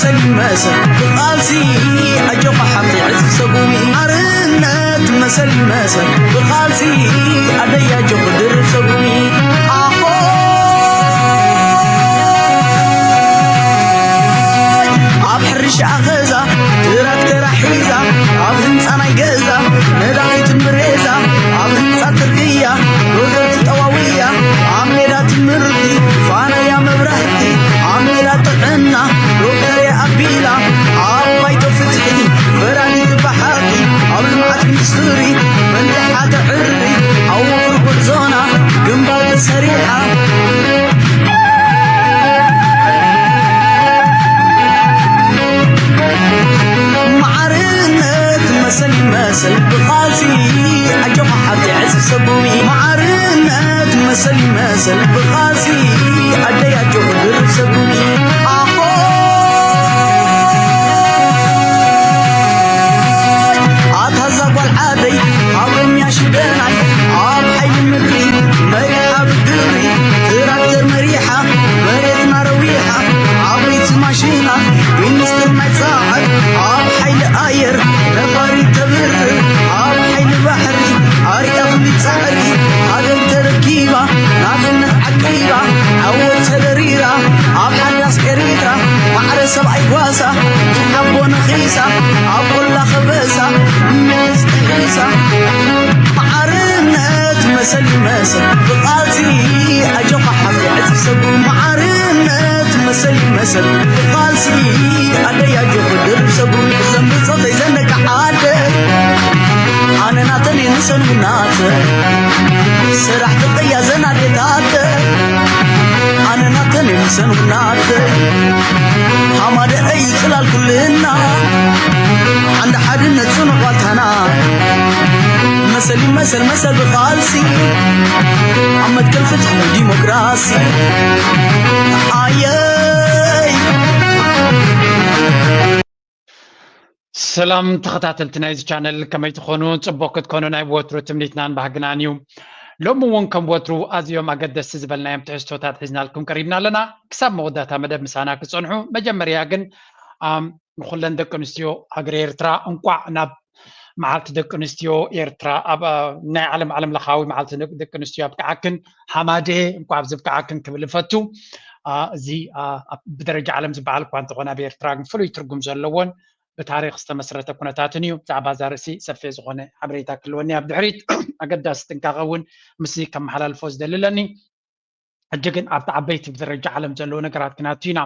መሰል ይመሰል ብቓልሲ ኣጆኻ ሓፍተይ ዕጽፍ ሰጉሚ። ሓርነት መሰል ይመሰል ብቓልሲ ኣደይ ኣጆኺ ድርብ ሰጉሚ። ኣኾይ ኣብ ሕርሻ ገዛ ትራክተራ ሒዛ ኣብ ህንጻ ናይ ገዛ ነዳቒ ትምሬዛ ኣብ ህንጻ ጽርግያ ዶዘር ትጠዋውያ ኣብ ሜዳ ትምህርቲ ፋናያ መብራህቲ ኣብ ሜዳ ጥዕና ዶክተር ኣቢላ ኣብ ባይቶ ፍትሒ ፈራዲት ብሓቂ ኣብ ልምዓት ኢንዱስትሪ መንደሓ ተዕሪ ኣብ ወፍሪ ጉዕዞና ግንባር ተሰሪዓ። ማዕርነት መሰል ይመሰል ብቓልሲ ኣጆኻ ሓብቲ ዕጽፍ ሰጉሚ። ማዕርነት መሰል ይመሰል ብቓልሲ ኣደይ ኣጆኺ ድርብ ሰጉሚ። ኣኾይ ኣታ እዛ ጓል ዓደይ ኣብ ኦሮምያ ሽደናይ ኣብ ሓይሊ ምድሪ መሪሓ ብግብሪ ትራክተር መሪሓ መሬትና ረዊሓ ዓበይቲ ማሽናት ኢንዱስትሪ ናይ ጸዓት ኣብ ሓይሊ ኣየር ነፋሪት ተብርር ኣብ ሓይሊ ባሕሪ ኣሪኣ ኩሉ ጻዕሪ ሃገር ተረኪባ ናጽነት ዓቂባ ዓወት ተደሪራ ኣብ ሓዳስ ኤርትራ ማዕረ ሰብኣይ ጓሳ ሓቦ ነኺሳ ኣብ ቆላ ከበሳ ንመንግስቲ ሒሳ ማዕርነት መሰል ይመሰል ብቓልሲ ኣጆኻ ሓፍቲ ዕጽፍ ሰጉ ማዕርነት መሰል ይመሰል ብቓልሲ ኣደይ ኣጆኺ ድርብ ሰጉ ዘንብጾ ዘይዘነጋ ዓደ ኣነ ናተን የንሰን ናተ ስራሕ ትቕያ ዘናዴታተ ኣነ ናተን የንሰን ናተ ሓማደ እዩ ጽላል ኩልና ዓንዲ ሓድነት ጽኑዕ ዋልታና መሰል ይመሰል መሰል ብቓልሲ ኣብ መትከል ፍትሒ ዲሞክራሲ ኣየይ ሰላም ተኸታተልቲ ናይዚ ቻነል ከመይ ትኾኑ? ጽቡቕ ክትኮኑ ናይ ወትሩ ትምኒትናን ባህግናን እዩ። ሎሚ እውን ከም ወትሩ ኣዝዮም ኣገደስቲ ዝበልናዮም ትሕዝቶታት ሒዝናልኩም ቀሪብና ኣለና። ክሳብ መወዳእታ መደብ ምሳና ክትጸንሑ መጀመርያ ግን ኣም፣ ንኹለን ደቂ ኣንስትዮ ሃገረ ኤርትራ እንቋዕ ናብ መዓልቲ ደቂ ኣንስትዮ ኤርትራ ኣብ ኣ፣ ናይ ዓለም ዓለም ለኻዊ መዓልቲ ደቂ ደቂ ኣንስትዮ ኣብቅዓክን ሃማደ እንኳዕ ኣብዚ ኣብቅዓክን ክብል እፈቱ። ኣ፣ እዚ ኣ፣ ኣብ- ብደረጃ ዓለም ዝበዓል እኳ እንተኾነ ኣብ ኤርትራ ግን ፍሉይ ትርጉም ዘለዎን ብታሪክ ዝተመስረተ ኩነታትን እዩ። ብዛዕባ እዛ ርእሲ ሰፊሕ ዝኾነ ሓበሬታ ክህልወኒ ኣብ ድሕሪት ኣገዳሲ ጥንቃቐ እውን ምስዚ ከመሓላልፎ ዝደሊ ኣለኒ። ሕጂ ግን ኣብቲ ዓበይቲ ብደረጃ ዓለም ዘለዉ ነገራት ክናቱ ኢና።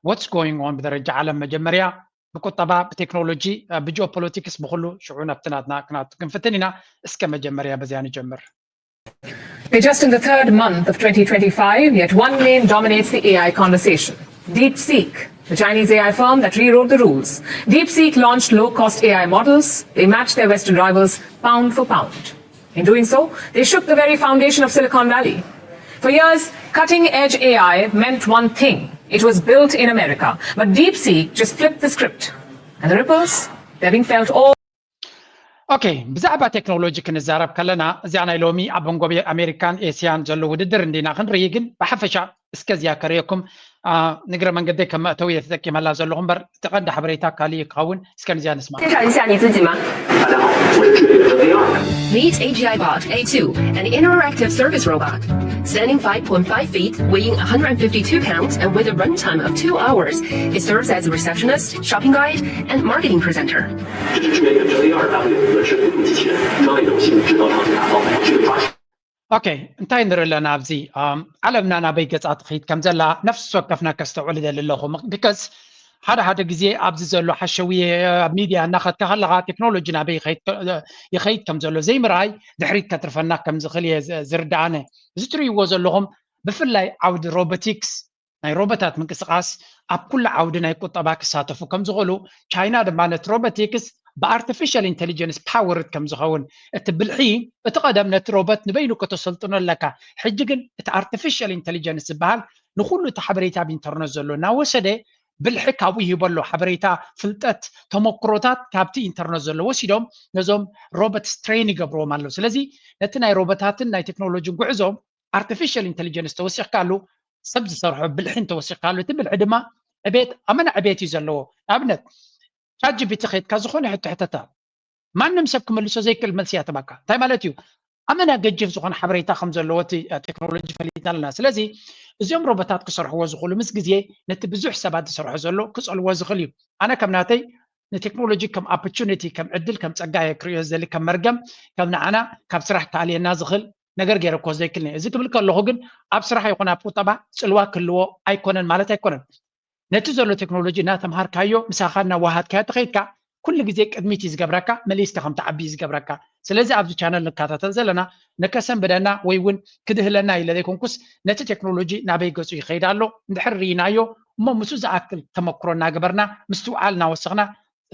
What's going on ብደረጃ ዓለም መጀመርያ ብቁጠባ ብቴክኖሎጂ ብጂኦፖለቲክስ ብኩሉ ሽዑ ናብቲ ናትና ክናቱ ክንፍትን ኢና። እስከ መጀመርያ በዚያ ንጀምር። We're just in the third month of twenty twenty-five, yet one name dominates the A I conversation DeepSeek, the Chinese A I firm that rewrote the rules. DeepSeek launched low cost A I models. They matched their Western rivals pound for pound. In doing so, they shook the very foundation of Silicon Valley. For years, cutting edge A I meant one thing it was built in America. But DeepSeek just flipped the script. And the ripples, they're being felt all ኦኬ፣ ብዛዕባ ቴክኖሎጂ ክንዛረብ ከለና እዚኣ ናይ ሎሚ ኣብ መንጎ ኣሜሪካን ኤስያን ዘሎ ውድድር እንዲና ክንርኢ፣ ግን ብሓፈሻ እስከ እዚኣ ከርእየኩም ንግረ መንገደይ ከም መእተዊ እየ ተጠቂመላ ዘለኹ እምበር እቲ ቀንዲ ሓበሬታ ካሊእ ክኸውን እስከ ንዚኣ ንስማ። 介绍一下你自己吗？ Meet A G I Bot A two, an interactive service robot. Standing five point five feet, weighing one hundred fifty-two pounds, and with a runtime of two hours, it serves as a receptionist, shopping guide, and marketing presenter. 这是智能的 J D R W 文字互动机器人，专为柔性制造场景打造，具备抓取。 ኦኬ፣ እንታይ ንርኢ ኣለና ኣብዚ? ዓለምና ናበይ ገጻ ትኸይድ ከም ዘላ ነፍሲ ወከፍና ከስተውዕል እደሊ ኣለኹ። ቢካዝ ሓደ ሓደ ግዜ ኣብዚ ዘሎ ሓሸውየ ኣብ ሚድያ እናኸድካ ከለኻ ቴክኖሎጂ ናበይ ይኸይድ ከም ዘሎ ዘይምርኣይ ድሕሪት ከትርፈና ከም ዝኽእል እየ ዝርድኣነ። እዚ ትርእይዎ ዘለኹም ብፍላይ ዓውዲ ሮቦቲክስ ናይ ሮቦታት ምንቅስቃስ ኣብ ኩሉ ዓውዲ ናይ ቁጠባ ክሳተፉ ከም ዝኽእሉ፣ ቻይና ድማ ነቲ ሮቦቲክስ ብኣርቲፊሻል ኢንተሊጀንስ ፓወርድ ከም ዝኸውን፣ እቲ ብልሒ እቲ ቀደም ነቲ ሮቦት ንበይኑ ከተሰልጥኖ ኣለካ፣ ሕጂ ግን እቲ ኣርቲፊሻል ኢንተሊጀንስ ዝበሃል ንኹሉ እቲ ሓበሬታ ኣብ ኢንተርነት ዘሎ እናወሰደ ብልሒ ካብኡ ይህበሎ፣ ሓበሬታ፣ ፍልጠት፣ ተመክሮታት ካብቲ ኢንተርነት ዘሎ ወሲዶም ነዞም ሮቦትስ ትሬን ይገብርዎም ኣለዉ። ስለዚ ነቲ ናይ ሮቦታትን ናይ ቴክኖሎጂን ጉዕዞ ኣርቲፊሻል ኢንተሊጀንስ ተወሲኽካሉ ሰብ ዝሰርሖ ብልሒ እንተወሲኽካሉ እቲ ብልሒ ድማ ዕቤት ኣመና ዕቤት እዩ ዘለዎ። ንኣብነት ቻት ጂ ፒ ቲ ከይድካ ዝኾነ ሕቶ ሕተታ፣ ማንም ሰብ ክመልሶ ዘይክእል መልሲ እያ ትባካ። እንታይ ማለት እዩ? ኣመና ገጅፍ ዝኾነ ሓበሬታ ከም ዘለዎ እቲ ቴክኖሎጂ ፈሊጥና ኣለና። ስለዚ እዚኦም ሮቦታት ክሰርሕዎ ዝኽእሉ ምስ ግዜ ነቲ ብዙሕ ሰባት ዝሰርሖ ዘሎ ክጸልዎ ዝኽእል እዩ። ኣነ ከም ናተይ ንቴክኖሎጂ ከም ኦፖርቹኒቲ፣ ከም ዕድል፣ ከም ጸጋ እየ ክርእዮ ዝደሊ፣ ከም መርገም፣ ከም ንዓና ካብ ስራሕ ክኣልየና ዝኽእል ነገር ገይረ ክወስዶ ይክልኒ። እዚ ክብል ከለኹ ግን ኣብ ስራሕ ይኹን ኣብ ቁጠባ ጽልዋ ክህልዎ ኣይኮነን ማለት ኣይኮነን። ነቲ ዘሎ ቴክኖሎጂ እናተምሃርካዮ ምሳኻ እናዋሃድካዮ ተኸይድካ ኩሉ ግዜ ቅድሚት እዩ ዝገብረካ፣ መሊስካ ከም ትዓቢ እዩ ዝገብረካ። ስለዚ ኣብዚ ቻነል ንከታተል ዘለና ንከሰንብደና ወይ እውን ክድህለና ኢለ ዘይኮንኩስ ነቲ ቴክኖሎጂ ናበይ ገጹ ይኸይድ ኣሎ እንድሕር ርኢናዮ እሞ ምስኡ ዝኣክል ተመክሮ እናገበርና ምስትውዓል እናወሰኽና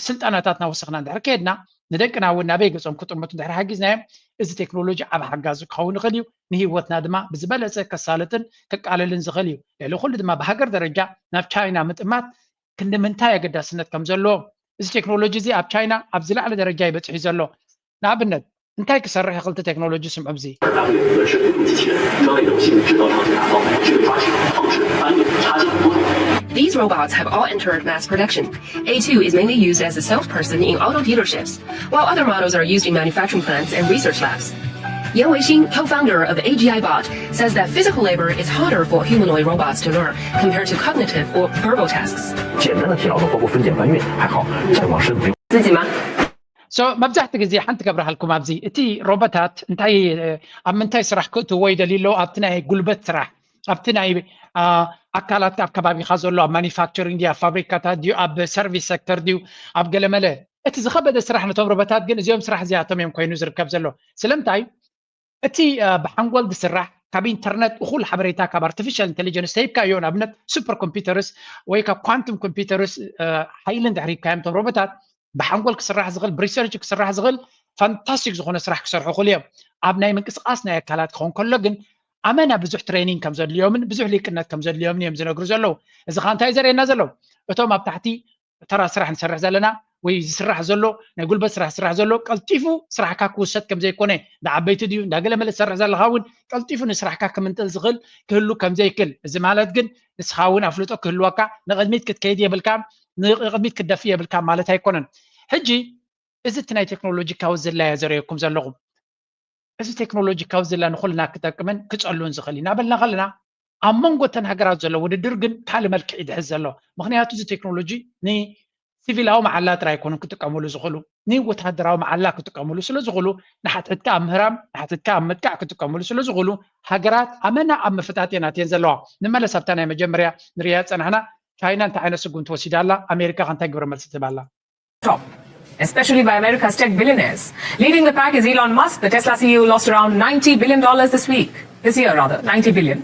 ስልጠናታት እናወሰኽና እንድሕር ከየድና ንደቅና እውን ናበይ ገጾም ክጥምቱ እንድሕር ሓጊዝናዮም እዚ ቴክኖሎጂ ዓብ ሓጋዚ ክኸውን ይኽእል እዩ። ንህይወትና ድማ ብዝበለጸ ከሳልጥን ከቃልልን ዝኽእል እዩ። ልዕሊ ኩሉ ድማ ብሃገር ደረጃ ናብ ቻይና ምጥማት ክንዲ ምንታይ ኣገዳስነት ከም ዘለዎ እዚ ቴክኖሎጂ እዚ ኣብ ቻይና ኣብ ዝለዓለ ደረጃ ይበጽሕ እዩ ዘሎ። ንኣብነት እንታይ ክሰርሕ ይኽእል እቲ ቴክኖሎጂ ስምዑ ኣብዚ። 大会本身不用机器人，专为柔性制造场景打造，只为抓取、放置、搬运、插件不同。 These robots have all entered mass production. A two is mainly used as a salesperson in auto dealerships, while other models are used in manufacturing plants and research labs. Yan Weixin, co-founder of A G I Bot, says that physical labor is harder for humanoid robots to learn compared to cognitive or verbal tasks. 简单的体劳动，包括分拣搬运还好，再往深没有。 自己吗？ So መብዛሕትኡ ግዜ ሓንቲ ከብርሃልኩም ኣብዚ እቲ ሮቦታት እንታይ ኣብ ምንታይ ስራሕ ክእትዎ ይደልዩ ኣለዉ ኣብቲ ናይ ጉልበት ስራሕ ኣብቲ ናይ ኣካላት ኣብ ከባቢካ ዘሎ ኣብ ማኒፋክቸሪንግ ድዩ ኣብ ፋብሪካታት ድዩ ኣብ ሰርቪስ ሴክተር ድዩ ኣብ ገለመለ እቲ ዝኸበደ ስራሕ ነቶም ሮቦታት ግን እዚኦም ስራሕ እዚኣቶም እዮም ኮይኑ ዝርከብ ዘሎ ስለምንታይ እቲ ብሓንጎል ዝስራሕ ካብ ኢንተርነት እኹል ሓበሬታ ካብ ኣርቲፊሻል ኢንቴሊጀንስ ተሂብካዮ ንኣብነት ሱፐር ኮምፒውተርስ ወይ ካብ ኳንቱም ኮምፒውተርስ ሓይሊ እንድሕር ሂብካዮም እቶም ሮቦታት ብሓንጎል ክስራሕ ዝኽእል ብሪሰርች ክስራሕ ዝኽእል ፋንታስቲክ ዝኾነ ስራሕ ክሰርሑ ክኽእሉ እዮም ኣብ ናይ ምንቅስቃስ ናይ ኣካላት ክኸውን ከሎ ግን ኣመና ብዙሕ ትሬኒንግ ከም ዘድልዮምን ብዙሕ ሊቅነት ከም ዘድልዮምን እዮም ዝነግሩ ዘለዉ እዚ ከዓ እንታይ ዘርእየና ዘለዉ እቶም ኣብ ታሕቲ ተራ ስራሕ ንሰርሕ ዘለና ወይ ዝስራሕ ዘሎ ናይ ጉልበት ስራሕ ዝስራሕ ዘሎ ቀልጢፉ ስራሕካ ክውሰድ ከም ዘይኮነ እንዳ ዓበይቲ ድዩ እንዳ ገለመለ ትሰርሕ ዘለካ እውን ቀልጢፉ ንስራሕካ ክምንጥል ዝኽእል ክህሉ ከም ዘይክእል እዚ ማለት ግን ንስኻ እውን ኣፍልጦ ክህልወካ ንቕድሚት ክትከይድ የብልካ ንቕድሚት ክትደፊ የብልካ ማለት ኣይኮነን ሕጂ እዚ እቲ ናይ ቴክኖሎጂካዊ ዝላየ ዘርእየኩም ዘለኹ እዚ ቴክኖሎጂካዊ ዝላ ንኹልና ክጠቅምን ክጸሉን ዝኽእል እዩ እናበልና ከለና ኣብ መንጎ እተን ሃገራት ዘሎ ውድድር ግን ካልእ መልክዕ ይድሕዝ ዘሎ ምክንያቱ እዚ ቴክኖሎጂ ንሲቪላዊ መዓላ ጥራይ ኣይኮኑን ክጥቀምሉ ዝኽእሉ ንወተሃደራዊ መዓላ ክጥቀምሉ ስለ ዝኽእሉ ንሓትሕትካ ኣብ ምህራም ንሓትሕትካ ኣብ ምጥቃዕ ክጥቀምሉ ስለ ዝኽእሉ ሃገራት ኣመና ኣብ ምፍጣጥ እየን ኣትየን ዘለዋ ንመለስ ኣብታ ናይ መጀመርያ ንሪያ ዝጸናሕና ቻይና እንታይ ዓይነት ስጉምቲ ወሲዳ ኣላ ኣሜሪካ ከ እንታይ ግብረ መልሲ ትህብ ኣላ top, especially by America's tech billionaires. Leading the pack is Elon Musk. The Tesla C E O lost around ninety billion dollars this week, this year rather, ninety billion.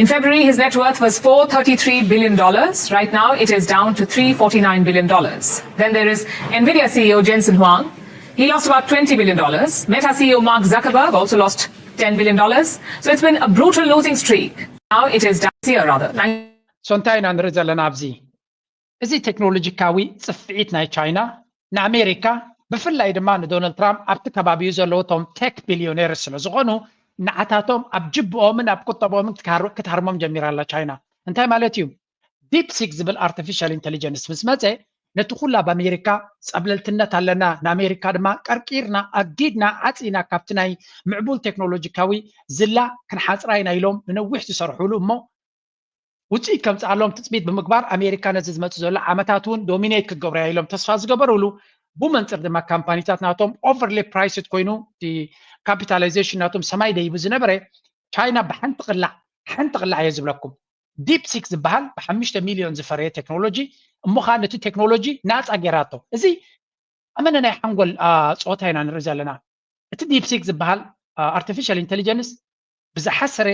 In February, his net worth was four thirty-three billion dollars. Right now, it is down to three forty-nine billion dollars. Then there is Nvidia C E O Jensen Huang. He lost about twenty billion dollars. Meta C E O Mark Zuckerberg also lost ten billion dollars. So it's been a brutal losing streak. Now it is down, this year rather, ninety so እንታይ ኢና ንርኢ ዘለና ኣብዚ እዚ ቴክኖሎጂካዊ ጽፍዒት ናይ ቻይና ንኣሜሪካ ብፍላይ ድማ ንዶናልድ ትራምፕ ኣብቲ ከባቢኡ ዘለዉ እቶም ቴክ ቢልዮኔርስ ስለ ዝኾኑ ንዓታቶም ኣብ ጅብኦምን ኣብ ቁጠብኦምን ክትሃርሞም ጀሚራ ኣላ ቻይና እንታይ ማለት እዩ ዲፕሲክ ዝብል ኣርቲፊሻል ኢንቴሊጀንስ ምስ መፀ ነቲ ኩሉ ኣብ ኣሜሪካ ፀብለልትነት ኣለና ንኣሜሪካ ድማ ቀርቂርና ኣጊድና ዓፂና ካብቲ ናይ ምዕቡል ቴክኖሎጂካዊ ዝላ ክንሓፅራ ኢና ኢሎም ንነዊሕ ዝሰርሕሉ እሞ ውፅኢት ከምፅኣሎም ትፅቢት ብምግባር ኣሜሪካ ነዚ ዝመፅእ ዘሎ ዓመታት እውን ዶሚኔት ክገብርያ ኢሎም ተስፋ ዝገበርሉ ብመንፅር ድማ ካምፓኒታት ናቶም ኦቨርሊ ፕራይስድ ኮይኑ ካፒታላይዜሽን ናቶም ሰማይ ደይቡ ዝነበረ ቻይና ብሓንቲ ቅላዕ ሓንቲ ቅላዕ እየ ዝብለኩም ዲፕሲክ ዝበሃል ብሓሙሽተ ሚሊዮን ዝፈረየ ቴክኖሎጂ እሞ ከዓ ነቲ ቴክኖሎጂ ናፃ ገይራቶ እዚ ኣመነ ናይ ሓንጎል ፀወታ ኢና ንርኢ ዘለና እቲ ዲፕሲክ ዝበሃል ኣርቲፊሻል ኢንቴሊጀንስ ብዝሓሰረ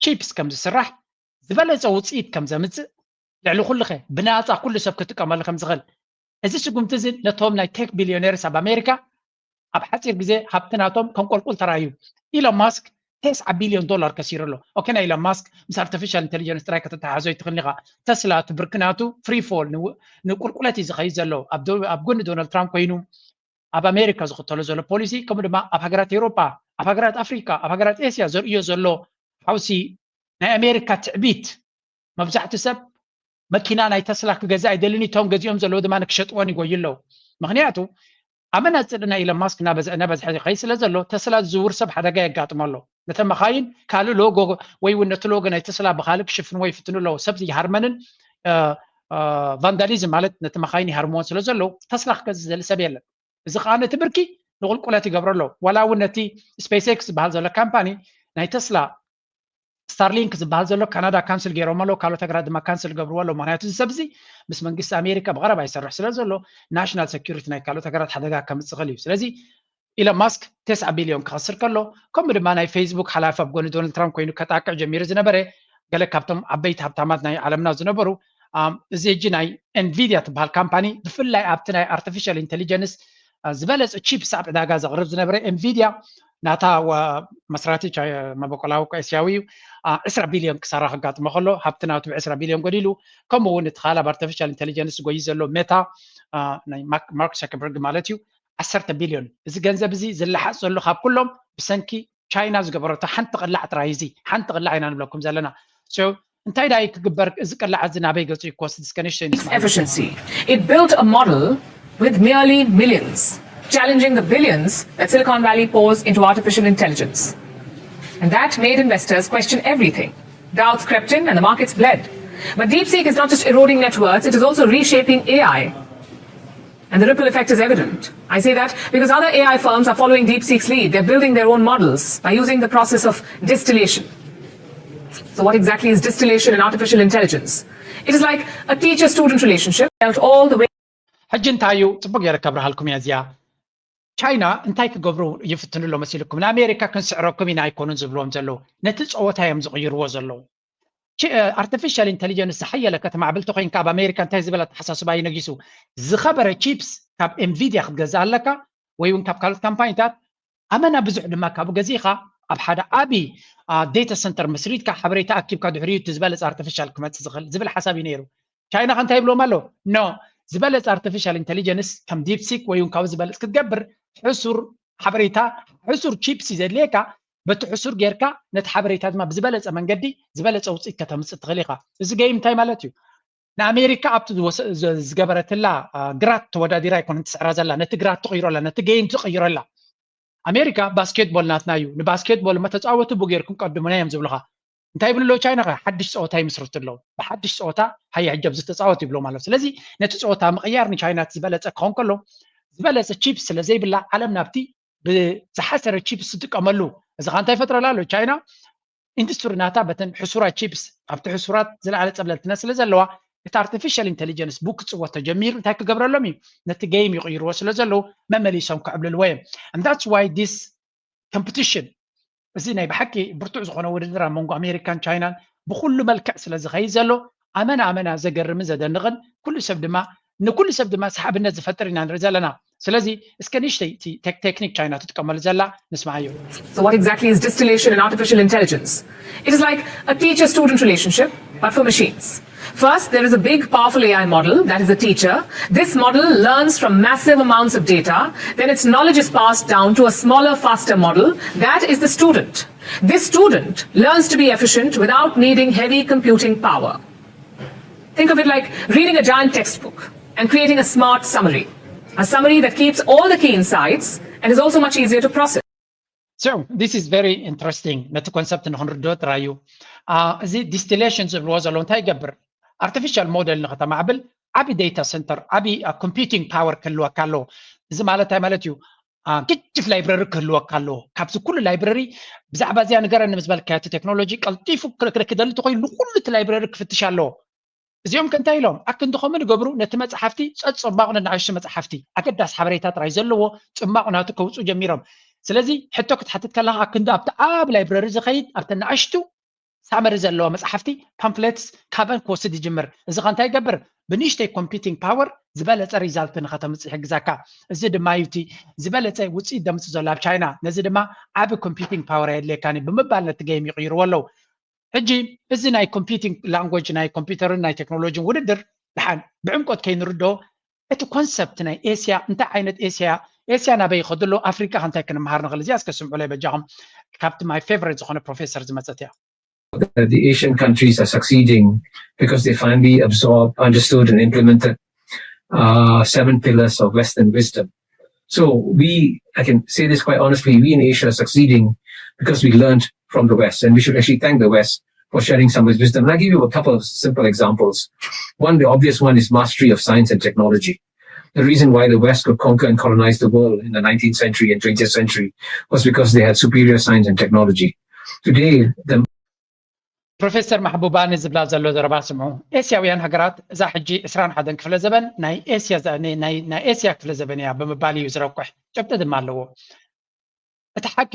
ቺፕስ ከም ዝስራሕ ዝበለፀ ውፅኢት ከም ዘምፅእ ልዕሊ ኩሉ ኸ ብናፃ ኩሉ ሰብ ክጥቀመሉ ከም ዝኽእል እዚ ስጉምቲ እዚ ነቶም ናይ ቴክ ቢልዮኔርስ ኣብ ኣሜሪካ ኣብ ሓፂር ግዜ ሃብቲ ናቶም ከም ቆልቁል ተራእዩ ኢሎን ማስክ ተስዓ ቢልዮን ዶላር ከሲሩ ኣሎ ኦኬ ናይ ኢሎን ማስክ ምስ ኣርቲፊሻል ኢንቴሊጀንስ ጥራይ ከተተሓዞ ይትኽእል ኢኻ ተስላ እቲ ብርኪ ናቱ ፍሪ ፎል ንቁልቁለት እዩ ዝኸይድ ዘሎ ኣብ ጎኒ ዶናልድ ትራምፕ ኮይኑ ኣብ ኣሜሪካ ዝኽተሎ ዘሎ ፖሊሲ ከምኡ ድማ ኣብ ሃገራት ኤውሮጳ ኣብ ሃገራት ኣፍሪካ ኣብ ሃገራት ኤስያ ዘርእዮ ዘሎ ሓውሲ ናይ ኣሜሪካ ትዕቢት መብዛሕትኡ ሰብ መኪና ናይ ተስላ ክገዝእ ኣይደልን፣ እቶም ገዚኦም ዘለዉ ድማ ክሸጥወን ይጎዩ ኣለዉ። ምክንያቱ ኣብ መናፅር ናይ ኢሎን ማስክ እናበዝሐ እናበዝሐ ዝኸይድ ስለ ዘሎ፣ ተስላ ዝዝውር ሰብ ሓደጋ የጋጥሞ ኣሎ። ነተ መኻይን ካልእ ሎጎ ወይ እውን ነቲ ሎጎ ናይ ተስላ ብካልእ ክሽፍንዎ ይፍትኑ ኣለዉ። ሰብ ይሃርመንን ቫንዳሊዝም ማለት ነቲ መኻይን ይሃርምዎን ስለ ዘለዉ፣ ተስላ ክገዝእ ዝደሊ ሰብ የለን። እዚ ከዓ ነቲ ብርኪ ንቁልቁለት ይገብሮ ኣሎ። ዋላ እውን ነቲ ስፔስ ኤክስ ዝበሃል ዘሎ ካምፓኒ ናይ ተስላ ስታርሊንክ ዝበሃል ዘሎ ካናዳ ካንስል ገይሮም ኣለዉ፣ ካልኦት ሃገራት ድማ ካንስል ገብርዎ ኣለዉ። ምክንያቱ እዚ ሰብ እዚ ምስ መንግስቲ ኣሜሪካ ብቐረባ ይሰርሕ ስለ ዘሎ ናሽናል ሴኩሪቲ ናይ ካልኦት ሃገራት ሓደጋ ከምፅእ ይኽእል እዩ። ስለዚ ኢሎን ማስክ ተስዓ ቢልዮን ክኸስር ከሎ፣ ከምኡ ድማ ናይ ፌስቡክ ሓላፊ ኣብ ጎኒ ዶናልድ ትራምፕ ኮይኑ ከጣቅዕ ጀሚሩ ዝነበረ፣ ገለ ካብቶም ዓበይቲ ሃብታማት ናይ ዓለምና ዝነበሩ፣ ኣም፣ እዚ ሕጂ ናይ ኤንቪድያ ትበሃል ካምፓኒ ብፍላይ ኣብቲ ናይ ኣርቲፊሻል ኢንቴሊጀንስ ዝበለፀ ቺፕስ ኣብ ዕዳጋ ዘቕርብ ዝነበረ ኤንቪድያ ናታ መስራቲ መበቆላዊ እኮ ኤስያዊ እዩ። ዕስራ ቢልዮን ክሳራ ክጋጥሞ ከሎ ሃብቲ ናቱ ብዕስራ ቢልዮን ጎዲሉ። ከምኡ እውን እቲ ካልእ ኣብ ኣርቲፊሻል ኢንቴሊጀንስ ዝጎይ ዘሎ ሜታ ናይ ማርክ ዘከርበርግ ማለት እዩ፣ ዓሰርተ ቢልዮን። እዚ ገንዘብ እዚ ዝለሓፅ ዘሎ ካብ ኩሎም ብሰንኪ ቻይና ዝገበረቶ ሓንቲ ቅላዕ ጥራይ። እዚ ሓንቲ ቅላዕ ኢና ንብለኩም ዘለና። እንታይ ዳይ ክግበር? እዚ ቅላዕ እዚ ናበይ ገፁ ይኮስድ? እስከ ንእሽተይ ንስማ። Efficiency. It built a model with merely millions, challenging the billions that Silicon Valley pours into artificial intelligence. And that made investors question everything. Doubts crept in and the markets bled. But DeepSeek is not just eroding net worths, it is also reshaping A I. And the ripple effect is evident. I say that because other A I firms are following DeepSeek's lead. They're building their own models by using the process of distillation. So, what exactly is distillation in artificial intelligence? It is like a teacher student relationship, felt all the way. ሕጂ እንታይ እዩ? ፅቡቅ ገይረ ከብርሃልኩም እየ እዚኣ። ቻይና እንታይ ክገብሩ ይፍትኑ ኣሎ መሲልኩም? ንኣሜሪካ ክንስዕረኩም ኢና ኣይኮኑን ዝብልዎም ዘለዉ፣ ነቲ ፀወታ እዮም ዝቕይርዎ ዘለዉ። ኣርቲፊሻል ኢንቴሊጀንስ ዝሓየለ ከተማዕብል ተኮይንካ ኣብ ኣሜሪካ እንታይ ዝበለ ኣተሓሳስባ እዩ ነጊሱ? ዝኸበረ ቺፕስ ካብ ኤንቪድያ ክትገዝእ ኣለካ ወይ እውን ካብ ካልኦት ካምፓኒታት፣ ኣመና ብዙሕ ድማ ካብኡ ገዚእካ ኣብ ሓደ ዓቢ ዴታ ሰንተር መስሪትካ ሓበሬታ ኣኪብካ ድሕሪኡ እቲ ዝበለፀ ኣርቲፊሻል ክመፅእ ዝኽእል ዝብል ሓሳብ እዩ ነይሩ። ቻይና ከ እንታይ ይብሎም ኣሎ? ኖ፣ ዝበለፀ ኣርቲፊሻል ኢንቴሊጀንስ ከም ዲፕሲክ ወይ እውን ካብኡ ዝበለፅ ክትገብር ሕሱር ሓበሬታ፣ ሕሱር ቺፕስ እዩ ዘድልየካ። በቲ ሕሱር ጌርካ ነቲ ሓበሬታ ድማ ብዝበለፀ መንገዲ ዝበለፀ ውፅኢት ከተምፅእ ትኽእል ኢኻ። እዚ ገይም እንታይ ማለት እዩ? ንኣሜሪካ ኣብቲ ዝገበረትላ ግራት ተወዳዲራ ኣይኮነን ትስዕራ ዘላ፣ ነቲ ግራት ትቕይሮ ኣላ፣ ነቲ ገይም ትቕይሮ ኣላ። ኣሜሪካ ባስኬትቦል ናትና እዩ፣ ንባስኬትቦል እሞ ተፃወቱ፣ ብጌርኩም ቀድሙና እዮም ዝብሉኻ። እንታይ ይብሉ ኣለዉ ቻይና? ከ ሓድሽ ፀወታ ይምስርቱ ኣለዉ። ብሓድሽ ፀወታ ሃየ ሕጂ ኣብዚ ተፃወት ይብሎም ኣለዉ። ስለዚ ነቲ ፀወታ ምቕያር ንቻይና እቲ ዝበለፀ ክኸውን ከሎ፣ ዝበለፀ ቺፕስ ስለ ዘይብላ ዓለም ናብቲ ብዝሓሰረ ቺፕስ ትጥቀመሉ። እዚ ኸ እንታይ ይፈጥረላ ኣሎ? ቻይና ኢንዱስትሪ ናታ በተን ሕሱራት ቺፕስ ኣብቲ ሕሱራት ዝለዓለ ፀብለልትነት ስለ ዘለዋ፣ እቲ ኣርቲፊሻል ኢንቴሊጀንስ ብኡ ክፅወት ተጀሚሩ እንታይ ክገብረሎም እዩ? ነቲ ገይም ይቕይርዎ ስለ ዘለዉ መመሊሶም ክዕብልልዎ እዮም። And that's why this competition እዚ ናይ ብሓቂ ብርቱዕ ዝኾነ ውድድር ኣብ መንጎ ኣሜሪካን ቻይናን ብኩሉ መልክዕ ስለ ዝኸይድ ዘሎ ኣመና ኣመና ዘገርምን ዘደንቕን ኩሉ ሰብ ድማ ንኩሉ ሰብ ድማ ሰሓብነት ዝፈጥር ኢና ንርኢ ዘለና። ስለዚ እስከ ንእሽተይ እቲ ቴክኒክ ቻይና ትጥቀመሉ ዘላ ንስምዓዮ። So what exactly is distillation in artificial intelligence? It is like a teacher-student relationship, but for machines. First, there is a big, powerful A I model, that is the teacher. This model learns from massive amounts of data. Then its knowledge is passed down to a smaller, faster model, that is the student. This student learns to be efficient without needing heavy computing power. Think of it like reading a giant textbook and creating a smart summary, a summary that keeps all the key insights and is also much easier to process. So this is very interesting. ነቲ ኮንሰፕት ንክንርድኦ ጥራይ እዩ። እዚ ዲስቲሌሽን ዝብልዎ ዘለዉ እንታይ ይገብር? ኣርቲፊሻል ሞዴል ንክተማዕብል ዓቢ ዴታ ሰንተር፣ ዓቢ ኮምፒውቲንግ ፓወር ክህልወካ ኣለዎ። እዚ ማለት እንታይ ማለት እዩ? ግጅፍ ላይብረሪ ክህልወካ ኣለዎ። ካብዚ ኩሉ ላይብረሪ ብዛዕባ እዚኣ ንገረኒ ምስ በልካዮ እቲ ቴክኖሎጂ ቀልጢፉ ክረክብ ክደሊ እንተኮይኑ ንኩሉ እቲ ላይብረሪ ክፍትሽ ኣለዎ። እዚኦም ከ እንታይ ኢሎም ኣክንዲ ከምኡ ንገብሩ? ነቲ መፅሓፍቲ ጸጽባቑ ነናእሽቱ መፅሓፍቲ ኣገዳሲ ሓበሬታ ጥራይ ዘለዎ ጽማቑ ናቱ ከውፅኡ ጀሚሮም። ስለዚ ሕቶ ክትሓትት ከለኻ ኣክንዲ ኣብቲ ዓቢ ላይብረሪ ዝኸይድ ኣብተን ንኣሽቱ ሳመሪ ዘለዋ መፅሓፍቲ ፓምፍሌትስ ካበን ክወስድ ይጅምር። እዚ ከ እንታይ ይገብር? ብንእሽተይ ኮምፒውቲንግ ፓወር ዝበለፀ ሪዛልት ንኸተምፅእ ይሕግዘካ። እዚ ድማ እዩ እቲ ዝበለፀ ውፅኢት ደምፅእ ዘሎ ኣብ ቻይና። ነዚ ድማ ዓቢ ኮምፒውቲንግ ፓወር ኣየድልየካን እዩ ብምባል ነቲ ገይም ይቕይርዎ ኣለዉ። ሕጂ እዚ ናይ ኮምፒውቲንግ ላንጉጅ ናይ ኮምፒውተርን ናይ ቴክኖሎጂን ውድድር ደሓን ብዕምቆት ከይንርድኦ እቲ ኮንሰፕት ናይ ኤስያ እንታይ ዓይነት ኤስያ ኤስያ ናበይ ይኸዱ ኣለዉ ኣፍሪቃ ከ እንታይ ክንመሃር ንኽእል እዚኣ እስከ ስምዑለይ በጃኹም ካብቲ ማይ ፌቨሬት ዝኾነ ፕሮፌሰር ዝመፀት እያ። that the Asian countries are succeeding because they finally absorbed, understood, and implemented uh, seven pillars of Western wisdom. So we, I can say this quite honestly, we in Asia are succeeding because we learned from the West, and we should actually thank the West for sharing some of its wisdom. And I'll give you a couple of simple examples. One, the obvious one, is mastery of science and technology. The reason why the West could conquer and colonize the world in the nineteenth century and twentieth century was because they had superior science and technology. Today, the ፕሮፌሰር ማሕቡባኒ ዝብላ ዘሎ ዘረባ ስምዑ። ኤስያውያን ሃገራት እዛ ሕጂ ዕስራን ሓደን ክፍለ ዘበን ናይ ኤስያ ናይ ኤስያ ክፍለ ዘበን እያ ብምባል እዩ ዝረኩሕ። ጭብጢ ድማ ኣለዎ። እቲ ሓቂ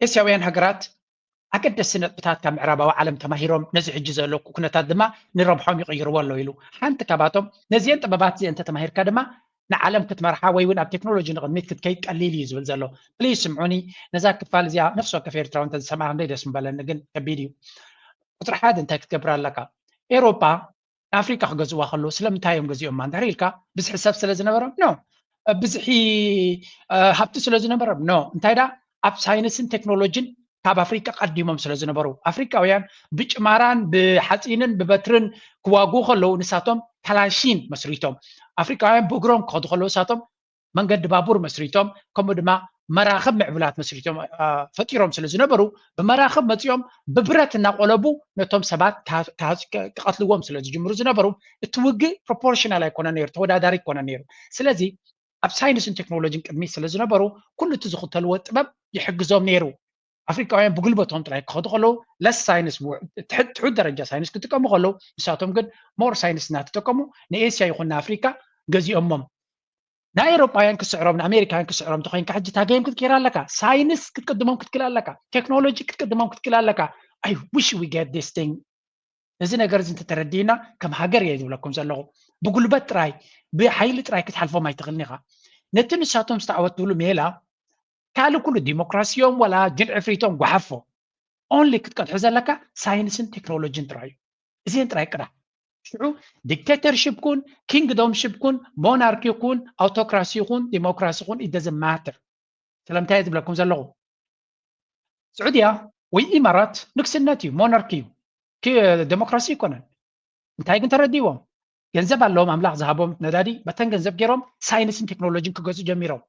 ኤስያውያን ሃገራት ኣገደስቲ ነጥብታት ካብ ምዕራባዊ ዓለም ተማሂሮም ነዚ ሕጂ ዘሎ ኩነታት ድማ ንረብሖም ይቕይርዎ ኣለዉ ኢሉ። ሓንቲ ካብኣቶም ነዚአን ጥበባት እዚአን እንተተማሂርካ ድማ ንዓለም ክትመርሓ ወይ እውን ኣብ ቴክኖሎጂ ንቕድሚት ክትከይድ ቀሊል እዩ ዝብል ዘሎ። ፕሊዝ ስምዑኒ፣ ነዛ ክፋል እዚኣ ነፍሲ ወከፍ ኤርትራዊ እንተዝሰምዓ ክንደይ ደስ ምበለኒ፣ ግን ከቢድ እዩ። ቁፅሪ ሓደ እንታይ ክትገብር ኣለካ? ኤሮፓ ንኣፍሪካ ክገዝእዋ ከለዉ ስለምንታይ እዮም ገዚኦማ እንድሕር ኢልካ፣ ብዝሒ ሰብ ስለ ዝነበሮም ኖ፣ ብዝሒ ሃብቲ ስለ ዝነበሮም ኖ። እንታይ ዳ ኣብ ሳይንስን ቴክኖሎጂን ካብ ኣፍሪካ ቀዲሞም ስለ ዝነበሩ ኣፍሪካውያን ብጭማራን ብሓፂንን ብበትርን ክዋግኡ ከለዉ ንሳቶም ካላሺን መስሪቶም ኣፍሪካውያን ብእግሮም ክኸዱ ከለዉ ንሳቶም መንገዲ ባቡር መስሪቶም ከምኡ ድማ መራኽብ ምዕቡላት መስሪቶም ፈጢሮም ስለ ዝነበሩ ብመራኽብ መፂኦም ብብረት እናቆለቡ ነቶም ሰባት ክቐትልዎም ስለ ዝጅምሩ ዝነበሩ እቲ ውግእ ፕሮፖርሽናል ኣይኮነ ነይሩ፣ ተወዳዳሪ ኣይኮነ ነይሩ። ስለዚ ኣብ ሳይንስን ቴክኖሎጂን ቅድሚት ስለ ዝነበሩ ኩሉ እቲ ዝኽተልዎ ጥበብ ይሕግዞም ነይሩ። ኣፍሪካውያን ብጉልበቶም ጥራይ ክኸዱ ከለዉ ለስ ሳይንስ ትሑት ደረጃ ሳይንስ ክጥቀሙ ከለዉ ንሳቶም ግን ሞር ሳይንስ እናተጠቀሙ ንኤስያ ይኹን ንኣፍሪካ ገዚኦሞም። ናይ ኤሮጳውያን ክስዕሮም ንኣሜሪካውያን ክስዕሮም እንተኮይንካ ሕጂ ታገዮም ክትገይር ኣለካ። ሳይንስ ክትቅድሞም ክትክል ኣለካ። ቴክኖሎጂ ክትቅድሞም ክትክል ኣለካ። I wish we get this thing። እዚ ነገር እዚ እንተተረዲእና ከም ሃገር እየ ዝብለኩም ዘለኹ። ብጉልበት ጥራይ ብሓይሊ ጥራይ ክትሓልፎም ኣይትኽእልን ኢኻ። ነቲ ንሳቶም ዝተዓወትሉ ሜላ ካልእ ኩሉ ዲሞክራሲዮም ዋላ ጅን ዕፍሪቶም ጓሓፎ። ኦንሊ ክትቀድሑ ዘለካ ሳይንስን ቴክኖሎጂን ጥራይ እዩ። እዚን ጥራይ ቅዳሕ። ሽዑ ዲክቴተርሽፕ ኩን ኪንግዶምሽፕ ኩን ሞናርኪ ኩን ኣውቶክራሲ ኩን ዲሞክራሲ ኩን it doesn't matter። ስለምንታይ እየ ዝብለኩም ዘለኹ? ስዑድያ ወይ ኢማራት ንግስነት እዩ፣ ሞናርኪ እዩ፣ ዴሞክራሲ ኣይኮነን። እንታይ ግን ተረዲዎም? ገንዘብ ኣለዎም፣ ኣምላኽ ዝሃቦም ነዳዲ በተን ገንዘብ ገይሮም ሳይንስን ቴክኖሎጂን ክገዝኡ ጀሚሮም።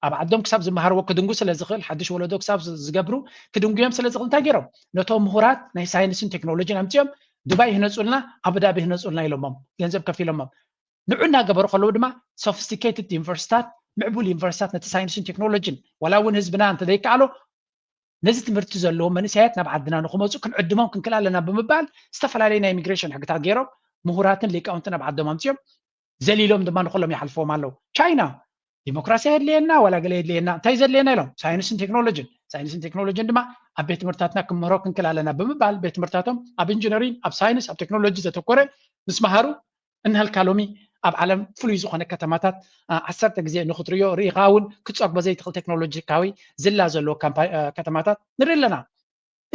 ኣብ ዓዶም ክሳብ ዝመሃርዎ ክድንጉ ስለ ዝኽእል ሓድሽ ወለዶ ክሳብ ዝገብሩ ክድንጉዮም ስለ ዝኽእል እንታይ ገይሮም? ነቶም ምሁራት ናይ ሳይንስን ቴክኖሎጂን ኣምፅኦም ዱባይ ይህነፁልና፣ ኣቡዳቢ ይህነፁልና ኢሎሞም፣ ገንዘብ ከፊሎሞም። ንዑ እናገበሩ ከለዉ ድማ ሶፊስቲኬትድ ዩኒቨርሲታት፣ ምዕቡል ዩኒቨርሲታት ነቲ ሳይንስን ቴክኖሎጂን ዋላ እውን ህዝብና እንተዘይከኣሎ ነዚ ትምህርቲ ዘለዎ መንእሰያት ናብ ዓድና ንክመፁ ክንዕድሞም ክንክእል ኣለና ብምባል ዝተፈላለዩ ናይ ኢሚግሬሽን ሕግታት ገይሮም ምሁራትን ሊቃውንትን ናብ ዓዶም ኣምፅኦም ዘሊሎም ድማ ንኩሎም ይሓልፍዎም ኣለዉ። ቻይና ዲሞክራሲ የድልየና ዋላ ገለ የድልየና እንታይ ዘድልየና ኢሎም ሳይንስን ቴክኖሎጂን ሳይንስን ቴክኖሎጂን ድማ ኣብ ቤት ትምህርታትና ክምህሮ ክንክል ኣለና ብምባል ቤት ትምህርታቶም ኣብ ኢንጂነሪንግ ኣብ ሳይንስ ኣብ ቴክኖሎጂ ዘተኮረ ምስ መሃሩ እንሀልካ ሎሚ ኣብ ዓለም ፍሉይ ዝኾነ ከተማታት ዓሰርተ ግዜ ንክትሪዮ ርኢኻ እውን ክፀግቦ ዘይትኽእል ቴክኖሎጂካዊ ዝላ ዘለዎ ከተማታት ንርኢ ኣለና።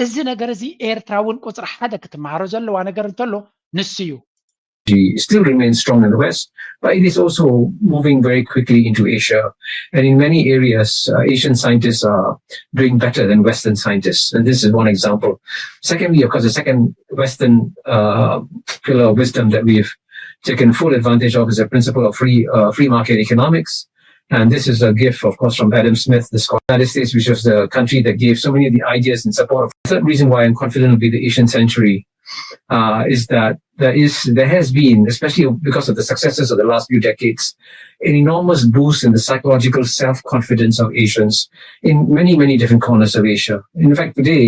እዚ ነገር እዚ ኤርትራ እውን ቁፅሪ ሓደ ክትመሃሮ ዘለዋ ነገር እንተሎ ንሱ እዩ። Still remains strong in the West, but it is also moving very quickly into Asia. And in many areas, uh, Asian scientists are doing better than Western scientists. And this is one example. Secondly, of course, the second Western uh, pillar of wisdom that we've taken full advantage of is the principle of free uh, free market economics. And this is a gift, of course, from Adam Smith, the Scottish United States, which was the country that gave so many of the ideas in support of. The third reason why I'm confident will be the Asian century uh, is that there is there has been, especially because of the successes of the last few decades, an enormous boost in the psychological self-confidence of Asians in many, many different corners of Asia. In fact, today,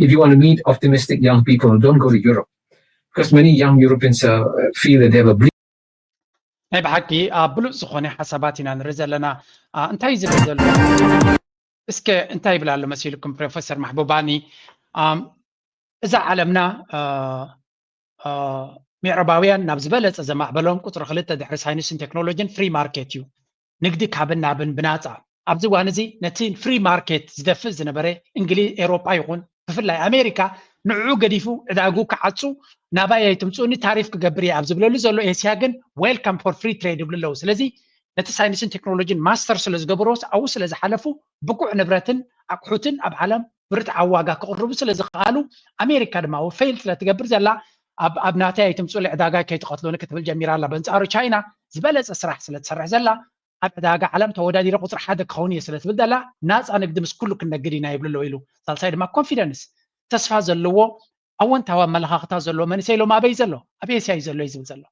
if you want to meet optimistic young people, don't go to Europe because many young Europeans uh, feel that they have a bleak ናይ ብሓቂ ኣብ ብሉፅ ዝኾነ ሓሳባት ኢና ንርኢ ዘለና። እንታይ ዝብል ዘሎ እስከ እንታይ ይብል ኣሎ መሲልኩም ፕሮፌሰር ማሕቡባኒ? እዛ ዓለምና ምዕራባውያን ናብ ዝበለፀ ዘማዕበሎም ቁፅሪ ክልተ ድሕሪ ሳይንስን ቴክኖሎጂን ፍሪ ማርኬት እዩ። ንግዲ ካብን ናብን ብናፃ። ኣብዚ እዋን እዚ ነቲ ፍሪ ማርኬት ዝደፍእ ዝነበረ እንግሊዝ፣ ኤሮፓ ይኹን ብፍላይ ኣሜሪካ ንዕኡ ገዲፉ ዕዳጉ ክዓፁ ናባይ ኣይትምፅኡኒ ታሪፍ ክገብር እየ ኣብ ዝብለሉ ዘሎ ኤስያ ግን welcome for free trade ይብሉ ኣለዉ። ስለዚ ነቲ ሳይንስን ቴክኖሎጂን ማስተር ስለ ዝገበርዎስ ኣብኡ ስለ ዝሓለፉ ብቁዕ ንብረትን ኣቑሑትን ኣብ ዓለም ብርትዓዊ ዋጋ ክቕርቡ ስለ ዝኸኣሉ ኣሜሪካ ድማ ፌል ስለ ትገብር ዘላ ኣብ ኣብ ናተይ ኣይትምፁ ዕዳጋ ከይትቐትሎኒ ክትብል ጀሚራ ኣላ። በንፃሩ ቻይና ዝበለፀ ስራሕ ስለ ትሰርሕ ዘላ ኣብ ዕዳጋ ዓለም ተወዳዲረ ቁፅሪ ሓደ ክኸውን እየ ስለ ትብል ዘላ ናፃ ንግዲ ምስ ኩሉ ክነግድ ኢና ይብሉ ኣለዉ ኢሉ። ሳልሳይ ድማ ኮንፊደንስ ተስፋ ዘለዎ ኣወንታዊ ኣመለኻኽታ ዘለዎ መንእሰይ ሎም ኣበይ ዘሎ ኣብ ኤስያ እዩ ዘሎ እዩ ዝብል ዘሎ።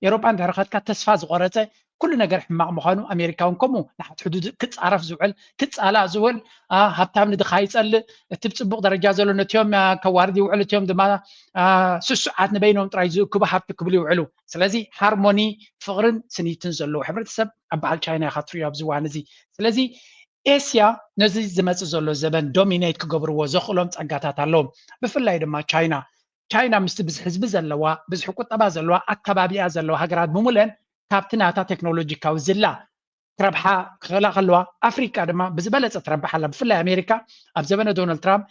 ኤሮጳ እንድሕር ኸድካ ተስፋ ዝቆረፀ ኩሉ ነገር ሕማቕ ምዃኑ ኣሜሪካ እውን ከምኡ ንሓትሕዱ ክፃረፍ ዝውዕል ክፃላእ ዝውዕል ሃብታም ንድኻ ይፀልእ እቲ ብፅቡቕ ደረጃ ዘሎ ነቲኦም ከዋርድ ይውዕል እቲኦም ድማ ስሱዓት ንበይኖም ጥራይ ዝእክቡ ሃብቲ ክብሉ ይውዕሉ። ስለዚ ሃርሞኒ ፍቕርን ስኒትን ዘለዎ ሕብረተሰብ ኣብ በዓል ቻይና ኢኻ ትሪኦ ኣብዚ እዋን እዚ። ስለዚ ኤስያ ነዚ ዝመፅእ ዘሎ ዘበን ዶሚኔት ክገብርዎ ዘኽእሎም ፀጋታት ኣለዎም። ብፍላይ ድማ ቻይና ቻይና ምስቲ ብዝሒ ህዝቢ ዘለዋ ብዝሒ ቁጠባ ዘለዋ ኣከባቢኣ ዘለዋ ሃገራት ብምሉአን ካብቲ ናታ ቴክኖሎጂካዊ ዝላ ክረብሓ ክኽእላ ከለዋ ኣፍሪቃ ድማ ብዝበለፀ ትረብሓ ኣላ። ብፍላይ ኣሜሪካ ኣብ ዘበነ ዶናልድ ትራምፕ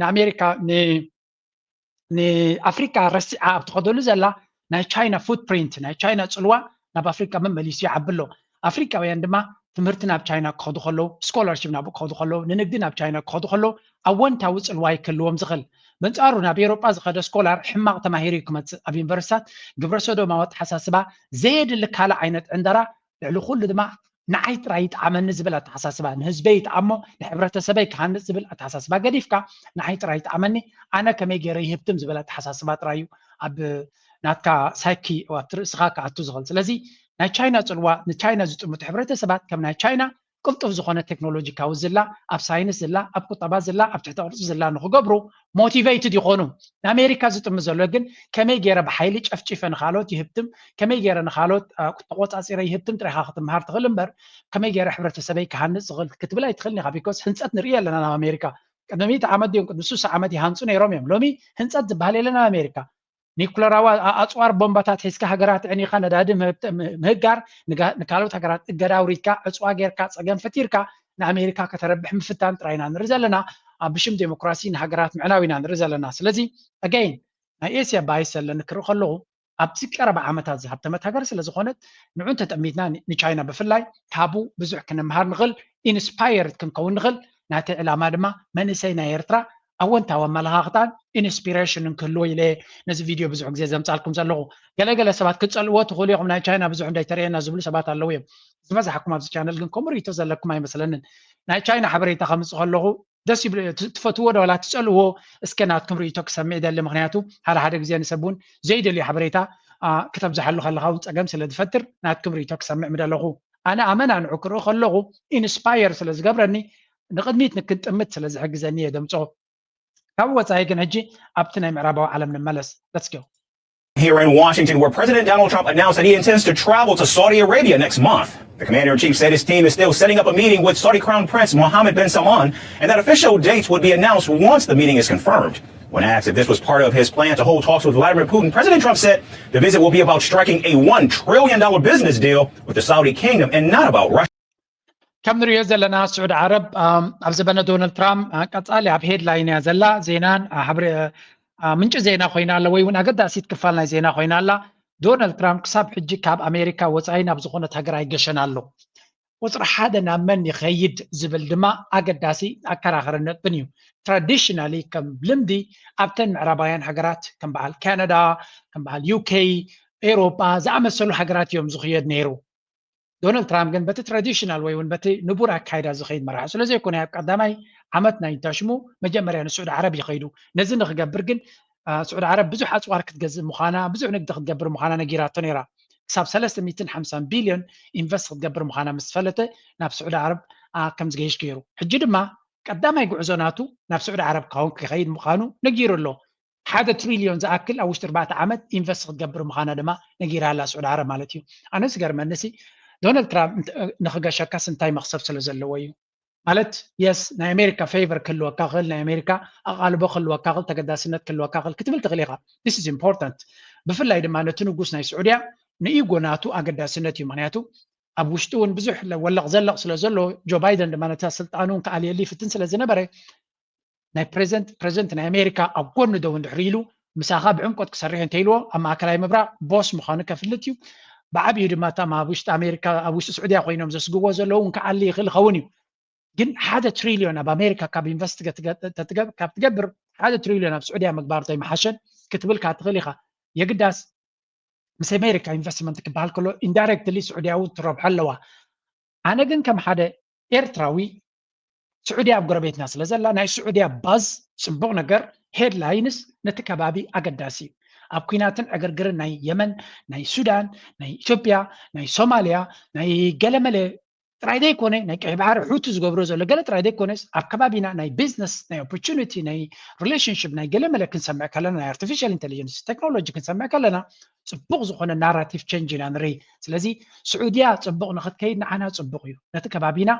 ንኣሜሪካ ንኣፍሪቃ ረሲዓ ኣብ ትኸደሉ ዘላ ናይ ቻይና ፉትፕሪንት ናይ ቻይና ፅልዋ ናብ ኣፍሪቃ መመሊሱ ይዓቢ ኣሎ። ኣፍሪቃውያን ድማ ትምህርቲ ናብ ቻይና ክኸዱ ከለዉ፣ ስኮላርሽፕ ናብኡ ክኸዱ ከለዉ፣ ንንግዲ ናብ ቻይና ክኸዱ ከለዉ ኣወንታዊ ፅልዋ ይክልዎም ዝኽእል። በንፃሩ ናብ ኤሮጳ ዝኸደ ስኮላር ሕማቕ ተማሂሩ እዩ ክመፅእ። ኣብ ዩኒቨርሲታት ግብረ ሰዶማዊ ኣተሓሳስባ ዘየድሊ ካልእ ዓይነት ዕንደራ ልዕሊ ኩሉ ድማ ንዓይ ጥራይ ይጥዓመኒ ዝብል ኣተሓሳስባ፣ ንህዝበይ ይጥዓሞ፣ ንሕብረተሰበይ ክሃንፅ ዝብል ኣተሓሳስባ ገዲፍካ ንዓይ ጥራይ ይጥዓመኒ፣ ኣነ ከመይ ገይረ ይህብትም ዝብል ኣተሓሳስባ ጥራይ እዩ ኣብ ናትካ ሳይኪ ኣብቲ ርእስኻ ክኣቱ ዝኽእል። ስለዚ ናይ ቻይና ፅልዋ ንቻይና ዝጥምቱ ሕብረተሰባት ከም ናይ ቻይና ቅልጡፍ ዝኾነ ቴክኖሎጂካዊ ዝላ ኣብ ሳይንስ ዝላ ኣብ ቁጠባ ዝላ ኣብ ትሕተ ቅርፂ ዝላ ንክገብሩ ሞቲቬይትድ ይኾኑ። ንኣሜሪካ ዝጥምት ዘሎ ግን ከመይ ገይረ ብሓይሊ ጨፍጪፈ ንካልኦት ይህብትም ከመይ ገይረ ንካልኦት ተቆፃፂረ ይህብትም ጥራይካ ክትምሃር ትኽእል እምበር ከመይ ገይረ ሕብረተሰበይ ክሃንፅ ዝኽእል ክትብል ኣይትኽእልን ኢኻ። ቢኮዝ ህንፀት ንርኢ ኣለና ናብ ኣሜሪካ ቅድሚ ሚእቲ ዓመት ድዮም ቅድሚ ሱሳ ዓመት ይሃንፁ ነይሮም እዮም። ሎሚ ህንፀት ዝበሃል የለን ኣብ ኣሜሪካ። ኒኩለራዊ ኣፅዋር ቦምባታት ሒዝካ ሃገራት ዕኒኻ ነዳዲ ምህጋር ንካልኦት ሃገራት እገዳ ኣውሪድካ ዕፅዋ ጌርካ ፀገም ፈጢርካ ንኣሜሪካ ከተረብሕ ምፍታን ጥራይ ኢና ንርኢ ዘለና። ኣብ ብሽም ዴሞክራሲ ንሃገራት ምዕናው ኢና ንርኢ ዘለና። ስለዚ ኣገይን ናይ ኤስያ ባይስ ዘለኒ ክርኢ ከለኹ ኣብዚ ቀረባ ዓመታት ዝሃብተመት ሃገር ስለ ዝኾነት ንዑ እንተጠሚትና ንቻይና ብፍላይ ካብኡ ብዙሕ ክንምሃር ንኽእል ኢንስፓየርድ ክንከውን ንኽእል ናተይ ዕላማ ድማ መንእሰይ ናይ ኤርትራ ኣወንታዊ ኣመለኻኽታን ኢንስፒሬሽንን ክህልዎ ኢለ ነዚ ቪድዮ ብዙሕ ግዜ ዘምፃልኩም ዘለኹ። ገለገለ ሰባት ክትፀልእዎ ትኽእሉ ኢኹም ናይ ቻይና ብዙሕ እንዳይተርእየና ዝብሉ ሰባት ኣለዉ እዮም። ዝበዛሕኩም ኣብዚ ቻነል ግን ከምኡ ርእይቶ ዘለኩም ኣይመስለንን። ናይ ቻይና ሓበሬታ ከምፅእ ከለኹ ደስ ይብል ትፈትዎ ዶ ዋላ ትፀልእዎ? እስከ ናትኩም ርእይቶ ክሰምዕ ይደሊ። ምክንያቱ ሓደ ሓደ ግዜ ንሰብ እውን ዘይደልዩ ሓበሬታ ክተብዝሓሉ ከለካ እውን ፀገም ስለ ዝፈጥር ናትኩም ርእይቶ ክሰምዕ ምደለኹ። ኣነ ኣመና ንዑ ክርኢ ከለኹ ኢንስፓየር ስለ ዝገብረኒ ንቅድሚት ንክንጥምት ስለ ዝሕግዘኒ እየ ደምፆ። ካብ ወፃኢ ግን ሕጂ ኣብቲ ናይ ምዕራባዊ ዓለም ንመለስ። Let's go. Here in Washington, where President Donald Trump announced that he intends to travel to Saudi Arabia next month. The commander in chief said his team is still setting up a meeting with Saudi Crown Prince Mohammed bin Salman and that official dates would be announced once the meeting is confirmed. When asked if this was part of his plan to hold talks with Vladimir Putin, President Trump said the visit will be about striking a one trillion dollar business deal with the Saudi kingdom and not about Russia. ከም ንሪኦ ዘለና ስዑድ ዓረብ ኣብ ዘበነ ዶናልድ ትራምፕ ቀፃሊ ኣብ ሄድላይን እያ ዘላ ዜናን ምንጪ ዜና ኮይና ኣለ ወይ እውን ኣገዳሲት ክፋል ናይ ዜና ኮይና ኣላ። ዶናልድ ትራምፕ ክሳብ ሕጂ ካብ ኣሜሪካ ወፃኢ ናብ ዝኾነት ሃገር ኣይገሸን ኣሎ። ቁፅሪ ሓደ ናብ መን ይኸይድ ዝብል ድማ ኣገዳሲ ኣከራኸሪ ነጥብን እዩ። ትራዲሽናሊ ከም ልምዲ ኣብተን ምዕራባውያን ሃገራት ከም በዓል ካናዳ ከም በዓል ዩኬ ኤሮጳ ዝኣመሰሉ ሃገራት እዮም ዝኽየድ ነይሩ። ዶናልድ ትራምፕ ግን በቲ ትራዲሽናል ወይ እውን በቲ ንቡር ኣካይዳ ዝኸይድ መራሒ ስለ ዘይኮነ ኣብ ቀዳማይ ዓመት ናይ እንታሽሙ መጀመርያ ንስዑድ ዓረብ ይኸይዱ። ነዚ ንክገብር ግን ስዑድ ዓረብ ብዙሕ ኣፅዋር ክትገዝእ ምዃና ብዙሕ ንግዲ ክትገብር ምዃና ነጊራቶ ነይራ። ክሳብ ሰለስተ ሚእትን ሓምሳን ቢልዮን ኢንቨስት ክትገብር ምዃና ምስ ፈለጠ ናብ ስዑድ ዓረብ ከም ዝገይሽ ገይሩ። ሕጂ ድማ ቀዳማይ ጉዕዞ ናቱ ናብ ስዑድ ዓረብ ክኸውን ክኸይድ ምዃኑ ነጊሩ ኣሎ። ሓደ ትሪልዮን ዝኣክል ኣብ ውሽጢ ኣርባዕተ ዓመት ኢንቨስት ክትገብር ምዃና ድማ ነጊራ ኣላ ስዑድ ዓረብ ማለት እዩ። ኣነ ዝገርመኒ ሲ ዶናልድ ትራምፕ ንክገሸካስ እንታይ መክሰብ ስለ ዘለዎ እዩ? ማለት የስ ናይ ኣሜሪካ ፌቨር ክህልወካ ክእል ናይ ኣሜሪካ ኣቓልቦ ክህልወካ ክእል ተገዳስነት ክህልወካ ክእል ክትብል ትኽእል ኢኻ። This is important። ብፍላይ ድማ ነቲ ንጉስ ናይ ስዑድያ ንኢጎ ናቱ ኣገዳስነት እዩ። ምክንያቱ ኣብ ውሽጢ እውን ብዙሕ ወለቕ ዘለቕ ስለ ዘሎ ጆ ባይደን ድማ ነታ ስልጣኑ እውን ክኣልየሉ ይፍትን ስለ ዝነበረ ናይ ፕሬዚደንት ፕሬዚደንት ናይ ኣሜሪካ ኣብ ጎኑ ደው እንድሕር ኢሉ ምሳኻ ብዕምቆት ክሰርሕ እንተኢልዎ ኣብ ማእከላይ ምብራቕ ቦስ ምዃኑ ከፍልጥ እዩ። ብዓብዩ ድማ እቶም ኣብ ውሽጢ ኣሜሪካ ኣብ ውሽጢ ስዑድያ ኮይኖም ዘስግዎ ዘለዉ እውን ክኣሊ ይኽእል ይኸውን እዩ። ግን ሓደ ትሪልዮን ኣብ ኣሜሪካ ካብ ኢንቨስት ካብ ትገብር ሓደ ትሪልዮን ኣብ ስዑድያ ምግባር ዘይመሓሸን ክትብል ካ ትኽእል ኢኻ። የግዳስ ምስ ኣሜሪካ ኢንቨስትመንት ክበሃል ከሎ ኢንዳይሬክትሊ ስዑድያ እውን ትረብሖ ኣለዋ። ኣነ ግን ከም ሓደ ኤርትራዊ ስዑድያ ኣብ ጎረቤትና ስለ ዘላ ናይ ስዑድያ ባዝ ጽቡቕ ነገር ሄድላይንስ ነቲ ከባቢ ኣገዳሲ እዩ። ኣብ ኩናትን ዕግርግርን ናይ የመን፣ ናይ ሱዳን፣ ናይ ኢትዮጵያ፣ ናይ ሶማልያ፣ ናይ ገለመለ ጥራይ ዘይኮነ ናይ ቀይ ባሕሪ ሑቲ ዝገብሮ ዘሎ ገለ ጥራይ ዘይኮነስ ኣብ ከባቢና ናይ ቢዝነስ ናይ ኦፖርቹኒቲ ናይ ሪሌሽንሽፕ ናይ ገለመለ ክንሰምዕ ከለና ናይ ኣርቲፊሻል ኢንቴሊጀንስ ቴክኖሎጂ ክንሰምዕ ከለና ጽቡቕ ዝኾነ ናራቲቭ ቸንጅ ኢና ንርኢ። ስለዚ ስዑድያ ጽቡቕ ንኽትከይድ ንዓና ጽቡቕ እዩ። ነቲ ከባቢና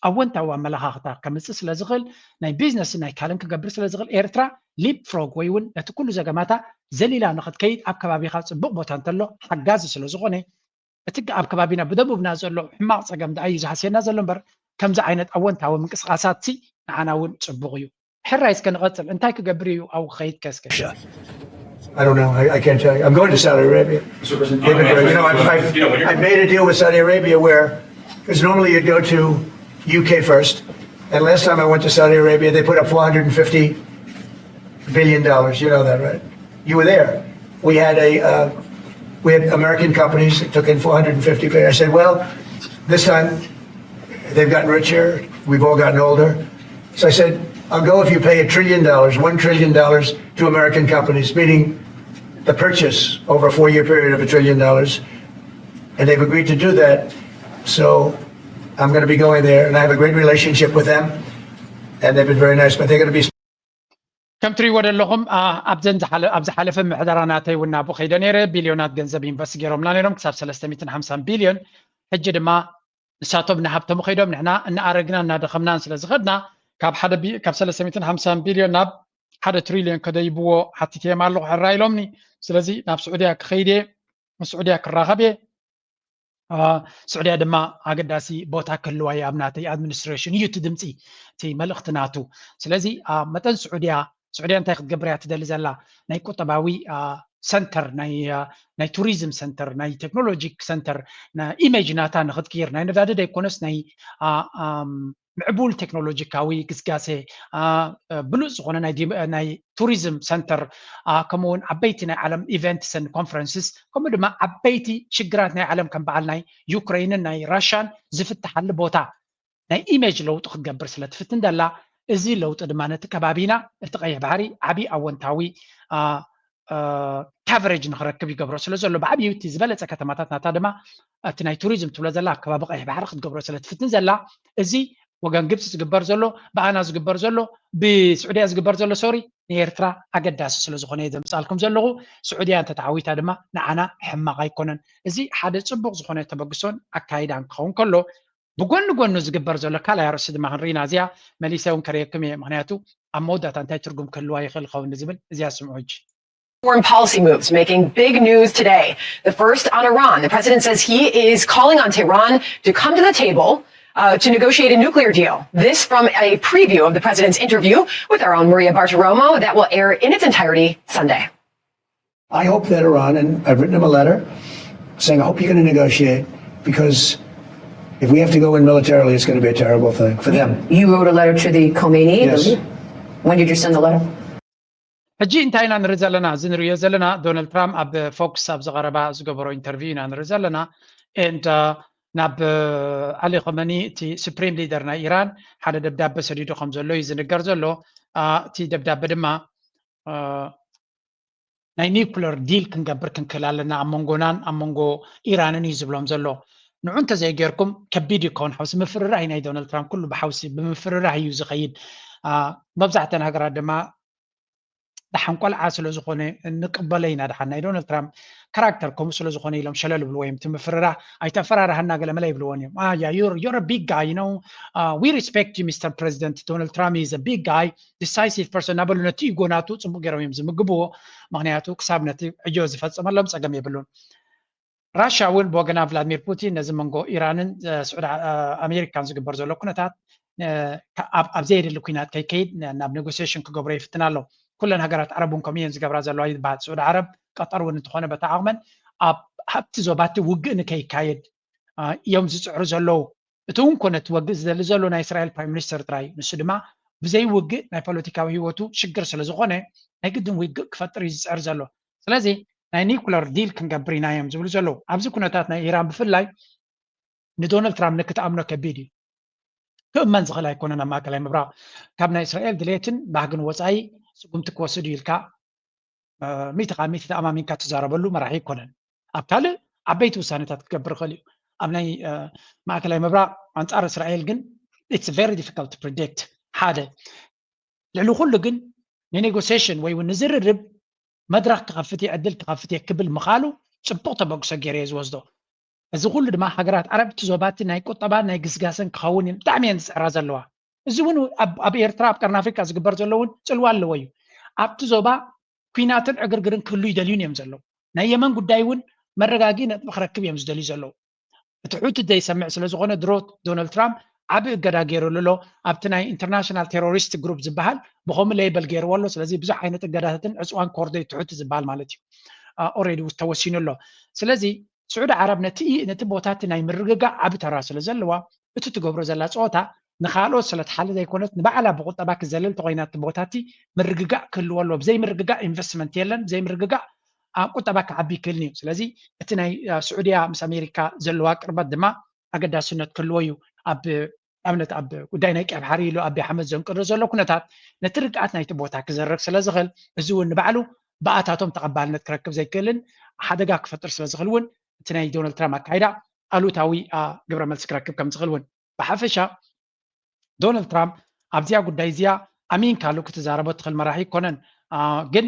ኣወንታዊ ኣመለኻኽታ ከምጽእ ስለ ዝኽእል ናይ ቢዝነስ ናይ ካልእን ክገብር ስለ ዝኽእል ኤርትራ ሊፕ ፍሮግ ወይ እውን ነቲ ኩሉ ዘገማታ ዘሊላ ንኽትከይድ ኣብ ከባቢኻ ጽቡቕ ቦታ እንተሎ ሓጋዚ ስለ ዝኾነ እቲ ኣብ ከባቢና ብደቡብና ዘሎ ሕማቕ ጸገም ደኣ እዩ ዝሃስየና ዘሎ እምበር ከምዚ ዓይነት ኣወንታዊ ምንቅስቃሳት ሲ ንዓና እውን ጽቡቕ እዩ። ሕራይ እስከ ንቐጽል እንታይ ክገብር እዩ ኣብኡ ክኸይድ ከ እስከ I don't know. I, I can't tell you. I'm going to Saudi Arabia. They've been very, you know, I've, I've, I've made a deal with Saudi Arabia where, because normally you'd go to U K first, and last time I went to Saudi Arabia, they put up four hundred fifty billion dollars. You know that, right? You were there. We had a, uh, we had American companies that took in four hundred fifty billion. I said, well, this time they've gotten richer. We've all gotten older. So I said, I'll go if you pay a trillion dollars, one trillion dollars to American companies, meaning the purchase over a four-year period of a trillion dollars. And they've agreed to do that. So I'm going to be going there, and I have a great relationship with them. And they've been very nice, but they're going to be ከም ትሪእዎ ዘለኹም ኣብ ዝሓለፈ ምሕደራ ናተይ እውን ናብኡ ከይደ ነይረ። ቢልዮናት ገንዘብ ኢንቨስት ገይሮምና ነይሮም ክሳብ ሰለስተ ሚእትን ሓምሳን ቢልዮን። ሕጂ ድማ ንሳቶም እናሃብተሙ ከይዶም ንሕና እናኣረግና እናደኸምናን ስለ ዝኸድና ካብ ሓደ ካብ ሰለስተ ሚእትን ሓምሳን ቢልዮን ናብ ሓደ ትሪልዮን ከደይብዎ ሓቲተዮም ኣለኹ ሕራ ኢሎምኒ። ስለዚ ናብ ስዑድያ ክኸይድ እየ፣ ምስ ስዑድያ ክራኸብ እየ። ስዑድያ ድማ ኣገዳሲ ቦታ ክህልዋ እዩ ኣብ ናተይ ኣድሚኒስትሬሽን እዩ እቲ ድምፂ እቲ መልእኽቲ ናቱ። ስለዚ ኣብ መጠን ስዑድያ ስዑድያ እንታይ ክትገብር እያ ትደሊ ዘላ ናይ ቁጠባዊ ሰንተር ናይ ቱሪዝም ሰንተር ናይ ቴክኖሎጂ ሰንተር ኢሜጅ ናታ ንክትቅይር ናይ ነዳዲ ደይኮነስ ናይ ምዕቡል ቴክኖሎጂካዊ ግስጋሴ ብሉፅ ዝኾነ ናይ ቱሪዝም ሰንተር ከምኡ እውን ዓበይቲ ናይ ዓለም ኢቨንትስን ኮንፈረንስስ ከምኡ ድማ ዓበይቲ ሽግራት ናይ ዓለም ከም በዓል ናይ ዩክሬንን ናይ ራሽያን ዝፍትሓሉ ቦታ ናይ ኢሜጅ ለውጢ ክትገብር ስለ ትፍትን ዘላ እዚ ለውጢ ድማ ነቲ ከባቢና እቲ ቀይሕ ባሕሪ ዓብዪ ኣወንታዊ ካቨሬጅ ንክረክብ ይገብሮ ስለ ዘሎ ብዓብዩ እቲ ዝበለፀ ከተማታት ናታ ድማ እቲ ናይ ቱሪዝም ትብሎ ዘላ ኣብ ከባቢ ቀይሕ ባሕሪ ክትገብሮ ስለ ትፍትን ዘላ እዚ ወገን ግብፂ ዝግበር ዘሎ ብኣና ዝግበር ዘሎ ብስዑድያ ዝግበር ዘሎ ሶሪ ንኤርትራ ኣገዳሲ ስለ ዝኾነ እየ ዘምፃልኩም ዘለኹ። ስዑድያ እንተተዓዊታ ድማ ንዓና ሕማቕ ኣይኮነን። እዚ ሓደ ፅቡቕ ዝኾነ ተበግሶን ኣካይዳን ክኸውን ከሎ ብጎኒ ጎኑ ዝግበር ዘሎ ካልኣይ ኣርእስቲ ድማ ክንርኢና እዚኣ መሊሰ እውን ከርእየኩም እየ። ምክንያቱ ኣብ መወዳእታ እንታይ ትርጉም ክህልዋ ይኽእል ኸውን ንዝብል እዚኣ ስምዑ ሕጂ። Foreign policy moves making big news today. The first on Iran. The president says he is calling on Tehran to come to the table uh, to negotiate a nuclear deal. This from a preview of the president's interview with our own Maria Bartiromo that will air in its entirety Sunday. I hope that Iran, and I've written him a letter saying, I hope you're going to negotiate because if we have to go in militarily, it's going to be a terrible thing for them. You wrote a letter to the Khomeini. Yes. When did you send the letter? ሕጂ እንታይ ኢና ንርኢ ዘለና? እዚ ንሪኦ ዘለና ዶናልድ ትራምፕ ኣብ ፎክስ ኣብ ዝቐረባ ዝገበሮ ኢንተርቪው ኢና ንርኢ ዘለና። ኤንድ ናብ ኣሊ ኸመኒ እቲ ሱፕሪም ሊደር ናይ ኢራን ሓደ ደብዳበ ሰዲዱ ከም ዘሎ እዩ ዝንገር ዘሎ። እቲ ደብዳበ ድማ ናይ ኒውክለር ዲል ክንገብር ክንክእል ኣለና ኣብ መንጎናን ኣብ መንጎ ኢራንን እዩ ዝብሎም ዘሎ። ንዑ እንተዘይጌርኩም ከቢድ ይከውን ሓውሲ ምፍርራህ ናይ ዶናልድ ትራምፕ ኩሉ ብሓውሲ ብምፍርራህ እዩ ዝኸይድ። መብዛሕተን ሃገራት ድማ ደሓን ቆልዓ ስለ ዝኾነ ንቅበሎ ኢና ደሓን ናይ ዶናልድ ትራምፕ ካራክተር ከምኡ ስለ ዝኾነ ኢሎም ሸለል ይብልዎ እዮም። እቲ ምፍርራህ ኣይተፈራርሃና ገለ መለ ይብልዎን እዮም። ኣያ you're a big guy you know we respect you Mister President Donald Trump is a big guy decisive person እናበሉ ነቲ ኢጎ ናቱ ፅቡቅ ገይሮም እዮም ዝምግብዎ። ምክንያቱ ክሳብ ነቲ ዕዮ ዝፈፀመሎም ፀገም የብሉን። ራሽያ እውን ብወገና ቭላድሚር ፑቲን ነዚ መንጎ ኢራንን ስዑዲ ኣሜሪካን ዝግበር ዘሎ ኩነታት ኣብ ዘየድሊ ኩናት ከይከይድ ናብ ኔጎሲሽን ክገብሮ ይፍትን ኣሎ። ኩለን ሃገራት ዓረብ እውን ከምኡ እየን ዝገብራ ዘለዋ ይበሃል። ስዑዲ ዓረብ ቀጠር እውን እንተኾነ በታ ዓቕመን ኣብ ሃብቲ ዞባቲ ውግእ ንከይካየድ እዮም ዝፅዕሩ ዘለዉ። እቲ እውን ኮነ እቲ ወግእ ዝደሊ ዘሎ ናይ እስራኤል ፕራይም ሚኒስተር ጥራይ እዩ። ንሱ ድማ ብዘይ ውግእ ናይ ፖለቲካዊ ህይወቱ ሽግር ስለ ዝኾነ ናይ ግድን ውግእ ክፈጥር እዩ ዝፅዕር ዘሎ። ስለዚ ናይ ኒኩለር ዲል ክንገብር ኢና እዮም ዝብሉ ዘለዉ። ኣብዚ ኩነታት ናይ ኢራን ብፍላይ ንዶናልድ ትራምፕ ንክትኣምኖ ከቢድ እዩ። ክእመን ዝኽእል ኣይኮነን። ኣብ ማእከላይ ምብራቕ ካብ ናይ እስራኤል ድሌትን ባህግን ወፃኢ ስጉምቲ ክወስድ እዩ ኢልካ ሚእቲ ካብ ሚእቲ ተኣማሚንካ ትዛረበሉ መራሒ ኣይኮነን። ኣብ ካልእ ዓበይቲ ውሳኔታት ክገብር ይኽእል እዩ። ኣብ ናይ ማእከላይ ምብራቕ ኣንጻር እስራኤል ግን it's very difficult to predict። ሓደ ልዕሊ ኩሉ ግን ንኔጎሲሽን ወይ እውን ንዝርርብ መድረኽ ክኸፍት እየ ዕድል ክኸፍት እየ ክብል ምኻሉ ፅቡቕ ተበግሶ ገይረ እየ ዝወስዶ። እዚ ኩሉ ድማ ሃገራት ዓረብ እቲ ዞባ እቲ ናይ ቁጠባን ናይ ግስጋሰን ክኸውን ብጣዕሚ እየን ዝፅዕራ ዘለዋ። እዚ እውን ኣብ ኤርትራ ኣብ ቀርኒ ኣፍሪካ ዝግበር ዘሎ እውን ፅልዋ ኣለዎ እዩ። ኣብቲ ዞባ ኲናትን ዕግርግርን ክህሉ ይደልዩን እዮም ዘለዉ። ናይ የመን ጉዳይ እውን መረጋጊ ነጥቢ ክረክብ እዮም ዝደልዩ ዘለዉ። እቲ ሑቲ ዘይሰምዕ ስለ ዝኾነ ድሮ ዶናልድ ትራምፕ ዓቢ እገዳ ገይሩሉ ኣሎ። ኣብቲ ናይ ኢንተርናሽናል ቴሮሪስት ግሩፕ ዝበሃል ብኸምኡ ሌበል ገይርዎ ኣሎ። ስለዚ ብዙሕ ዓይነት እገዳታትን ዕፅዋን ክወርዶ እዩ እቲ ሑቲ ዝበሃል ማለት እዩ። ኦሬዲ ተወሲኑ ኣሎ። ስለዚ ስዑዲ ዓረብ ነቲ ነቲ ቦታ እቲ ናይ ምርግጋእ ዓቢ ተራ ስለ ዘለዋ እቲ ትገብሮ ዘላ ፀወታ ንኻልኦት ስለ ትሓሊ ዘይኮነት ንባዕላ ብቁጠባ ክዘልል ተኮይና እቲ ቦታ እቲ ምርግጋእ ክህልዎ ኣለዎ። ብዘይ ምርግጋእ ኢንቨስትመንት የለን። ብዘይ ምርግጋእ ቁጠባ ክዓቢ ይክእልን እዩ። ስለዚ እቲ ናይ ስዑድያ ምስ ኣሜሪካ ዘለዋ ቅርበት ድማ ኣገዳስነት ክህልዎ እዩ። ኣብ ኣብነት ኣብ ጉዳይ ናይ ቀይሕ ባሕሪ ኢሉ ኣቢ ኣሕመድ ዘንቅዶ ዘሎ ኩነታት ነቲ ርግኣት ናይቲ ቦታ ክዘርግ ስለ ዝኽእል እዚ እውን ንባዕሉ ብኣታቶም ተቐባልነት ክረክብ ዘይክእልን ሓደጋ ክፈጥር ስለ ዝኽእል እውን እቲ ናይ ዶናልድ ትራምፕ ኣካይዳ ኣሉታዊ ግብረ መልሲ ክረክብ ከም ዝኽእል እውን ብሓፈሻ ዶናልድ ትራምፕ ኣብዚኣ ጉዳይ እዚኣ ኣሚንካ ኣሉ ክትዛረቦ ትኽእል መራሒ ኣይኮነን። ግን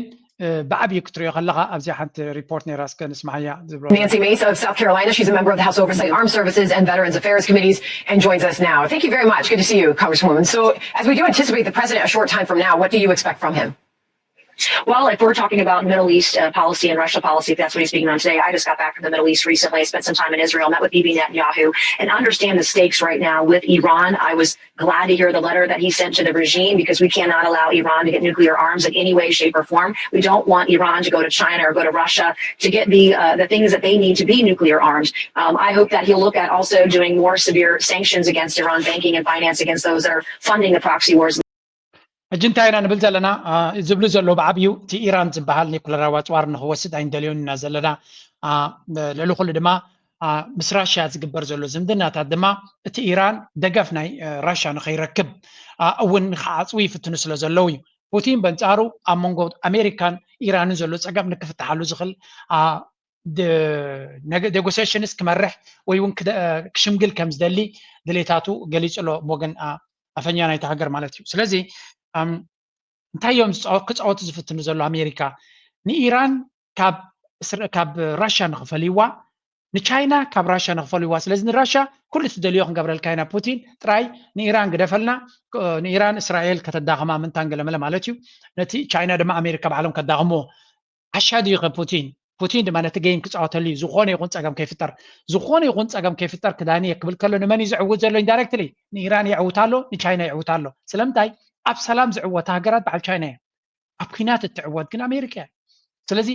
ብዓብዩ ክትሪኦ ከለኻ ኣብዚኣ ሓንቲ ሪፖርት ነይራ እስከ ንስማዓያ ዝብሎ። Nancy Mace of South Carolina. She's a member of the House Oversight, Armed Services, and Veterans Affairs Committees and joins us now. Thank you very much. Good to see you, Congresswoman. So, as we do anticipate the president a short time from now, what do you expect from him? Well, if we're talking about Middle East uh, policy and Russia policy, if that's what he's speaking on today, I just got back from the Middle East recently. I spent some time in Israel, met with Bibi Netanyahu, and understand the stakes right now with Iran. I was glad to hear the letter that he sent to the regime because we cannot allow Iran to get nuclear arms in any way, shape, or form. We don't want Iran to go to China or go to Russia to get the uh, the things that they need to be nuclear armed. Um, I hope that he'll look at also doing more severe sanctions against Iran, banking and finance against those that are funding the proxy wars. ሕጂ እንታይ ኢና ንብል ዘለና ዝብሉ ዘለዉ ብዓብዩ እቲ ኢራን ዝበሃል ኒኩለራዊ ኣፅዋር ንክወስድ ኣይንደልዮን ኢና ዘለና። ልዕሊ ኩሉ ድማ ምስ ራሽያ ዝግበር ዘሎ ዝምድናታት ድማ እቲ ኢራን ደገፍ ናይ ራሽያ ንከይረክብ እውን ንክዓፅዉ ይፍትኑ ስለ ዘለዉ እዩ። ፑቲን በንፃሩ ኣብ መንጎ ኣሜሪካን ኢራንን ዘሎ ፀገም ንክፍትሓሉ ዝኽእል ኔጎሲሽንስ ክመርሕ ወይ እውን ክሽምግል ከም ዝደሊ ድሌታቱ ገሊፁ ኣሎ ብወገን ኣፈኛ ናይቲ ሃገር ማለት እዩ። ስለዚ እንታይ እዮም ክፃወቱ ዝፍትኑ ዘሎ ኣሜሪካ ንኢራን ካብ ራሽያ ንክፈልይዋ ንቻይና ካብ ራሽያ ንክፈልይዋ። ስለዚ ንራሽያ ኩሉ ትደልዮ ክንገብረልካ ኢና ፑቲን ጥራይ ንኢራን ግደፈልና ንኢራን እስራኤል ከተዳኸማ ምንታን ገለመለ ማለት እዩ። ነቲ ቻይና ድማ ኣሜሪካ ባዕሎም ከዳኸምዎ ዓሻ ድዩ ከ ፑቲን? ፑቲን ድማ ነቲ ጌም ክፃወተሉ እዩ። ዝኾነ ይኹን ፀገም ከይፍጠር ዝኾነ ይኹን ፀገም ከይፍጠር ክዳኒ እየ ክብል ከሎ ንመን እዩ ዝዕውት ዘሎ? ኢንዳይረክትሊ ንኢራን የዕውታ ኣሎ፣ ንቻይና የዕውታ ኣሎ። ስለምንታይ ኣብ ሰላም ዝዕወታ ሃገራት በዓል ቻይና እየ። ኣብ ኩናት እትዕወት ግን ኣሜሪካ እያ። ስለዚ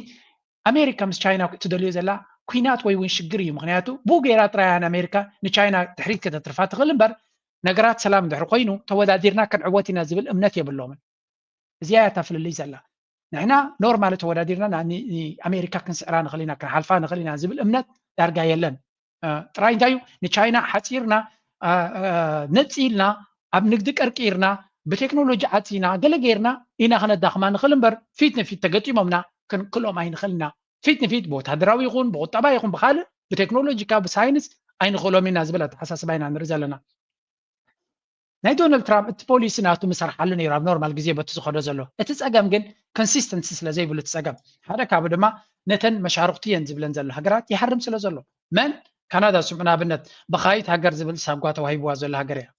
ኣሜሪካ ምስ ቻይና ትደልዮ ዘላ ኩናት ወይ እውን ሽግር እዩ። ምክንያቱ ብኡ ገይራ ጥራይ እያ ንኣሜሪካ ንቻይና ድሕሪት ከተትርፋ ትኽእል እምበር ነገራት ሰላም እንድሕር ኮይኑ ተወዳዲርና ክንዕወት ኢና ዝብል እምነት የብሎምን። እዚኣ እያ እታ ፍልልይ ዘላ። ንሕና ኖርማሊ ተወዳዲርና ንኣሜሪካ ክንስዕራ ንኽእል ኢና ክንሓልፋ ንኽእል ኢና ዝብል እምነት ዳርጋ የለን። ጥራይ እንታይ እዩ ንቻይና ሓፂርና ነፂልና ኣብ ንግዲ ቀርቂርና ብቴክኖሎጂ ዓፂና ገለ ገይርና ኢና ክነዳኽማ ንኽእል እምበር ፊት ንፊት ተገጢሞምና ክንክሎም ኣይንኽእል ኢና። ፊት ንፊት ብወታደራዊ ይኹን ብቁጠባ ይኹን ብካልእ ብቴክኖሎጂካ ብሳይንስ ኣይንኽእሎም ኢና ዝብል ኣተሓሳስባ ኢና ንርኢ ዘለና። ናይ ዶናልድ ትራምፕ እቲ ፖሊሲ ናቱ ምሰርሓሉ ነይሩ ኣብ ኖርማል ግዜ በቲ ዝኸዶ ዘሎ እቲ ፀገም ግን ኮንሲስተንሲ ስለ ዘይብሉ እቲ ፀገም ሓደ ካብኡ ድማ ነተን መሻርክቱ እየን ዝብለን ዘሎ ሃገራት ይሃርም ስለ ዘሎ መን ካናዳ ስምዑ ንኣብነት ብኻይት ሃገር ዝብል ሳጓ ተዋሂብዋ ዘሎ ሃገር እያ።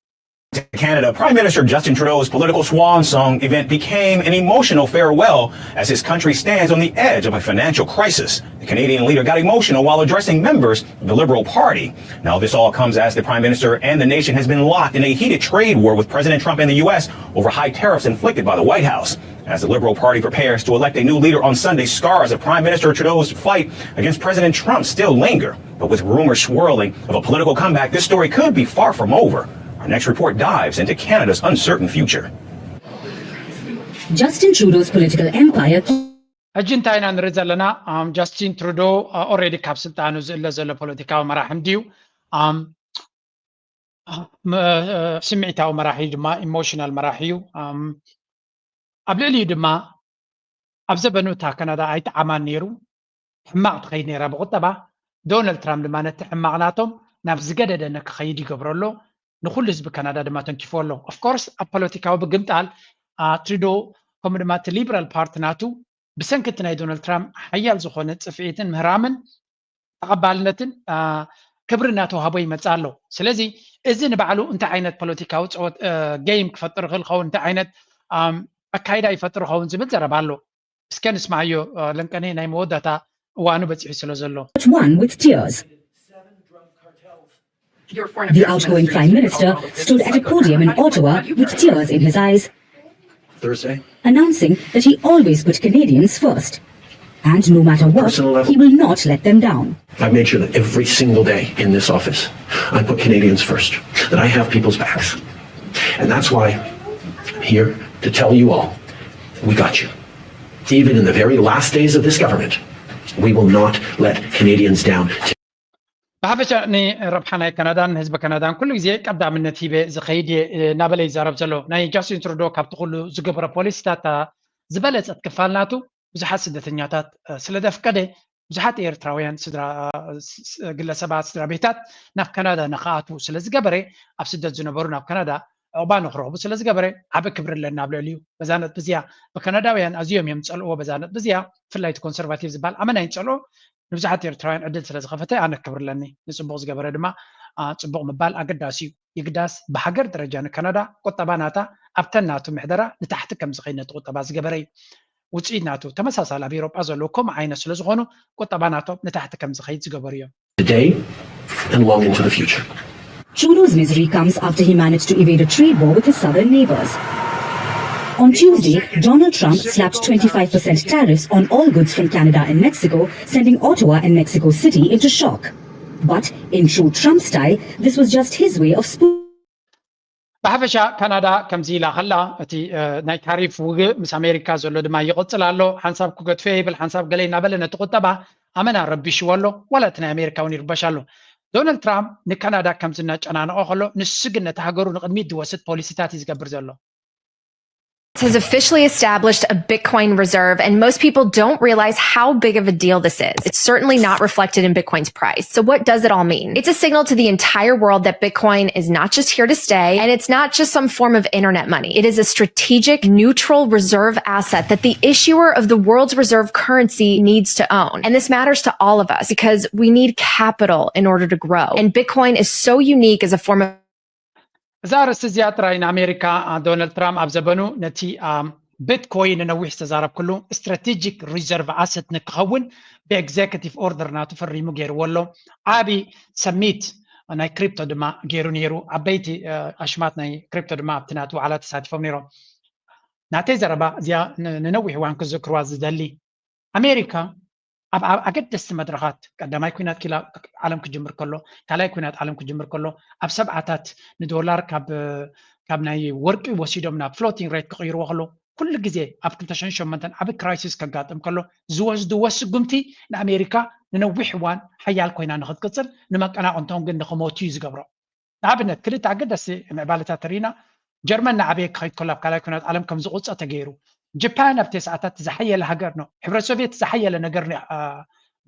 To Canada, Prime Minister Justin Trudeau's political swan song event became an emotional farewell as his country stands on the edge of a financial crisis. The Canadian leader got emotional while addressing members of the Liberal Party. Now, this all comes as the Prime Minister and the nation has been locked in a heated trade war with President Trump and the U S over high tariffs inflicted by the White House. As the Liberal Party prepares to elect a new leader on Sunday, scars of Prime Minister Trudeau's fight against President Trump still linger. But with rumors swirling of a political comeback, this story could be far from over. Our next report dives into Canada's uncertain future. Justin Trudeau's political empire. ሕጂ እንታይ ኢና ንርኢ ዘለና? ጃስቲን ትሩዶ ኦሬዲ ካብ ስልጣኑ ዝእለ ዘሎ ፖለቲካዊ መራሒ እንድዩ። ስምዒታዊ መራሒ ድማ ኢሞሽናል መራሒ እዩ። ኣብ ልዕሊኡ ድማ ኣብ ዘበኑ እታ ካናዳ ኣይጠዓማን ነይሩ። ሕማቕ ትኸይድ ነይራ ብቁጠባ። ዶናልድ ትራምፕ ድማ ነቲ ሕማቕ ናቶም ናብ ዝገደደ ንክኸይድ ይገብሮ ኣሎ። ንኩሉ ህዝቢ ካናዳ ድማ ተንኪፎ ኣሎ። ኦፍኮርስ ኣብ ፖለቲካዊ ብግምጣል ትሩዶ ከምኡ ድማ እቲ ሊበራል ፓርቲ ናቱ ብሰንኪ እቲ ናይ ዶናልድ ትራምፕ ሓያል ዝኾነ ፅፍዒትን ምህራምን ተቐባልነትን ክብሪ እናተዋህቦ ይመፅእ ኣሎ። ስለዚ እዚ ንባዕሉ እንታይ ዓይነት ፖለቲካዊ ፀወት ጌም ክፈጥር ይኽእል ኸውን፣ እንታይ ዓይነት ኣካይዳ ይፈጥር ይኸውን ዝብል ዘረባ ኣሎ። እስከ ንስማዓዮ ለንቀኔ ናይ መወዳእታ እዋኑ በፂሑ ስለ ዘሎ። But one with tears. The outgoing Prime Minister stood at a podium in Ottawa with tears in his eyes, Thursday. Announcing that he always put Canadians first. And no matter what, Personal level. He will not let them down. I've made sure that every single day in this office, I put Canadians first, that I have people's backs. And that's why I'm here to tell you all, we got you. Even in the very last days of this government, we will not let Canadians down. ብሓፈሻ ንረብሓ ናይ ካናዳን ህዝቢ ካናዳን ኩሉ ግዜ ቀዳምነት ሂበ ዝኸይድ እየ እናበለ ይዛረብ ዘሎ። ናይ ጃስቲን ትሩዶ ካብቲ ኩሉ ዝገብሮ ፖሊሲታት ዝበለፀት ክፋል ናቱ ብዙሓት ስደተኛታት ስለደፍቀደ ብዙሓት ኤርትራውያን ግለሰባት ስድራ ቤታት ናብ ካናዳ ንክኣትዉ ስለዝገበረ፣ ኣብ ስደት ዝነበሩ ናብ ካናዳ ዕቑባ ንክረኽቡ ስለዝገበረ ዓቢ ክብሪ ኣለና ኣብ ልዕሊኡ። በዛ ነጥቢ እዚኣ ብካናዳውያን ኣዝዮም እዮም ዝጸልእዎ። በዛ ነጥቢ እዚኣ ብፍላይ እቲ ኮንሰርቫቲቭ ዝበሃል ኣመና ይንጸልኦ። ንብዙሓት ኤርትራውያን ዕድል ስለዝኸፈተ ኣነ ክብሪ ኣለኒ። ንጽቡቕ ዝገበረ ድማ ጽቡቕ ምባል ኣገዳሲ እዩ። ይግዳስ ብሃገር ደረጃ ንካናዳ ቁጠባ ናታ ኣብተን ናቱ ምሕደራ ንታሕቲ ከም ዝኸይድ ነቲ ቁጠባ ዝገበረ እዩ። ውፅኢት ናቱ ተመሳሳሊ ኣብ ኤሮጳ ዘለዉ ከምኡ ዓይነት ስለዝኾኑ ቁጠባ ናቶም ንታሕቲ ከም ዝኸይድ ዝገበሩ እዮም። Today and long into the future. Trudeau's misery comes after he managed to evade a trade war with his southern neighbors. On Tuesday, Donald Trump slapped twenty-five percent tariffs on all goods from Canada and Mexico, sending Ottawa and Mexico City into shock. But in true Trump style, this was just his way of spoon. ብሓፈሻ ካናዳ ከምዚ ኢላ ከላ እቲ ናይ ታሪፍ ውግእ ምስ ኣሜሪካ ዘሎ ድማ ይቕፅል ኣሎ። ሓንሳብ ክገድፎ ይብል ሓንሳብ ገለ እናበለ ነቲ ቁጠባ ኣመና ረቢሽዎ ኣሎ። ዋላ እቲ ናይ ኣሜሪካ እውን ይርበሽ ኣሎ። ዶናልድ ትራምፕ ንካናዳ ከምዚ እናጨናነቆ ከሎ ንሱ ግን ነቲ ሃገሩ ንቕድሚት ዝወስድ ፖሊሲታት እዩ ዝገብር ዘሎ። Has officially established a Bitcoin reserve, and most people don't realize how big of a deal this is. It's certainly not reflected in Bitcoin's price. So, what does it all mean? It's a signal to the entire world that Bitcoin is not just here to stay, and it's not just some form of internet money. It is a strategic, neutral reserve asset that the issuer of the world's reserve currency needs to own. And this matters to all of us because we need capital in order to grow. And Bitcoin is so unique as a form of እዛ ኣርእስቲ እዚኣ ጥራይ ንኣሜሪካ ዶናልድ ትራምፕ ኣብ ዘበኑ ነቲ ቢትኮይን ንነዊሕ ዝተዛረብክሉ ስትራቴጂክ ሪዘርቭ ኣሰት ንክኸውን ብኤግዜኪቲቭ ኦርደር ናቱ ፈሪሙ ገይርዎ ኣሎ። ዓቢ ሰሚት ናይ ክሪፕቶ ድማ ገይሩ ነይሩ። ዓበይቲ ኣሽማት ናይ ክሪፕቶ ድማ ኣብቲ ናቱ ዋዕላ ተሳቲፎም ነይሮም። ናተይ ዘረባ እዚኣ ንነዊሕ እዋን ክዝክርዋ ዝደሊ ኣሜሪካ ኣብ ኣገደስቲ መድረኻት ቀዳማይ ኩናት ዓለም ክጅምር ከሎ ካልኣይ ኩናት ዓለም ክጅምር ከሎ ኣብ ሰብዓታት ንዶላር ካብ ናይ ወርቂ ወሲዶም ናብ ፍሎቲንግ ሬት ክቕይርዎ ከሎ ኩሉ ግዜ ኣብ ክልተ ሽሕን ሸሞንተን ዓቢ ክራይሲስ ከጋጥም ከሎ ዝወስድዎ ስጉምቲ ንኣሜሪካ ንነዊሕ እዋን ሓያል ኮይና ንክትቅፅል ንመቀናቕንቶም ግን ንክሞቱ እዩ ዝገብሮ። ንኣብነት ክልተ ኣገደስቲ ምዕባለታት ተሪእና ጀርመን ንዓበየ ክኸይድ ከሎ ኣብ ካልኣይ ኩናት ዓለም ከም ዝቑፀ ተገይሩ። ጃፓን ኣብ ተስዓታት ዝሓየለ ሃገር ነው። ሕብረት ሶቪየት ዝሓየለ ነገር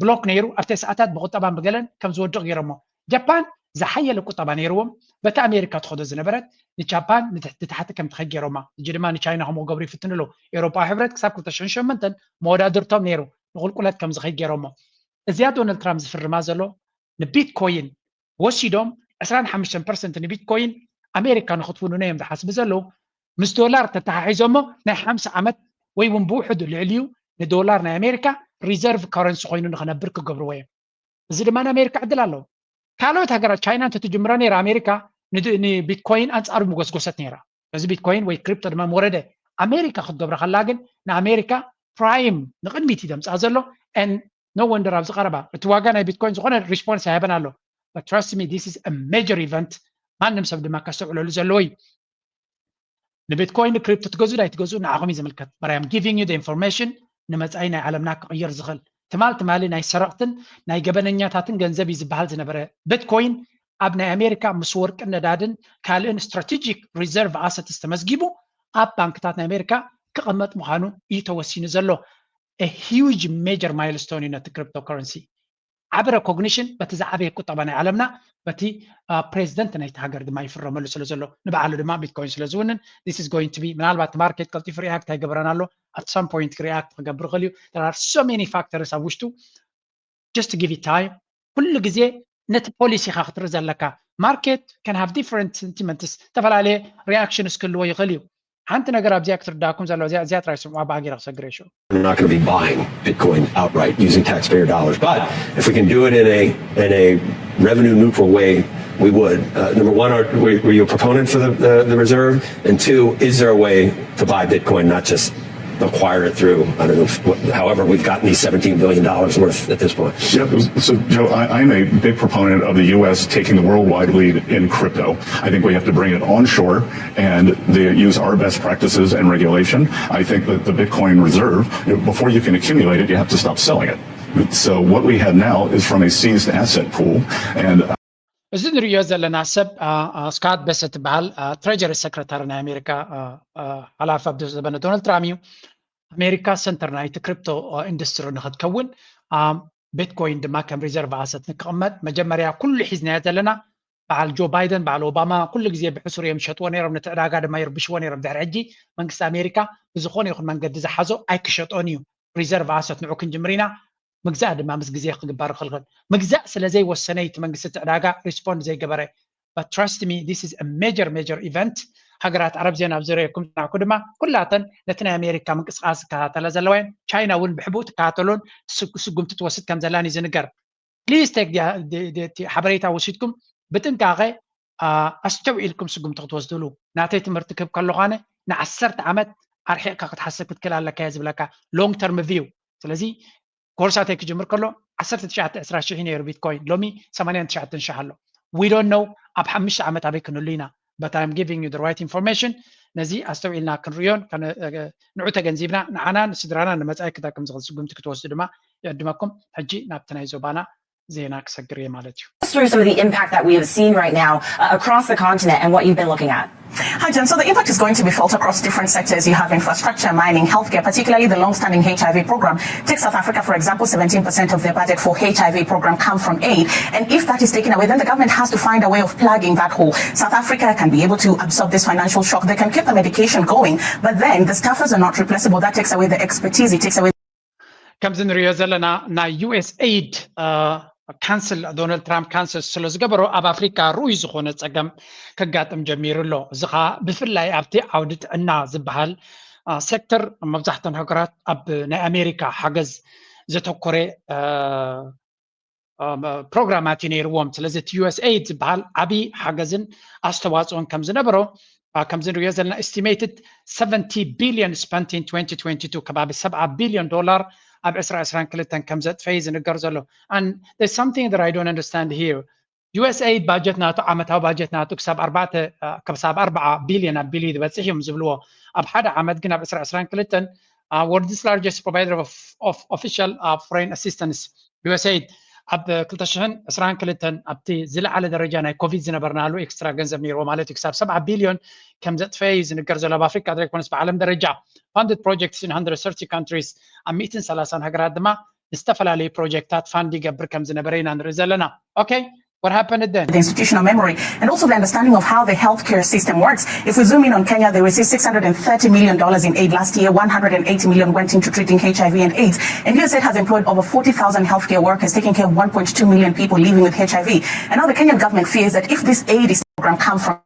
ብሎክ ነይሩ ኣብ ተስዓታት ብቁጠባን ብገለን ከም ዝወድቕ ገይሮሞ። ጃፓን ዝሓየለ ቁጠባ ነይርዎም በቲ ኣሜሪካ ትኸዶ ዝነበረት ንጃፓን ንትሕቲ ታሕቲ ከም ትኸይድ ገይሮማ። እጂ ድማ ንቻይና ከምኡ ክገብሩ ይፍትኑ ኣለዉ። ኤውሮጳዊ ሕብረት ክሳብ ክልተ ሽሕን ሸሞንተን መወዳድርቶም ነይሩ ንቁልቁለት ከም ዝኸይድ ገይሮሞ። እዚኣ ዶናልድ ትራምፕ ዝፍርማ ዘሎ ንቢትኮይን ወሲዶም ዕስራን ሓሙሽተን ፐርሰንት ንቢትኮይን ኣሜሪካ ንክትውንኖ እዮም ዝሓስቡ ዘለዉ። ምስ ዶላር ተተሓሒዞሞ ናይ ሓምሳ ዓመት ወይ እውን ብውሕዱ ልዕሊኡ ንዶላር ናይ ኣሜሪካ ሪዘርቭ ካረንሲ ኮይኑ ንክነብር ክገብርዎ እዮም። እዚ ድማ ንኣሜሪካ ዕድል ኣለዎ። ካልኦት ሃገራት ቻይና እንተትጅምሮ ነይራ ኣሜሪካ ንቢትኮይን ኣንፃሩ ምጎስጎሰት ነይራ። እዚ ቢትኮይን ወይ ክሪፕቶ ድማ ምወረደ ኣሜሪካ ክትገብሮ ከላ ግን ንኣሜሪካ ፕራይም ንቕድሚት እዩ ደምፃ ዘሎ። And no wonder ኣብዚ ቀረባ እቲ ዋጋ ናይ ቢትኮይን ዝኾነ ሪስፖንስ ኣይሃበን ኣሎ። But trust me, this is a major event። ማንም ሰብ ድማ ከስተውዕለሉ ዘለዎ እዩ። ንቢትኮይን ንክሪፕቶ ትገዙ ዳይ ትገዙ ንዓኹም እዩ ዝምልከት። But I am giving you the information ንመፃኢ ናይ ዓለምና ክቕየር ዝኽእል። ትማል ትማሊ ናይ ሰረቕትን ናይ ገበነኛታትን ገንዘብ እዩ ዝበሃል ዝነበረ ቢትኮይን ኣብ ናይ ኣሜሪካ ምስ ወርቅን ነዳድን ካልእን ስትራቴጂክ ሪዘርቭ ኣሰትስ ተመዝጊቡ ኣብ ባንክታት ናይ ኣሜሪካ ክቕመጥ ምዃኑ እዩ ተወሲኑ ዘሎ። A huge major milestone እዩ ነቲ ክሪፕቶ ከረንሲ። ዓቢ ሬኮግኒሽን በቲ ዝዓበየ ቁጠባ ናይ ዓለምና በቲ ፕሬዚደንት ናይቲ ሃገር ድማ ይፍረመሉ ስለ ዘሎ ንባዕሉ ድማ ቢትኮይን ስለ ዝውንን this is going to be ምናልባት ማርኬት ቀልጢፉ ሪኣክት ኣይገበረን ኣሎ። At some point ክሪኣክት ክገብር ይኽእል እዩ። There are so many factors ኣብ ውሽጡ። Just give it time። ኩሉ ግዜ ነቲ ፖሊሲኻ ክትርኢ ዘለካ። Market can have different sentiments፣ ዝተፈላለየ ሪኣክሽንስ ክህልዎ ይኽእል እዩ። ሓንቲ ነገር ኣብዚኣ ክትርዳእኩም ዘለዎ እዚኣ እዚኣ ጥራይ ስምዑ ኣባጊረ ክሰግር ይሽዑ We're not going to be buying Bitcoin outright using taxpayer dollars. But if we can do it in a in a revenue neutral way, we would. Uh, number one, are were, were you a proponent for the, the, the reserve? And two, is there a way to buy Bitcoin, not just acquire it through, I don't know, what, however we've gotten these seventeen billion dollars worth at this point? Yep. So, Joe, I, I'm a big proponent of the U S taking the worldwide lead in crypto. I think we have to bring it onshore and they use our best practices and regulation. I think that the Bitcoin reserve, you know, before you can accumulate it, you have to stop selling it. So what we have now is from a seized asset pool, and እዚ ንሪኦ ዘለና ሰብ ስካት በሰት ትበሃል ትሬጀሪ ሰክረታሪ ናይ ኣሜሪካ ሓላፊ ኣብ ዘበነ ዶናልድ ትራምፕ እዩ። ኣሜሪካ ሰንተር ናይቲ ክሪፕቶ ኢንዱስትሪ ንክትከውን ቢትኮይን ድማ ከም ሪዘርቭ ኣሰት ንክቕመጥ መጀመርያ ኩሉ ሒዝናዮ ዘለና በዓል ጆ ባይደን በዓል ኦባማ ኩሉ ግዜ ብሕሱር እዮም ዝሸጥዎ ነይሮም። ነቲ ዕዳጋ ድማ ይርብሽዎ ነይሮም። ድሕሪ ሕጂ መንግስቲ ኣሜሪካ ብዝኾነ ይኹን መንገዲ ዝሓዞ ኣይክሸጦን እዩ። ሪዘርቭ ኣሰት ንዑ ክንጅምር ኢና። ምግዛእ ድማ ምስ ግዜ ክግበር ይኽእል። ምግዛእ ስለ ዘይወሰነ እቲ መንግስቲ እቲ ዕዳጋ ሪስፖንድ ዘይገበረ። But trust me, this is a major major event። ሃገራት ዓረብ ዜና ኣብ ዝረየኩም ዝናዕኩ ድማ ኩላተን ነቲ ናይ ኣሜሪካ ምንቅስቃስ ዝከታተለ ዘለዋ እየን። ቻይና እውን ብሕቡእ ትከታተሎን ስጉምቲ ትወስድ ከም ዘላን እዩ ዝንገር። Please take ሓበሬታ ወሲድኩም ብጥንቃቐ ኣስተውዒልኩም ስጉምቲ ክትወስድሉ ናተይ ትምህርቲ ክህብ ከለኳነ ንዓሰርተ ዓመት ኣርሒቕካ ክትሓስብ ክትክእል ኣለካ እየ ዝብለካ long term view። ስለዚ ኮርሳተይ ክጅምር ከሎ ዓሰርተ ትሽዓተ ዕስራ ሽሕ ነይሩ ቢትኮይን ሎሚ ሰማንያን ትሽዓተን ሽሕ ኣሎ። We don't know ኣብ ሓሙሽተ ዓመት ኣበይ ክንህሉ ኢና። But I'm giving you the right information። ነዚ ኣስተውዒልና ክንርእዮን ንዑ ተገንዚብና ንዓና ንስድራና ንመፃኢ ክጠቅም ዝኽእል ስጉምቲ ክትወስዱ ድማ ይዕድመኩም። ሕጂ ናብቲ ናይ ዞባና ዜና ክሰግር እየ ማለት እዩ። Through some of the impact that we have seen right now uh, across the continent and what you've been looking at. Hi, Jen. So the impact is going to be felt across different sectors. You have infrastructure, mining, healthcare, particularly the long-standing H I V program. Take South Africa, for example, seventeen percent of their budget for H I V program come from aid. And if that is taken away, then the government has to find a way of plugging that hole. South Africa can be able to absorb this financial shock. They can keep the medication going, but then the staffers are not replaceable. That takes away the expertise. It takes away ከምዚ ንሪኦ ዘለና ናይ ዩ ኤስ ኤይድ ካንስል ዶናልድ ትራምፕ ካንስል ስለ ዝገበሮ ኣብ ኣፍሪካ ርኡይ ዝኾነ ፀገም ከጋጥም ጀሚሩ ኣሎ። እዚ ከዓ ብፍላይ ኣብቲ ዓውዲ ጥዕና ዝበሃል ሴክተር መብዛሕተን ሃገራት ኣብ ናይ ኣሜሪካ ሓገዝ ዘተኮረ ፕሮግራማት እዩ ነይርዎም። ስለዚ እቲ ዩ ኤስ ኤይድ ዝበሃል ዓብዪ ሓገዝን ኣስተዋፅኦን ከም ዝነበሮ ከምዚ ንሪኦ ዘለና estimated seventy billion spent in twenty twenty-two ከባቢ ሰብዓ ቢልዮን ዶላር ኣብ ዕስራ ዕስራን ክልተን ከም ዘጥፈየ ዝንገር ዘሎ። And there's something that I don't understand here. ዩ ኤስ ኤይድ ባጀት ናቱ ዓመታዊ ባጀት ናቱ ክሳብ ኣርባዕተ ክሳብ ኣርባዓ ቢልዮን ኣቢሉ ዝበፅሕ እዮም ዝብልዎ። ኣብ ሓደ ዓመት ግን ኣብ ዕስራ ዕስራን ክልተን world's largest provider of official foreign assistance ዩ ኤስ ኤይድ ኣብ ክልተ ሽሕን ዕስራን ክልተን ኣብቲ ዝለዓለ ደረጃ ናይ ኮቪድ ዝነበርናሉ ኤክስትራ ገንዘብ ነይርዎ ማለት እዩ። ክሳብ ሰብዓ ቢልዮን ከም ዘጥፈየ እዩ ዝንገር ዘሎ ኣብ ኣፍሪካ ዘይኮነስ ብዓለም ደረጃ። Funded projects in one hundred thirty countries ኣብ ሚእትን ሰላሳን ሃገራት ድማ ዝተፈላለዩ ፕሮጀክታት ፋንድ ይገብር ከም ዝነበረ ኢና ንርኢ ዘለና። Okay, what happened then? The institutional memory and also the understanding of how the healthcare system works. If we zoom in on Kenya, they received six hundred and thirty million dollars in aid last year. One hundred and eighty million went into treating H I V and AIDS. And U S A I D has employed over forty thousand healthcare workers, taking care of one point two million people living with H I V. And now the Kenyan government fears that if this aid is program come from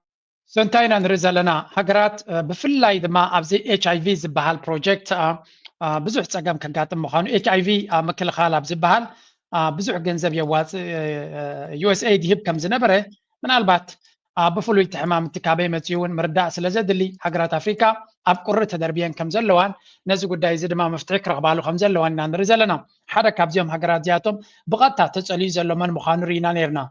So እንታይ ኢና ንርኢ ዘለና? ሃገራት ብፍላይ ድማ ኣብዚ ኤች ኣይ ቪ ዝበሃል ፕሮጀክት ብዙሕ ፀገም ከጋጥም ምዃኑ፣ ኤች ኣይ ቪ ምክልኻል ኣብ ዝበሃል ብዙሕ ገንዘብ የዋፅእ ዩ ኤስ ኤይድ ይህብ ከም ዝነበረ ምናልባት ብፍሉይ እቲ ሕማም እቲ ካበይ መፂኡ እውን ምርዳእ ስለ ዘድሊ፣ ሃገራት ኣፍሪካ ኣብ ቁሪ ተደርብየን ከም ዘለዋን ነዚ ጉዳይ እዚ ድማ መፍትሒ ክረኽባሉ ከም ዘለዋን ኢና ንርኢ ዘለና። ሓደ ካብዚኦም ሃገራት እዚኣቶም ብቐጥታ ተጸልዩ ዘሎ መን ምዃኑ ርኢና ነይርና።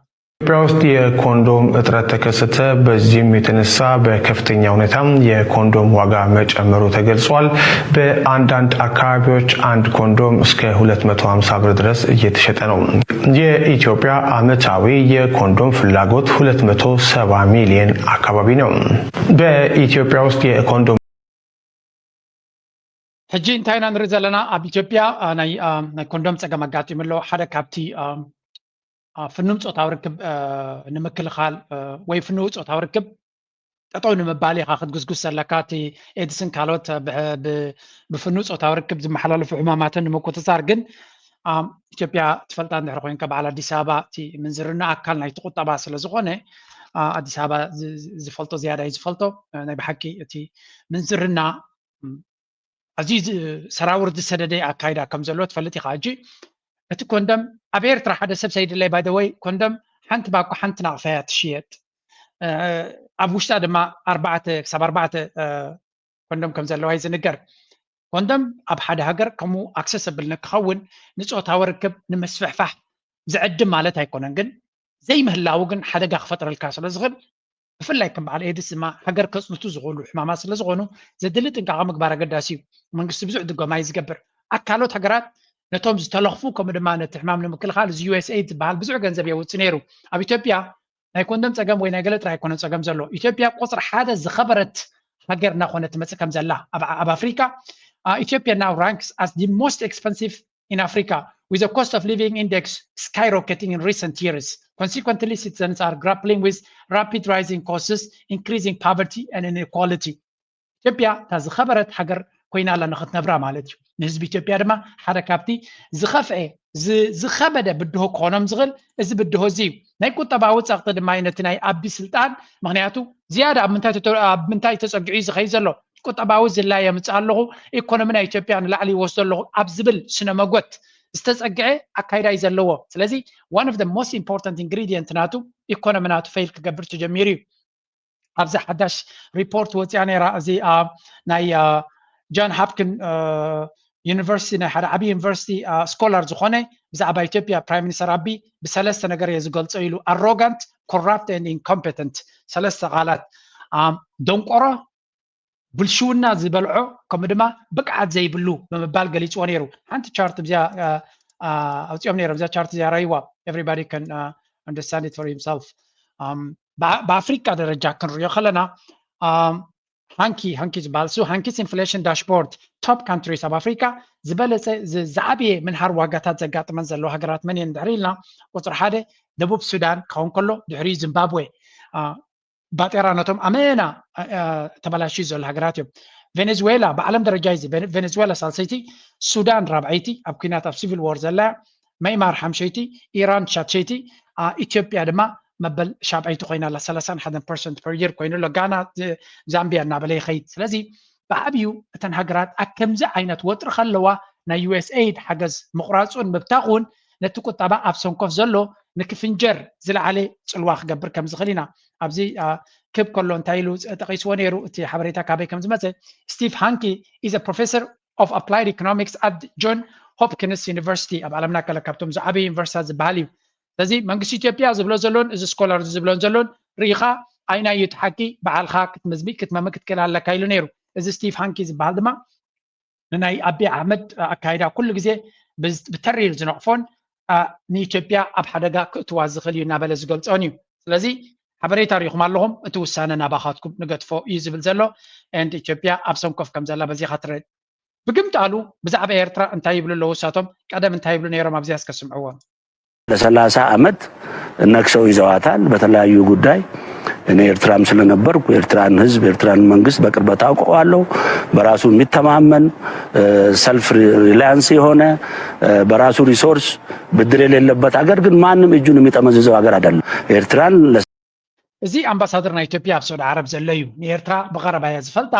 ኢትዮጵያ ውስጥ የኮንዶም እጥረት ተከሰተ። በዚህም የተነሳ በከፍተኛ ሁኔታ የኮንዶም ዋጋ መጨመሩ ተገልጿል። በአንዳንድ አካባቢዎች አንድ ኮንዶም እስከ ሁለት መቶ ሃምሳ ብር ድረስ እየተሸጠ ነው። የኢትዮጵያ አመታዊ የኮንዶም ፍላጎት ሁለት መቶ ሰባ ሚሊዮን አካባቢ ነው። በኢትዮጵያ ውስጥ የኮንዶም ሕጂ እንታይ ኢና ንርኢ ዘለና? ኣብ ኢትዮጵያ ናይ ኮንዶም ፀገም ኣጋጢሙ ኣሎ። ሓደ ካብቲ ፍኑም ፆታዊ ርክብ ንምክልኻል ወይ ፍኑው ፆታዊ ርክብ ጠጠው ንምባል ኢኻ ክትጉስጉስ ዘለካ። እቲ ኤድስን ካልኦት ብፍኑው ፆታዊ ርክብ ዝመሓላለፉ ሕማማትን ንምቁፅፃር ግን ኢትዮጵያ ትፈልጣ እንድሕር ኮይንካ፣ በዓል ኣዲስ ኣበባ እቲ ምንዝርና ኣካል ናይቲ ቁጠባ ስለ ዝኾነ፣ ኣዲስ ኣበባ ዝፈልጦ ዝያዳ እዩ ዝፈልጦ። ናይ ብሓቂ እቲ ምንዝርና ኣዝዩ ሰራውር ዝሰደደ ኣካይዳ ከም ዘሎ ትፈልጥ ኢኻ። ሕጂ እቲ ኮንደም ኣብ ኤርትራ ሓደ ሰብ ሰይድለይ፣ ባይ ወይ ኮንደም ሓንቲ ባኮ ሓንቲ ናቕፋ እያ ትሽየጥ። ኣብ ውሽጣ ድማ ኣርባዕተ ክሳብ ኣርባዕተ ኮንዶም ከም ዘለዋ እዩ ዝንገር። ኮንዶም ኣብ ሓደ ሃገር ከምኡ ኣክሰሰብል ንክኸውን ንፆታዊ ርክብ ንምስፍሕፋሕ ዝዕድም ማለት ኣይኮነን፣ ግን ዘይምህላው ግን ሓደጋ ክፈጥረልካ ስለ ዝኽእል፣ ብፍላይ ከም በዓል ኤድስ ድማ ሃገር ከፅንቱ ዝኽእሉ ሕማማት ስለ ዝኾኑ ዘድሊ ጥንቃቐ ምግባር ኣገዳሲ እዩ። መንግስቲ ብዙሕ ድጎማ እዩ ዝገብር። ኣካሎት ሃገራት ነቶም ዝተለኽፉ ከምኡ ድማ ነቲ ሕማም ንምክልኻል እዚ ዩኤስኤይድ ዝበሃል ብዙሕ ገንዘብ የውፅእ ነይሩ። ኣብ ኢትዮጵያ ናይ ኮንደም ፀገም ወይ ናይ ገለ ጥራይ ኣይኮነን ፀገም ዘሎ። ኢትዮጵያ ቁፅሪ ሓደ ዝኸበረት ሃገር እናኾነት ትመፅእ ከም ዘላ ኣብ ኣፍሪካ። ኢትዮጵያ now ranks as the most expensive in Africa, with a cost of living index skyrocketing in recent years. Consequently, citizens are grappling with rapid rising costs, increasing poverty and inequality. ኢትዮጵያ እታ ዝኸበረት ሃገር ኮይና ኣላ ንክትነብራ ማለት እዩ። ንህዝቢ ኢትዮጵያ ድማ ሓደ ካብቲ ዝኸፍአ ዝኸበደ ብድሆ ክኾኖም ዝኽእል እዚ ብድሆ እዚ እዩ። ናይ ቁጠባዊ ፀቕጢ ድማ እዩ ነቲ ናይ ኣቢ ስልጣን፣ ምክንያቱ ዝያዳ ኣብ ምንታይ ተፀጊዑ እዩ ዝኸይድ ዘሎ? ቁጠባዊ ዝላይ የምፅእ ኣለኹ፣ ኢኮኖሚ ናይ ኢትዮጵያ ንላዕሊ ይወስዶ ኣለኹ ኣብ ዝብል ስነ መጎት ዝተፀግዐ ኣካይዳ እዩ ዘለዎ። ስለዚ one of the most important ingredient ናቱ ኢኮኖሚ ናቱ ፌል ክገብር ተጀሚሩ እዩ። ኣብዚ ሓዳሽ ሪፖርት ወፂኣ ነይራ። እዚ ናይ ጆን ሃፕኪን ዩኒቨርሲቲ፣ ናይ ሓደ ዓብዪ ዩኒቨርሲቲ ስኮላር ዝኾነ ብዛዕባ ኢትዮጵያ ፕራይም ሚኒስተር ኣቢ ብሰለስተ ነገር እየ ዝገልፆ ኢሉ፣ ኣሮጋንት፣ ኮራፕት ኤንድ ኢንኮምፔተንት፣ ሰለስተ ቃላት። ደንቆሮ፣ ብልሽውና ዝበልዖ፣ ከምኡ ድማ ብቅዓት ዘይብሉ ብምባል ገሊፅዎ ነይሩ። ሓንቲ ቻርት እዚኣ ኣውፂኦም ነይሮም። እዛ ቻርት እዚኣ ራይዋ፣ everybody can understand it for himself። ብኣፍሪካ ደረጃ ክንሪኦ ከለና፣ ሃንኪ ሃንኪ ዝበሃል ሱ ሃንኪስ ኢንፍሌሽን ዳሽቦርድ፣ ቶፕ ካንትሪስ ኣብ ኣፍሪካ ዝበለፀ ዝዓበየ ምንሃር ዋጋታት ዘጋጥመን ዘለዎ ሃገራት መን እየን ድሕሪ ኢልና፣ ቁፅሪ ሓደ ደቡብ ሱዳን ክኸውን ከሎ፣ ድሕሪኡ ዚምባብዌ። ባጤራ ነቶም ኣመና ተበላሽዩ ዘሎ ሃገራት እዮም። ቬኔዙዌላ ብዓለም ደረጃ እዩ። ቬኔዙዌላ ሳልሰይቲ፣ ሱዳን ራብዐይቲ ኣብ ኩናት ኣብ ሲቪል ዎር ዘላ፣ መይማር ሓምሸይቲ፣ ኢራን ሻድሸይቲ፣ ኢትዮጵያ ድማ መበል ሻብዐይቲ ኮይና ኣላ፣ ሰላሳን ሓደን ፐርሰንት ፐር ይር ኮይኑ ኣሎ። ጋና፣ ዛምቢያ እናበለ ይኸይድ። ስለዚ ብዓብዩ እተን ሃገራት ኣብ ከምዚ ዓይነት ወጥሪ ከለዋ ናይ ዩኤስኤይድ ሓገዝ ምቑራፁን ምብታኹን ነቲ ቁጠባ ኣብ ሰንኮፍ ዘሎ ንክፍንጀር ዝለዓለ ፅልዋ ክገብር ከም ዝኽእል ኢና ኣብዚ ክብ ከሎ እንታይ ኢሉ ጠቂስዎ ነይሩ? እቲ ሓበሬታ ካበይ ከም ዝመፀ፣ ስቲቭ ሃንኪ is a professor of applied economics at John Hopkins University ኣብ ዓለምና ከለ ካብቶም ዝዓበዩ ዩኒቨርሲታት ዝበሃል እዩ። ስለዚ መንግስቲ ኢትዮጵያ ዝብሎ ዘሎን እዚ ስኮላር ዝብሎን ዘሎን ርኢኻ ኣይናይ እዩ እቲ ሓቂ፣ በዓልኻ ክትምዝሚ ክትመሚ ክትክእል ኣለካ ኢሉ ነይሩ። እዚ ስቲቭ ሃንኪ ዝበሃል ድማ ንናይ ኣቢ ኣሕመድ ኣካይዳ ኩሉ ግዜ ብተሪር ዝነቕፎን ንኢትዮጵያ ኣብ ሓደጋ ክእትዋ ዝኽእል እዩ እናበለ ዝገልፆን እዩ። ስለዚ ሓበሬታ ሪኢኹም ኣለኹም፣ እቲ ውሳነ ናባኻትኩም ንገድፎ እዩ ዝብል ዘሎ። And ኢትዮጵያ ኣብ ሰንኮፍ ከም ዘላ በዚኻ ትረድ። ብግምጣሉ ብዛዕባ ኤርትራ እንታይ ይብሉ ኣለዉ እሳቶም? ቀደም እንታይ ይብሉ ነይሮም? ኣብዚኣ እስከ ስምዕዎም። ለሰላሳ ዓመት ነክሰው ይዘዋታል በተለያዩ ጉዳይ። እኔ ኤርትራም ስለነበርኩ ኤርትራን ህዝብ ኤርትራን መንግስት በቅርበት አውቀዋለሁ። በራሱ የሚተማመን ሰልፍ ሪላያንስ የሆነ በራሱ ሪሶርስ ብድር የሌለበት ሀገር ግን ማንም እጁን የሚጠመዝዘው ሀገር አይደለም። ኤርትራን እዚ ኣምባሳደር ናይ ኢትዮጵያ ኣብ ሳዑዲ ዓረብ ዘሎ እዩ። ንኤርትራ ብቐረባ እየ ዝፈልጣ።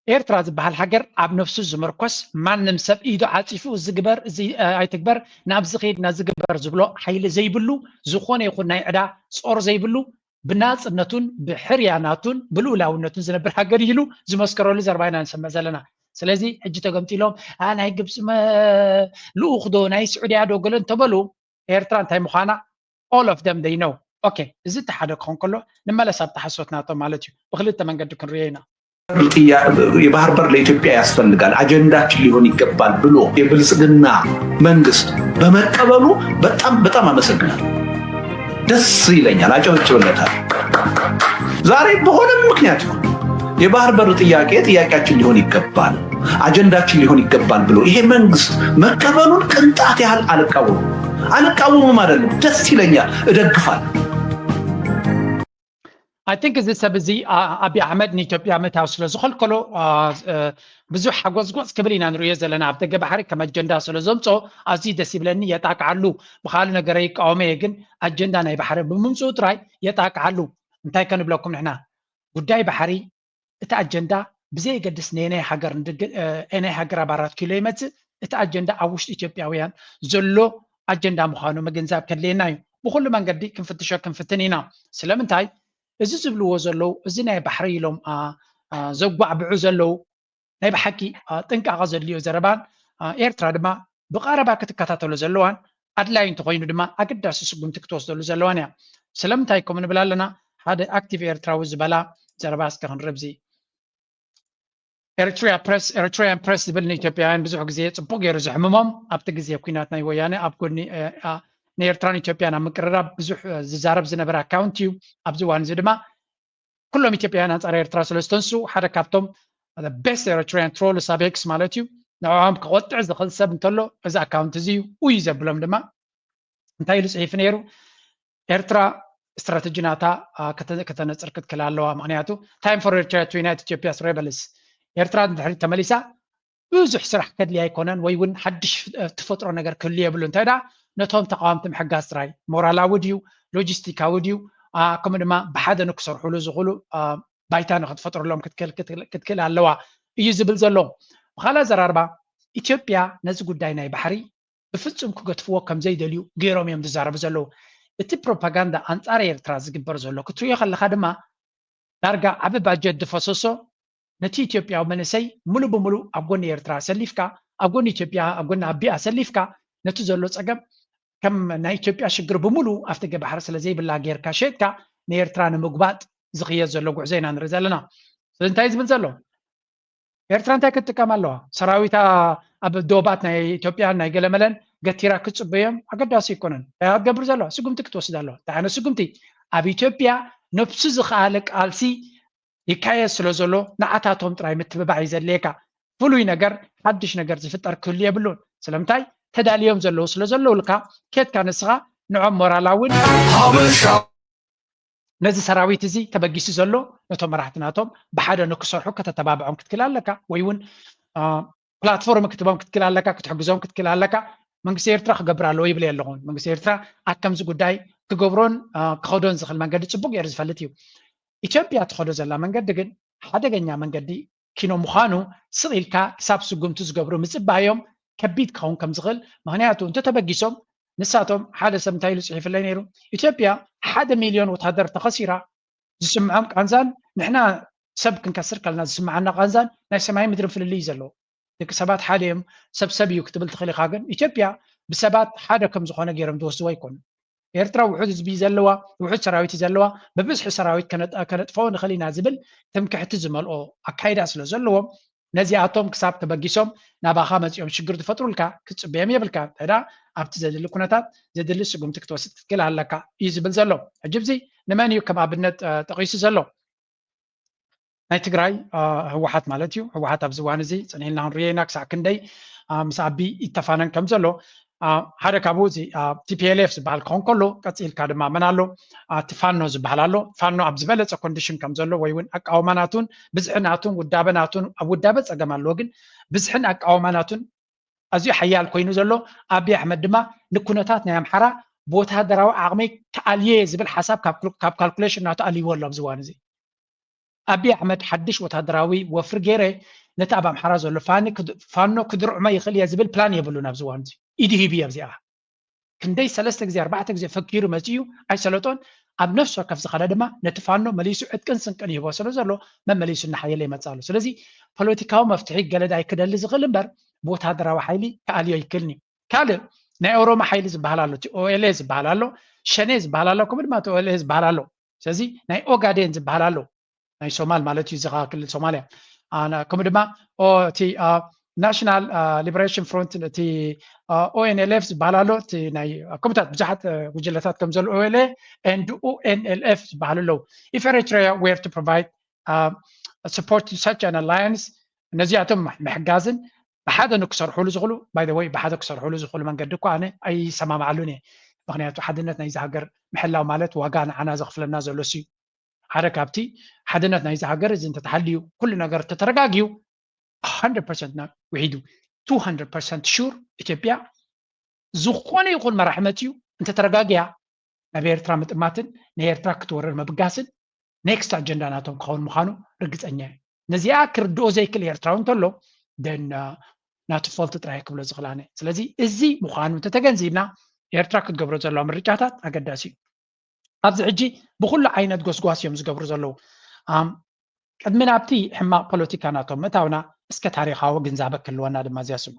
ኤርትራ ዝበሃል ሃገር ኣብ ነፍሱ ዝምርኮስ፣ ማንም ሰብ ኢዱ ዓፂፉ እዚ ግበር እዚ ኣይትግበር ናብዚ ኸይድ ናዚ ግበር ዝብሎ ሓይሊ ዘይብሉ፣ ዝኾነ ይኹን ናይ ዕዳ ጾር ዘይብሉ፣ ብናፅነቱን ብሕርያናቱን ብልኡላውነቱን ዝነብር ሃገር ኢሉ ዝመስከረሉ ዘረባ ኢና ንሰምዕ ዘለና። ስለዚ ሕጂ ተገምጢሎም፣ "ኣ፣ ናይ ግብፂ መ-፣ ልኡኽ ዶ ናይ ስዑድያ ዶ?" ገለ እንተበሉ፣ ኤርትራ እንታይ ምዃና all of them they know። ኦኬ፣ እዚ እቲ ሓደ ክኸውን ከሎ፣ ንመለስ ኣብቲ ሓሶት ናቶም ማለት እዩ። ብክልተ መንገዲ ክንሪኦ ኢና። ጥያ-፣ የባህር በር ለኢትዮጵያ ያስፈልጋል፣ አጀንዳችን ሊሆን ይገባል ብሎ የብልጽግና መንግስት በመቀበሉ በጣም፣ በጣም አመሰግናለሁ። ደስ ይለኛል፣ አጨበጭብለታል። ዛሬ በሆነ ምክንያት ይሁን የባህር በር ጥያቄ ጥያቄያችን ሊሆን ይገባል፣ አጀንዳችን ሊሆን ይገባል ብሎ ይሄ መንግስት መቀበሉን ቅንጣት ያህል አልቃወምም። አልቃወምም አይደለም፣ ደስ ይለኛል፣ እደግፋለሁ። I think እዚ ሰብ እዚ፣ አ-፣ ኣቢ ኣሕመድ ንኢትዮጵያ ምእታው ስለ ዝኸልከሎ፣ አ፣ እ፣ ብዙሕ ሓጎስጎስ ክብል ኢና ንርእዮ ዘለና። ኣብ ደገ ባሕሪ ከም ኣጀንዳ ስለ ዘምጾ ኣዝዩ ደስ ይብለኒ፣ የጣቅዓሉ። ብኻልእ ነገረ ይቃወሞ እየ፣ ግን ኣጀንዳ ናይ ባሕሪ ብምምጽኡ ጥራይ የጣቅዓሉ። እንታይ ከንብለኩም ንሕና? ጉዳይ ባሕሪ እቲ ኣጀንዳ ብዘየገድስ ነየናይ ሃገር ንድግ-፣ እ፣ ናይ ሃገር ኣብ ኣራት ኪሎ ይመጽእ፣ እቲ ኣጀንዳ ኣብ ውሽጢ ኢትዮጵያውያን ዘሎ ኣጀንዳ ምዃኑ ምግንዛብ ከድልየና እዩ። ብኹሉ መንገዲ ክንፍትሾ ክንፍትን ኢና። ስለምንታይ? እዚ ዝብልዎ ዘለዉ፣ እዚ ናይ ባሕሪ ኢሎም፣ አ፣ አ፣ ዘጓዕብዑ ዘለዉ፣ ናይ ብሓቂ፣ አ፣ ጥንቃቐ ዘድልዮ ዘረባን፣ አ፣ ኤርትራ ድማ ብቐረባ ክትከታተሎ ዘለዋን፣ ኣድላዪ እንተኾይኑ ድማ ኣገዳሲ ስጉምቲ ክትወስደሉ ዘለዋን እያ። ስለምንታይ ከምኡ ንብል ኣለና? ሓደ ኣክቲቭ ኤርትራዊ ዝበላ ዘረባ እስከ ክንርብዚ። ኤሪትሪያ ፕሬስ፣ ኤሪትሪያን ፕሬስ ዝብል ንኢትዮጵያውያን ብዙሕ ግዜ ጽቡቕ ገይሩ ዘሕምሞም፣ ኣብቲ ግዜ ኲናት ናይ ወያነ ኣብ ጎኒ፣ እ፣ አ፣ ንኤርትራን ኢትዮጵያን ኣብ ምቅርራብ ብዙሕ፣ እ፣ ዝዛረብ ዝነበረ ኣካውንት እዩ። ኣብዚ እዋን እዚ ድማ ኩሎም ኢትዮጵያውያን ኣንጻር ኤርትራ ስለ ዝተንሱ፣ ሓደ ካብቶም ቤስት ኤሪትሪያን ትሮልስ ኣብ ኤክስ ማለት እዩ፣ ንዕኦም ክቆጥዕ ዝኽእል ሰብ እንተሎ፣ እዚ ኣካውንት እዚ እዩ፣ ኡይ ዘብሎም ድማ እንታይ ኢሉ ጽሒፉ ነይሩ? ኤርትራ ስትራተጂ ናታ፣ አ፣ ከተ-፣ ከተነጽር ክትክል ኣለዋ። ምኽንያቱ፣ time for Eritrea to unite Ethiopia's rebels። ኤርትራ ንድሕሪት ተመሊሳ ብዙሕ ስራሕ ከድልያ ኣይኮነን፣ ወይ እውን ሓድሽ ፍ-፣ ትፈጥሮ ነገር ክህሉ የብሉ። እንታይ ደኣ፣ ነቶም ተቃወምቲ ምሕጋዝ ጥራይ፣ ሞራላዊ ድዩ፣ ሎጂስቲካዊ ድዩ፣ አ፣ ከምኡ ድማ ብሓደ ንክሰርሕሉ ዝኽእሉ፣ አ፣ ባይታ ንክትፈጥረሎም ክትክል፣ ክትክል፣ ክትክል ኣለዋ እዩ ዝብል ዘሎ። ብኻልእ ኣዘራርባ፣ ኢትዮጵያ ነዚ ጉዳይ ናይ ባሕሪ ብፍጹም ክገድፍዎ ከም ዘይደልዩ ገይሮም እዮም ዝዛረቡ ዘለዉ። እቲ ፕሮፓጋንዳ ኣንጻር ኤርትራ ዝግበር ዘሎ ክትርእዮ ከለኻ ድማ፣ ዳርጋ ዓቢ ባጀት ዝፈሰሶ፣ ነቲ ኢትዮጵያዊ መንእሰይ ሙሉእ ብሙሉእ ኣብ ጎኒ ኤርትራ ኣሰሊፍካ፣ ኣብ ጎኒ ኢትዮጵያ፣ ኣብ ጎኒ ኣቢ ኣሰሊፍካ፣ ነቲ ዘሎ ጸገም ከም ናይ ኢትዮጵያ ሽግር ብሙሉእ ኣፍደገ ባሕሪ ስለ ዘይብላ ጌርካ ሸይጥካ፣ ንኤርትራ ንምጉባጥ ዝኽየድ ዘሎ ጉዕዞ ኢና ንርኢ ዘለና። ስለዚ እንታይ እዩ ዝብል ዘሎ? ኤርትራ እንታይ ክትጥቀም ኣለዋ? ሰራዊታ ኣብ ዶባት ናይ ኢትዮጵያን ናይ ገለመለን ገቲራ ክትጽበዮም ኣገዳሲ ኣይኮነን። እንታይ እያ ክትገብር ዘለዋ? ስጉምቲ ክትወስድ ኣለዋ። እንታይ ዓይነት ስጉምቲ? ኣብ ኢትዮጵያ ነብሱ ዝኸኣለ ቃልሲ ይካየድ ስለ ዘሎ፣ ንዓታቶም ጥራይ ምትብባዕ እዩ ዘድልየካ። ፍሉይ ነገር፣ ሓድሽ ነገር ዝፍጠር ክህሉ የብሉን። ስለምንታይ? ተዳልዮም ዘለዉ ስለ ዘለውልካ፣ ኬድካ ንስኻ ንዖም ሞራላውን ሓበሻ ነዚ ሰራዊት እዚ ተበጊሱ ዘሎ፣ ነቶም መራሕቲ ናቶም ብሓደ ንክሰርሑ ከተተባብዖም ክትክል ኣለካ፣ ወይ እውን፣ አ፣ ፕላትፎርም ክትቦም ክትክል ኣለካ፣ ክትሕግዞም ክትክል ኣለካ። መንግስቲ ኤርትራ ክገብር ኣለዎ ይብል የለኹን። መንግስቲ ኤርትራ ኣብ ከምዚ ጉዳይ ክገብሮን፣ አ፣ ክኸዶን ዝኽእል መንገዲ ጽቡቅ ገይሩ ዝፈልጥ እዩ። ኢትዮጵያ ትኸዶ ዘላ መንገዲ ግን ሓደገኛ መንገዲ ኪኖ ምዃኑ ስቕ ኢልካ ክሳብ ስጉምቲ ዝገብሩ ምጽባዮም ከቢድ ክኸውን ከም ዝኽእል፣ ምኽንያቱ እንተተበጊሶም ንሳቶም፣ ሓደ ሰብ እንታይ ኢሉ ጽሒፍለይ ነይሩ፣ ኢትዮጵያ ሓደ ሚልዮን ወታደር ተኸሲራ ዝስምዖም ቃንዛን ንሕና ሰብ ክንከስር ከለና ዝስምዓና ቃንዛን ናይ ሰማይ ምድርን ፍልልይ እዩ ዘለዎ። ደቂ ሰባት ሓደ እዮም፣ ሰብ ሰብ እዩ ክትብል ትኽእል ኢኻ። ግን ኢትዮጵያ ብሰባት ሓደ ከም ዝኾነ ገይሮም ዝወስድዎ ኣይኮኑን። ኤርትራ ውሑድ ህዝቢ ዘለዋ፣ ውሑድ ሰራዊት ዘለዋ፣ ብብዝሒ ሰራዊት ከነጥ-፣ ከነጥፍኦ ንኽእል ኢና ዝብል ትምክሕቲ ዝመልኦ ኣካይዳ ስለ ዘለዎም፣ ነዚኣቶም ክሳብ ተበጊሶም ናባኻ መጺኦም ሽግር ዝፈጥሩልካ ክትጽበዮም የብልካ። እንታይ ደኣ፣ ኣብቲ ዘድሊ ኩነታት ዘድሊ ስጉምቲ ክትወስድ ክትክእል ኣለካ እዩ ዝብል ዘሎ። ሕጂ፣ እዚ ንመን እዩ ከም ኣብነት፣ እ፣ ጠቒሱ ዘሎ? ናይ ትግራይ፣ እ፣ ህወሓት ማለት እዩ። ህወሓት ኣብዚ እዋን እዚ ጽኒሕልና ክንሪኦ ኢና ክሳዕ ክንደይ፣ እ፣ ምስ ኣቢ ይተፋነን ከም ዘሎ። እ፣ ሓደ ካብኡ እዚ፣ እ፣ ቲ ፒ ኤል ኤፍ ዝበሃል ክኸውን ከሎ፣ ቀጺልካ ድማ መን ኣሎ? እ፣ እቲ ፋኖ ዝበሃል ኣሎ። ፋኖ ኣብ ዝበለጸ ኮንዲሽን ከም ዘሎ ወይ እውን ኣቃውማ ናቱን ብዝሒ ናቱን ውዳበ ናቱን፣ ኣብ ውዳበ ጸገም ኣለዎ፣ ግን ብዝሕን ኣቃውማ ናቱን ኣዝዩ ሓያል ኮይኑ ዘሎ፣ ኣቢ ኣሕመድ ድማ ንኩነታት ናይ ኣምሓራ ብወተሃደራዊ ዓቕሚ ክኣልዮ እየ ዝብል ሓሳብ ካብ ክሉ-፣ ካብ ካልኩሌሽን ናቱ ኣልይዎ ኣሎ ኣብዚ እዋን እዚ። ኣቢ ኣሕመድ ሓድሽ ወተሃደራዊ ወፍሪ ገይረ ነቲ ኣብ ኣምሓራ ዘሎ ፋኒ ክድ-፣ ፋኖ ክድርዕሞ ይኽእል እየ ዝብል ፕላን የብሉን ኣብዚ እዋን እዚ። ኢዱ ሂቡ እዩ ኣብዚኣ። ክንደይ ሰለስተ ግዜ፣ ኣርባዕተ ግዜ ፈኪሩ መጺኡ ኣይሰለጦን። ኣብ ነፍሲ ወከፍ ዝኸደ ድማ ነቲ ፋኖ መሊሱ ዕጥቅን ስንቅን ይህቦ ስለ ዘሎ መመሊሱ እናሓየለ ይመፅእ ኣሎ። ስለዚ ፖለቲካዊ መፍትሒ ገለዳይ ክደሊ ዝኽእል እምበር ብወታደራዊ ሓይሊ ክኣልዮ ኣይክእልን እዩ። ካልእ ናይ ኦሮሞ ሓይሊ ዝበሃል ኣሎ፣ እቲ ኦኤልኤ ዝበሃል ኣሎ፣ ሸኔ ዝበሃል ኣሎ፣ ከምኡ ድማ እቲ ኦኤልኤ ዝበሃል ኣሎ። ስለዚ ናይ ኦጋዴን ዝበሃል ኣሎ፣ ናይ ሶማል ማለት እዩ፣ እዚ ከዓ ክልል ሶማልያ። ከምኡ ድማ እቲ ናሽናል ሊበሬሽን ፍሮንት፣ እቲ ኦኤንኤልኤፍ ዝበሃል ኣሎ፣ እቲ ናይ ከምታት ብዙሓት ጉጅለታት ከም ዘሎ ኦኤልኤ and ኦኤንኤልኤፍ ዝበሃሉ ኣለዉ። If Eritrea were to provide support to such an alliance፣ ነዚኣቶም ምሕጋዝን ብሓደ ንክሰርሕሉ ዝኽእሉ፣ by the way፣ ብሓደ ክሰርሕሉ ዝኽእሉ መንገዲ እኮ ኣነ ኣይሰማማዓሉን እየ። ምክንያቱ ሓድነት ናይዚ ሃገር ምሕላው ማለት ዋጋ ንዓና ዘኽፍለና ዘሎ ሲ ሓደ ካብቲ ሓድነት ናይዚ ሃገር እዚ እንተተሓልዩ፣ ኩሉ ነገር እንተተረጋግዩ፣ one hundred percent ና ውሒዱ፣ two hundred percent sure ኢትዮጵያ ዝኾነ ይኹን መራሒ መፅዩ እንተተረጋግያ ናብ ኤርትራ ምጥማትን ንኤርትራ ክትወርር ምብጋስን ኔክስት ኣጀንዳ ናቶም ክኸውን ምዃኑ ርግፀኛ እየ። ነዚኣ ክርድኦ ዘይክእል ኤርትራዊ እንተሎ ደን ናቱ ፎልት ጥራይ ክብሎ ዝኽእል ኣነ። ስለዚ እዚ ምዃኑ እንተተገንዚብና ኤርትራ ክትገብሮ ዘለዋ ምርጫታት ኣገዳሲ እዩ። ኣብዚ ሕጂ ብኩሉ ዓይነት ጎስጓስ እዮም ዝገብሩ ዘለዉ። ኣም፣ ቅድሚ ናብቲ ሕማቕ ፖለቲካ ናቶም ምእታውና እስከ ታሪኻዊ ግንዛበ ክህልወና ድማ እዚኣ ስሙ።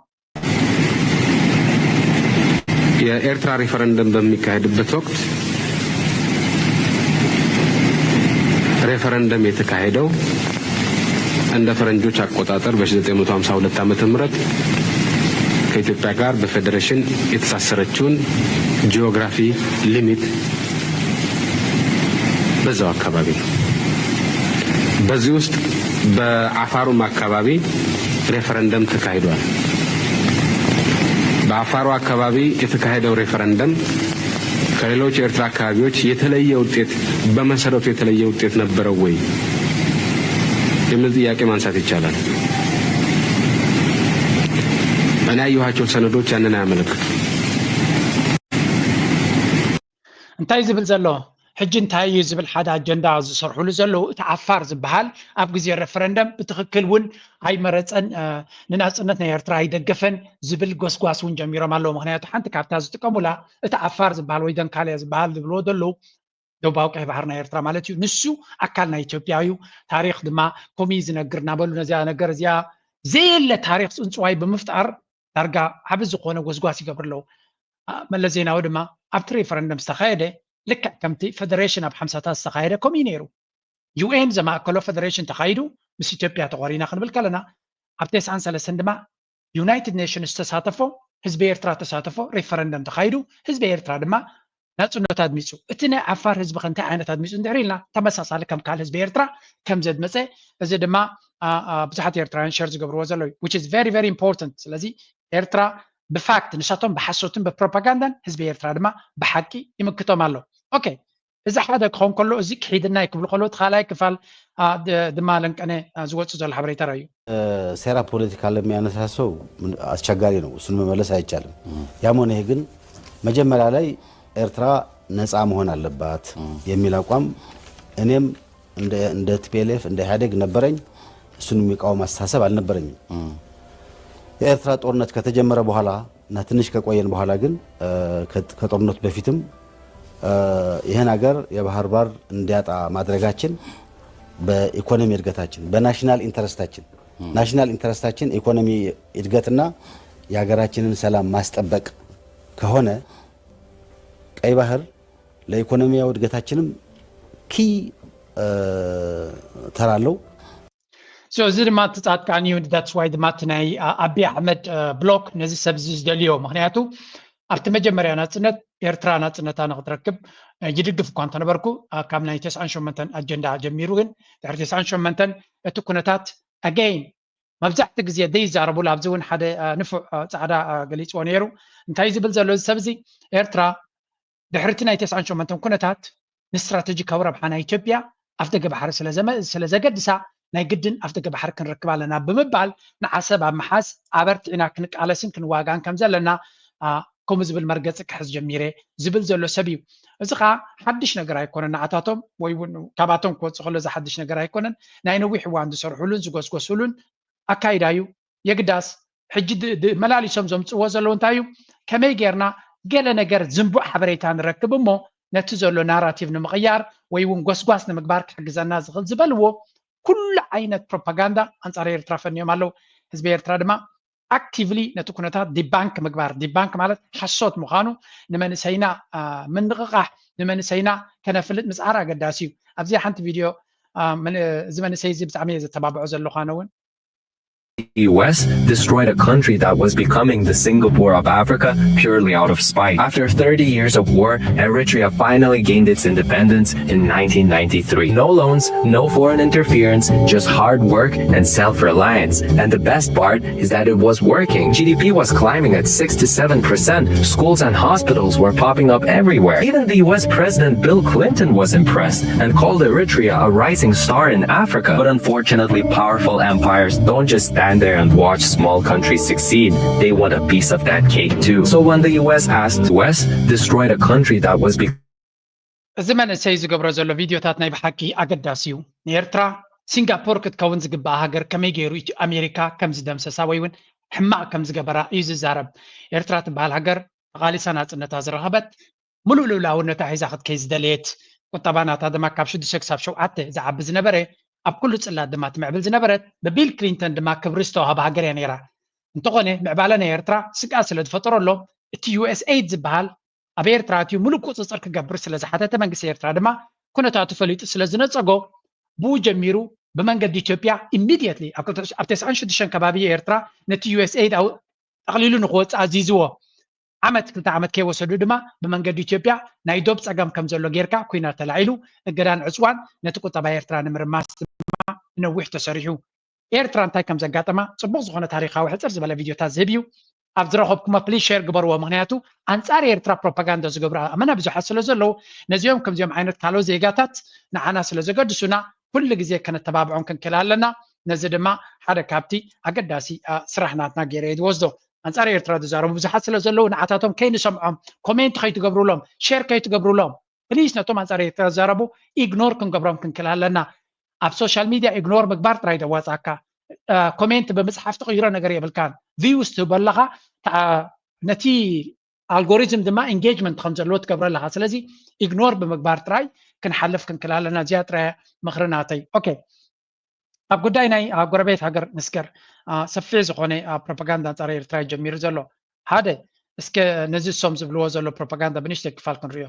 የኤርትራ ሪፈረንደም በሚካሄድበት ወቅት ሬፈረንደም የተካሄደው እንደ ፈረንጆች አቆጣጠር በ1952 ዓመተ ምህረት ከኢትዮጵያ ጋር በፌዴሬሽን የተሳሰረችውን ጂኦግራፊ ሊሚት በዛው አካባቢ ነው። በዚህ ውስጥ በአፋሩም አካባቢ ሬፈረንደም ተካሂዷል። በአፋሩ አካባቢ የተካሄደው ሬፈረንደም ከሌሎች የኤርትራ አካባቢዎች የተለየ ውጤት በመሰረቱ የተለየ ውጤት ነበረው ወይ የሚል ጥያቄ ማንሳት ይቻላል። እኔ ያየኋቸው ሰነዶች ያንን አያመለክቱም። እንታይ ዝብል ዘሎ ሕጂ እንታይ እዩ ዝብል ሓደ ኣጀንዳ ዝሰርሕሉ ዘለዉ እቲ ዓፋር ዝበሃል ኣብ ግዜ ሬፈረንደም ብትኽክል እውን ኣይመረፀን፣ ንናፅነት ናይ ኤርትራ ኣይደገፈን ዝብል ጎስጓስ እውን ጀሚሮም ኣለዉ። ምክንያቱ ሓንቲ ካብታ ዝጥቀሙላ እቲ ዓፋር ዝበሃል ወይ ደንካልያ ዝበሃል ዝብልዎ ዘለዉ ደቡባዊ ቀይ ባሕር ናይ ኤርትራ ማለት እዩ። ንሱ ኣካል ናይ ኢትዮጵያ እዩ፣ ታሪኽ ድማ ከምኡ እዩ ዝነግር እናበሉ ነዚኣ ነገር እዚኣ ዘየለ ታሪኽ ፅንፅዋይ ብምፍጣር ዳርጋ ዓቢ ዝኾነ ጎስጓስ ይገብሩ ኣለዉ። መለስ ዜናዊ ድማ ኣብቲ ሬፈረንደም ዝተኻየደ ልክዕ ከምቲ ፈደሬሽን ኣብ ሓምሳታት ዝተኻየደ ከምኡ እዩ ነይሩ። ዩኤን ዘማእከሎ ፈደሬሽን ተኻይዱ ምስ ኢትዮጵያ ተቖሪና ክንብል ከለና ኣብ ተስዓን ሰለስተን ድማ ዩናይትድ ኔሽንስ ዝተሳተፎ ህዝቢ ኤርትራ ተሳተፎ ሬፈረንደም ተኻይዱ ህዝቢ ኤርትራ ድማ ናጽነቱ ኣድሚጹ። እቲ ናይ ዓፋር ህዝቢ ከ እንታይ ዓይነት ኣድሚጹ እንድሕር ኢልና ተመሳሳሊ ከም ካልእ ህዝቢ ኤርትራ ከም ዘድመጸ እዚ ድማ ብዙሓት ኤርትራውያን ሸር ዝገብርዎ ዘለዉ which is very very important። ስለዚ ኤርትራ ብፋክት ንሳቶም ብሓሶትን ብፕሮፓጋንዳን ህዝቢ ኤርትራ ድማ ብሓቂ ይምክቶም ኣሎ። ኦኬ እዚ ሓደ ክኾን ከሎ እዚ ክሒድና ክብሉ ከሎ እቲ ካልኣይ ክፋል ድማ ለንቀነ ዝወፁ ዘሎ ሓበሬታ እዩ። ሴራ ፖለቲካ ለሚያነሳ ሰው አስቸጋሪ ነው። እሱን መመለስ አይቻልም። ያም ሆነ ይህ ግን መጀመሪያ ላይ ኤርትራ ነፃ መሆን አለባት የሚል አቋም እኔም እንደ ቲፒኤልኤፍ እንደ ኢህአዴግ ነበረኝ። እሱን የሚቃወም አስተሳሰብ አልነበረኝም። የኤርትራ ጦርነት ከተጀመረ በኋላ እና ትንሽ ከቆየን በኋላ ግን ከጦርነቱ በፊትም ይህን ሀገር የባህር በር እንዲያጣ ማድረጋችን በኢኮኖሚ እድገታችን በናሽናል ኢንተረስታችን ናሽናል ኢንተረስታችን ኢኮኖሚ እድገትና የሀገራችንን ሰላም ማስጠበቅ ከሆነ ቀይ ባህር ለኢኮኖሚያዊ እድገታችንም ኪ ተራ ኣለዉ። እዚ ድማ እቲ ፃድቃን እዩ። ዳትስ ዋይ ድማ እቲ ናይ ኣቢ ኣሕመድ ብሎክ ነዚ ሰብ እዚ ዝደልዮ ምክንያቱ ኣብቲ መጀመርያ ናፅነት ኤርትራ ናፅነታ ንክትረክብ ይድግፍ እኳ እንተነበርኩ ካብ ናይ ተስዓን ሸሞንተን ኣጀንዳ ጀሚሩ ግን ድሕሪ ተስዓን ሸሞንተን እቲ ኩነታት ኣገይን መብዛሕቲ ግዜ ዘይዛረቡሉ ኣብዚ እውን ሓደ ንፉዕ ፃዕዳ ገሊፅዎ ነይሩ። እንታይ ዝብል ዘሎ እዚ ሰብ እዚ ኤርትራ ድሕሪ እቲ ናይ ተስዓን ሸሞንተን ኩነታት ንስትራተጂካዊ ረብሓ ናይ ኢትዮጵያ ኣፍደገ ባሕሪ ስለ ዘገድሳ ናይ ግድን ኣፍደገ ባሕሪ ክንረክብ ኣለና ብምባል ንዓሰብ ኣብ ምሓዝ ኣበርቲዕና ክንቃለስን ክንዋጋን ከም ዘለና ከምኡ ዝብል መርገፂ ክሕዝ ጀሚረ ዝብል ዘሎ ሰብ እዩ። እዚ ከዓ ሓድሽ ነገር ኣይኮነን ንዓታቶም ወይ እውን ካባቶም ክወፅእ ከሎ እዚ ሓድሽ ነገር ኣይኮነን። ናይ ነዊሕ እዋን ዝሰርሑሉን ዝጎስጎስሉን ኣካይዳ እዩ። የግዳስ ሕጂ መላሊሶም ዘምፅዎ ዘለዉ እንታይ እዩ? ከመይ ጌርና ገለ ነገር ዝንቡዕ ሓበሬታ ንረክብ እሞ ነቲ ዘሎ ናራቲቭ ንምቕያር ወይ እውን ጎስጓስ ንምግባር ክሕግዘና ዝኽእል ዝበልዎ ኩሉ ዓይነት ፕሮፓጋንዳ ኣንጻር ኤርትራ ፈንዮም ኣለዉ። ህዝቢ ኤርትራ ድማ ኣክቲቭሊ ነቲ ኩነታት ዲባንክ ምግባር፣ ዲባንክ ማለት ሓሶት ምዃኑ ንመንእሰይና ምንቕቓሕ፣ ንመንእሰይና ከነፍልጥ ምጽዓር ኣገዳሲ እዩ። ኣብዚ ሓንቲ ቪድዮ እዚ መንእሰይ እዚ ብጣዕሚ እየ ዘተባብዖ ዘለኹ ኣነ እውን። The U S destroyed a country that was becoming the Singapore of Africa purely out of spite. After thirty years of war, Eritrea finally gained its independence in nineteen ninety-three. No loans, no foreign interference, just hard work and self reliance. And the best part is that it was working. G D P was climbing at six to seven percent. Schools and hospitals were popping up everywhere. Even the U S President Bill Clinton was impressed and called Eritrea a rising star in Africa. But unfortunately, powerful empires don't just stand there and watch small countries succeed. They want a piece of that cake too. So when the U S asked, U S destroyed a country that was be- እዚ መንእሰይ ዝገብሮ ዘሎ ቪድዮታት ናይ ብሓቂ ኣገዳሲ እዩ። ንኤርትራ ሲንጋፖር ክትከውን ዝግባኣ ሃገር ከመይ ገይሩ ኢትዮ ኣሜሪካ ከም ዝደምሰሳ ወይ እውን ሕማቕ ከም ዝገበራ እዩ ዝዛረብ። ኤርትራ ትበሃል ሃገር ተቓሊሳ ናጽነታ ዝረኸበት፣ ሙሉእ ልኡላውነታ ሒዛ ክትከይ ዝደለየት፣ ቁጠባ ናታ ድማ ካብ ሽዱሽተ ክሳብ ሸውዓተ ዝዓቢ ዝነበረ፣ ኣብ ኩሉ ጽላት ድማ ትምዕብል ዝነበረት፣ ብቢል ክሊንተን ድማ ክብሪ ዝተዋህባ ሃገር እያ ነይራ። እንተኾነ ምዕባለ ናይ ኤርትራ ስግኣት ስለ ዝፈጠረሎም እቲ ዩ ኤስ ኤይድ ዝበሃል ኣብ ኤርትራ ኣትዩ ሙሉእ ቁጽጽር ክገብር ስለ ዝሓተተ መንግስቲ ኤርትራ ድማ ኩነታቱ ፈሊጡ ስለ ዝነጸጎ ብኡ ጀሚሩ ብመንገዲ ኢትዮጵያ ኢሚድየትሊ ኣብ ተስዓን ሽዱሽተን ከባቢ ኤርትራ ነቲ ዩ ኤስ ኤይድ ጠቕሊሉ ንክወፅእ ኣዚዝዎ። ዓመት ክልተ ዓመት ከይወሰዱ ድማ ብመንገዲ ኢትዮጵያ ናይ ዶብ ፀገም ከም ዘሎ ጌርካ ኩናት ተላዒሉ እገዳን ዕፅዋን ነቲ ቁጠባ ኤርትራ ንምርማስ ድማ ነዊሕ ተሰሪሑ። ኤርትራ እንታይ ከም ዘጋጠማ ፅቡቕ ዝኾነ ታሪኻዊ ሕፅር ዝበለ ቪድዮታት ዝህብ እዩ። ኣብ ዝረኸብኩሞ ፕሊዝ ሼር ግበርዎ። ምክንያቱ ኣንፃር ኤርትራ ፕሮፓጋንዳ ዝገብሩ ኣመና ብዙሓት ስለ ዘለዉ ነዚኦም ከምዚኦም ዓይነት ካልኦት ዜጋታት ንዓና ስለ ዘገድሱና ኩሉ ግዜ ከነተባብዖም ክንክእል ኣለና። ነዚ ድማ ሓደ ካብቲ ኣገዳሲ ስራሕ ናትና ገይረ እየ ዝወስዶ። ኣንፃር ኤርትራ ዝዛረቡ ብዙሓት ስለ ዘለዉ ንዓታቶም ከይንሰምዖም ኮሜንት ከይትገብሩሎም፣ ሼር ከይትገብሩሎም ፕሊስ። ነቶም ኣንፃር ኤርትራ ዝዛረቡ ኢግኖር ክንገብሮም ክንክእል ኣለና። ኣብ ሶሻል ሚድያ ኢግኖር ምግባር ጥራይ ደዋፃካ። ኮሜንት ብምፅሓፍ ትቕይሮ ነገር የብልካን። ቪውስ ትህቦ ኣለኻ፣ ነቲ ኣልጎሪዝም ድማ ኢንጌጅመንት ከም ዘለዎ ትገብሮ ኣለኻ። ስለዚ ኢግኖር ብምግባር ጥራይ ክንሓልፍ ክንክእል ኣለና። እዚኣ ጥራይ ምኽሪ ናተይ። ኦኬ፣ ኣብ ጉዳይ ናይ ጎረቤት ሃገር ንስገር። ሰፊሕ ዝኾነ ፕሮፓጋንዳ ኣንፃር ኤርትራ እዩ ጀሚሩ ዘሎ። ሓደ፣ እስከ ነዚ እሶም ዝብልዎ ዘሎ ፕሮፓጋንዳ ብንእሽተይ ክፋል ክንሪኦ።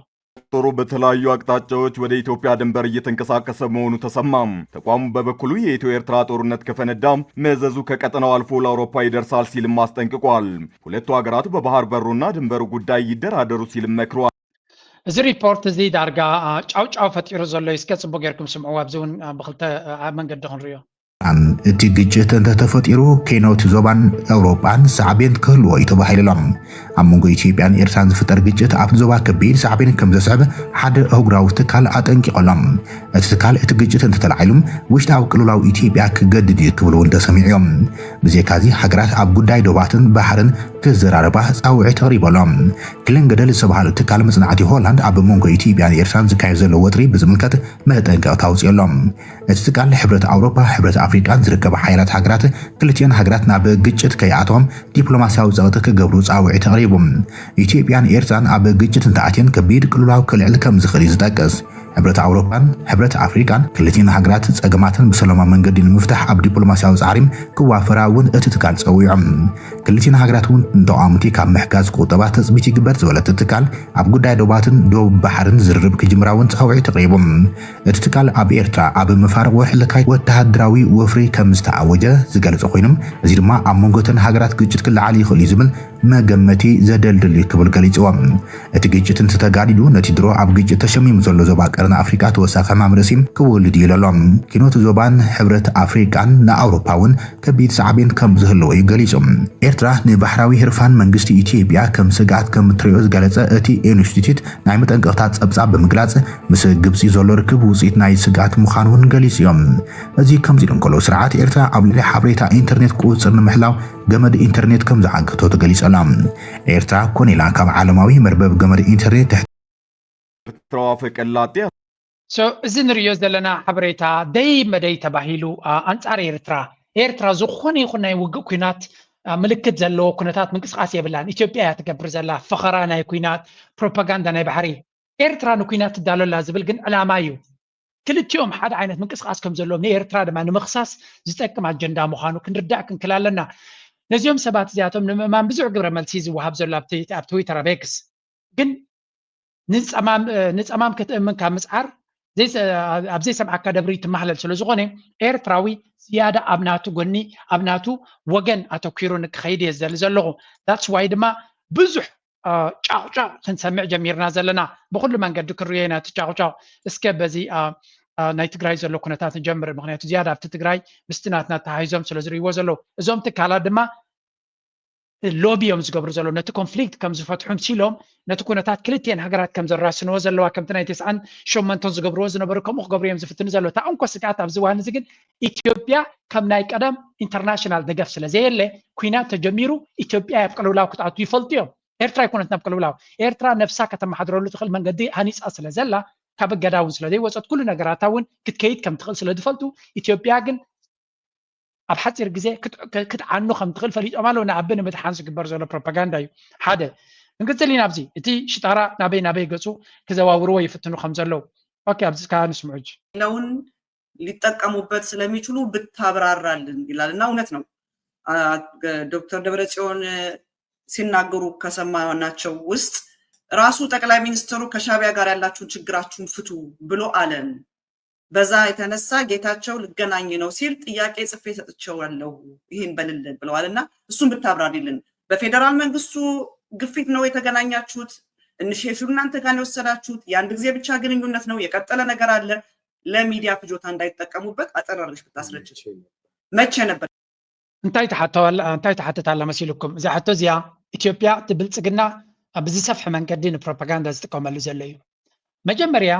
ጦሩ በተለያዩ አቅጣጫዎች ወደ ኢትዮጵያ ድንበር እየተንቀሳቀሰ መሆኑ ተሰማ። ተቋሙ በበኩሉ የኢትዮ ኤርትራ ጦርነት ከፈነዳ መዘዙ ከቀጠናው አልፎ ለአውሮፓ ይደርሳል ሲልም አስጠንቅቋል። ሁለቱ ሀገራት በባህር በሩና ድንበሩ ጉዳይ ይደራደሩ ሲልም መክሯል። እዚ ሪፖርት እዚ ዳርጋ ጫው ጫው ፈጢሩ ዘሎ እዩ። እስከ ጽቡቅ ጌርኩም ስምዕዎ። ኣብዚ እውን ብክልተ መንገዲ ክንሪኦ። እቲ ግጭት እንተተፈጢሩ ኬኖት ዞባን ኣውሮጳን ሳዕቤን ክህልዎ እዩ ተባሂሉ ኣሎ። ኣብ መንጎ ኢትዮጵያን ኤርትራን ዝፍጠር ግጭት ኣብቲ ዞባ ከቢድ ሳዕቤን ከም ዘስዕብ ሓደ ኣህጉራዊ ትካል ኣጠንቂቑ ኣሎ። እቲ ትካል እቲ ግጭት እንተተላዒሉ ውሽጣዊ ቅልውላው ኢትዮጵያ ክገድድ እዩ ክብሉ እውን ተሰሚዑ እዮም። ብዘይካዚ ሃገራት ኣብ ጉዳይ ዶባትን ባሕርን ክዘራረባ ጻውዒት ኣቕሪቡ ኣሎ። ክሊንገደል ዝተባህለ ትካል መጽናዕቲ ሆላንድ ኣብ መንጎ ኢትዮጵያን ኤርትራን ዝካየድ ዘሎ ወጥሪ ብዝምልከት መጠንቀቕታ ኣውጺኡ ኣሎ። እቲ ትካል ሕብረት ኣውሮፓ፣ ሕብረት ኣፍሪቃን ዝርከባ ሓያላት ሃገራት ክልቲኣን ሃገራት ናብ ግጭት ከይኣተዎም ዲፕሎማስያዊ ጸቕጢ ክገብሩ ጻውዒት ኣቕሪቡ። ኢትዮጵያን ኤርትራን ኣብ ግጭት እንተኣትየን ከቢድ ቅልውላው ክልዕል ከም ዝኽእል እዩ ዝጠቅስ። ሕብረት ኣውሮፓን ሕብረት ኣፍሪቃን ክልቲኣን ሃገራት ጸገማተን ብሰላማዊ መንገዲ ንምፍታሕ ኣብ ዲፕሎማስያዊ ጻዕሪ ክዋፈራ እውን እቲ ትካል ጸዊዑ። ክልቲኣን ሃገራት እውን ንተቓወምቲ ካብ ምሕጋዝ ክቑጠባ ትጽቢት ይግበር ዝበለ እቲ ትካል፣ ኣብ ጉዳይ ዶባትን ዶብ ባሕርን ዝርርብ ክጅምራ እውን ጻውዒት ኣቕሪቡ። እቲ ትካል ኣብ ኤርትራ ኣብ መፋርቕ ወርሒ ለካቲት ወተሃደራዊ ወፍሪ ከም ዝተኣወጀ ዝገለጸ ኮይኑ፣ እዚ ድማ ኣብ መንጎ እተን ሃገራት ግጭት ክለዓል ይኽእል እዩ ዝብል መገመቲ ዘደልድል እዩ ክብል ገሊጽዎ። እቲ ግጭት እንተተጋዲዱ ነቲ ድሮ ኣብ ግጭት ተሸሚሙ ዘሎ ዞባ ቀርኒ ኣፍሪቃ ተወሳኺ ሕማም ርእሲ ክወልድ እዩ ኢሉ ኣሎ። ኪኖት ዞባን ሕብረት ኣፍሪቃን ንኣውሮፓ እውን ከቢድ ሳዕቤን ከም ዝህልዎ እዩ ገሊጹ። ኤርትራ ንባሕራዊ ህርፋን መንግስቲ ኢትዮጵያ ከም ስግኣት ከም እትሪኦ ዝገለጸ እቲ ኢንስቲትዩት ናይ መጠንቀቕታ ጸብጻብ ብምግላጽ ምስ ግብጺ ዘሎ ርክብ ውጽኢት ናይ ስግኣት ምዃኑ እውን ገሊጹ እዮም። እዚ ከምዚ ኢሉ እንከሎ ስርዓት ኤርትራ ኣብ ልዕሊ ሓበሬታ ኢንተርኔት ቁጽጽር ንምሕላው ገመድ ኢንተርኔት ከም ዝዓገቶ ተገሊጹ ኣሎ። ኤርትራ ኮን ኢላ ካብ ዓለማዊ መርበብ ገመድ ኢንተርኔት ትሕቲ ኤርትራዋ ፈቀላጤ So እዚ ንርእዮ ዘለና ሓበሬታ ደይ መደይ ተባሂሉ ኣንጻር ኤርትራ። ኤርትራ ዝኾነ ይኹን ናይ ውግእ ኲናት ምልክት ዘለዎ ኩነታት ምንቅስቃስ የብላን። ኢትዮጵያ እያ ትገብር ዘላ ፈኸራ ናይ ኲናት ፕሮፓጋንዳ ናይ ባሕሪ። ኤርትራ ንኩናት ትዳሎ ኣላ ዝብል ግን ዕላማ እዩ። ክልቲኦም ሓደ ዓይነት ምንቅስቃስ ከም ዘለዎም ንኤርትራ ድማ ንምኽሳስ ዝጠቅም ኣጀንዳ ምዃኑ ክንርዳእ ክንክል ኣለና። ነዚኦም ሰባት እዚኣቶም ንምእማን ብዙሕ ግብረ መልሲ ዝወሃብ ዘሎ ኣብ ትዊተር፣ ኣብ ኤክስ። ግን ንጸማም ክትእምን ካብ ምጽዓር ኣብ ዘይሰምዓካ ደብሪ ትመሃለል ስለ ዝኾነ፣ ኤርትራዊ ዝያዳ ኣብ ናቱ ጎኒ፣ ኣብ ናቱ ወገን ኣተኲሩ ንክኸይድ እየ ዝደሊ ዘለኹ። That's why ድማ ብዙሕ ጫቕጫቕ ክንሰምዕ ጀሚርና ዘለና። ብኩሉ መንገዲ ክንርእዮ ኢና እቲ ጫቕጫቕ። እስከ በዚ ናይ ትግራይ ዘሎ ኩነታት ንጀምር። ምክንያቱ ዝያዳ ኣብቲ ትግራይ ምስቲ ናትና ተታሓሒዞም ስለ ዝርእይዎ ዘለዉ፣ እዞም ትካላት ድማ ሎቢ እዮም ዝገብሩ ዘለዉ። ነቲ ኮንፍሊክት ከም ዝፈትሑ ምሲሎም ነቲ ኩነታት ክልቲኤን ሃገራት ከም ዘራስንዎ ዘለዋ፣ ከምቲ ናይ ተስዓን ሸሞንተን ዝገብርዎ ዝነበሩ፣ ከምኡ ክገብሩ እዮም ዝፍትኑ ዘለዉ። እታ እንኮ ስግኣት ኣብዚ እዋን እዚ ግን ኢትዮጵያ ከም ናይ ቀደም ኢንተርናሽናል ደገፍ ስለ ዘየለ፣ ኩናት ተጀሚሩ ኢትዮጵያ ኣብ ቅልውላው ክትኣቱ ይፈልጡ እዮም። ኤርትራ ኣይኮነትን ኣብ ቅልውላው። ኤርትራ ነብሳ ከተመሓድረሉ ትኽእል መንገዲ ሃኒጻ ስለ ዘላ፣ ካብ እገዳ እውን ስለ ዘይወጸት፣ ኩሉ ነገራታ እውን ክትከይድ ከም ትኽእል ስለ ዝፈልጡ፣ ኢትዮጵያ ግን ኣብ ሓጺር ግዜ ክትዓኑ ከም ትኽእል ፈሊጦም ኣለዉ፣ ንኣቢ ንምድሓን ዝግበር ዘሎ ፕሮፓጋንዳ እዩ። ሓደ። ክንቅጽል ኢና ኣብዚ። እቲ ሽጣራ ናበይ ናበይ ገጹ ክዘዋውርዎ ይፍትኑ ከም ዘለዉ። ኦኬ፣ ኣብዚ ከኣ ንስምዑ ሕጂ። ኢለውን ሊጠቀሙበት ስለሚችሉ ብታብራራልን ይላል እና እውነት ነው። ዶክተር ደብረጽዮን ሲናገሩ ከሰማናቸው ውስጥ ራሱ ጠቅላይ ሚኒስትሩ ከሻቢያ ጋር ያላችሁን ችግራችሁን ፍቱ ብሎ አለን። በዛ የተነሳ ጌታቸው ልገናኝ ነው ሲል ጥያቄ ጽፌ ሰጥቼዋለሁ ይህን በልልን ብለዋል እና እሱን ብታብራሪልን። በፌዴራል መንግስቱ ግፊት ነው የተገናኛችሁት? እነ ሼሹ እናንተ ጋር የወሰዳችሁት የአንድ ጊዜ ብቻ ግንኙነት ነው? የቀጠለ ነገር አለ? ለሚዲያ ፍጆታ እንዳይጠቀሙበት አጠር አድርገሽ ብታስረጅ። መቼ ነበር? እንታይ ትሓትት ኣላ መሲልኩም? እዛ ሕቶ እዚኣ ኢትዮጵያ እቲ ብልፅግና ብዝሰፍሐ መንገዲ ንፕሮፓጋንዳ ዝጥቀመሉ ዘሎ እዩ። መጀመርያ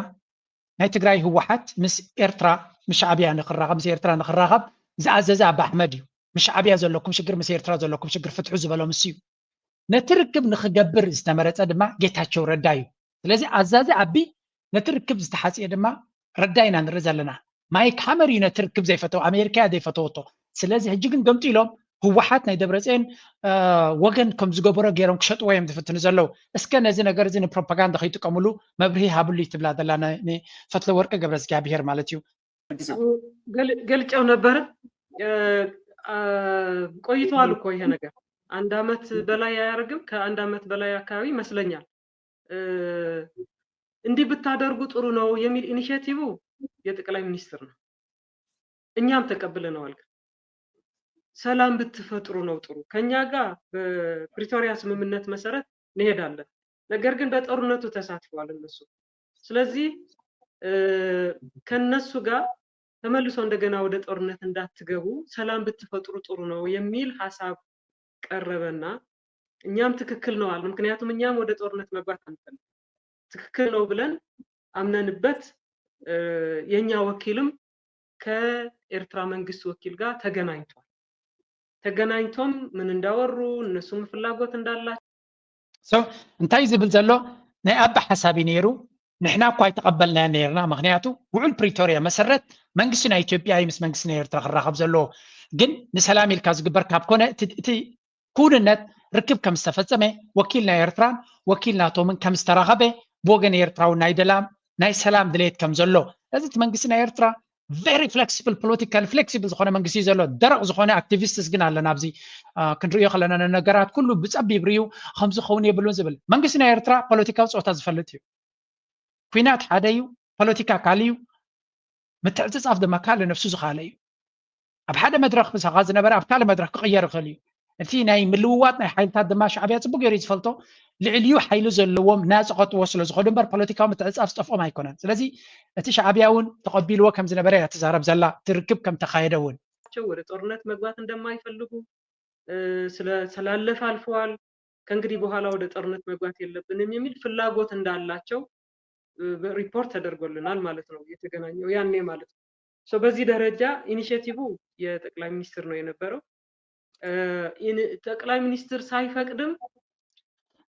ናይ ትግራይ ህወሓት ምስ ኤርትራ ምስ ሻዕብያ ንክራኸብ ምስ ኤርትራ ንክራኸብ ዝኣዘዘ ኣባ ኣሕመድ እዩ። ምስ ሻዕብያ ዘለኩም ሽግር ምስ ኤርትራ ዘለኩም ሽግር ፍትሑ ዝበሎ ምስ እዩ። ነቲ ርክብ ንክገብር ዝተመረፀ ድማ ጌታቸው ረዳ እዩ። ስለዚ ኣዛዚ ኣቢ ነቲ ርክብ ዝተሓፅየ ድማ ረዳ ኢና ንርኢ ዘለና። ማይክ ሃመር እዩ ነቲ ርክብ ዘይፈተው፣ ኣሜሪካ እያ ዘይፈተወቶ። ስለዚ ሕጂ ግን ገምጢሎም ህወሓት ናይ ደብረፅዮን ወገን ከም ዝገበሮ ገይሮም ክሸጥዎ እዮም ዝፍትኑ ዘለዉ። እስከ ነዚ ነገር እዚ ንፕሮፓጋንዳ ከይጥቀምሉ መብርሂ ሃብሉ ትብላ ዘላ ፈትለ ወርቂ ገብረ እግዚኣብሄር ማለት እዩ። ገልጨው ነበረ። ቆይተዋል እኮ ይሄ ነገር አንድ አመት በላይ አያደርግም፣ ከአንድ አመት በላይ አካባቢ ይመስለኛል። እንዲህ ብታደርጉ ጥሩ ነው የሚል ኢኒሼቲቭ የጠቅላይ ሚኒስትር ነው። እኛም ተቀብለነዋል። ሰላም ብትፈጥሩ ነው ጥሩ። ከኛ ጋር በፕሪቶሪያ ስምምነት መሰረት እንሄዳለን። ነገር ግን በጦርነቱ ተሳትፈዋል እነሱ። ስለዚህ ከነሱ ጋር ተመልሶ እንደገና ወደ ጦርነት እንዳትገቡ ሰላም ብትፈጥሩ ጥሩ ነው የሚል ሀሳብ ቀረበና እኛም ትክክል ነው አልን። ምክንያቱም እኛም ወደ ጦርነት መግባት አንፈልግም፣ ትክክል ነው ብለን አምነንበት የኛ ወኪልም ከኤርትራ መንግስት ወኪል ጋር ተገናኝቷል። ተገናኝቶም ምን እንዳወሩ እነሱም ፍላጎት እንዳላቸው እንታይ ዝብል ዘሎ ናይ ኣባ ሓሳብ እዩ ነይሩ። ንሕና እኳ ኣይተቐበልናዮ ነይርና፣ ምክንያቱ ውዕል ፕሪቶርያ መሰረት መንግስቲ ናይ ኢትዮጵያ እዩ ምስ መንግስቲ ናይ ኤርትራ ክራኸብ ዘለዎ። ግን ንሰላም ኢልካ ዝግበር ካብ ኮነ እቲ ክውንነት ርክብ ከም ዝተፈጸመ ወኪል ናይ ኤርትራን ወኪል ናቶምን ከም ዝተራኸበ ብወገን ኤርትራዊ ናይ ደላም ናይ ሰላም ድሌት ከም ዘሎ እዚ እቲ መንግስቲ ናይ ኤርትራ very flexible political flexible ዝኾነ መንግስቲ እዩ ዘሎ። ደረቕ ዝኾነ ኣክቲቪስትስ ግን ኣለና ኣብዚ ክንሪኦ ከለና ነገራት ኩሉ ብፀቢብ ርዩ ከምዝኸውን የብሉን ዝብል መንግስቲ ናይ ኤርትራ ፖለቲካዊ ፀወታ ዝፈልጥ እዩ። ኩናት ሓደ እዩ፣ ፖለቲካ ካልእ እዩ፣ ምትዕፅፃፍ ድማ ካልእ ነፍሱ ዝኻለ እዩ። ኣብ ሓደ መድረክ ምሳኻ ዝነበረ ኣብ ካልእ መድረክ ክቕየር ይኽእል እዩ። እቲ ናይ ምልውዋጥ ናይ ሓይልታት ድማ ሻዕብያ ፅቡቅ ገይሩ እዩ ዝፈልጦ። ልዕሊኡ ሓይሊ ዘለዎም እናፀቐጥዎ ስለ ዝኸዱ እምበር ፖለቲካዊ ምትዕፃፍ ዝጠፍኦም ኣይኮነን። ስለዚ እቲ ሻዕብያ እውን ተቐቢልዎ ከም ዝነበረ እያ ትዛረብ ዘላ፣ እቲ ርክብ ከም ተኻየደ እውን። ወደ ጦርነት መግባት እንደማይፈልጉ ስለ ስላለፈ አልፈዋል። ከእንግዲህ በኋላ ወደ ጦርነት መግባት የለብንም የሚል ፍላጎት እንዳላቸው ሪፖርት ተደርጎልናል ማለት ነው። የተገናኘው ያኔ ማለት ነው። በዚህ ደረጃ ኢኒሼቲቭ የጠቅላይ ሚኒስትር ነው የነበረው። ጠቅላይ ሚኒስትር ሳይፈቅድም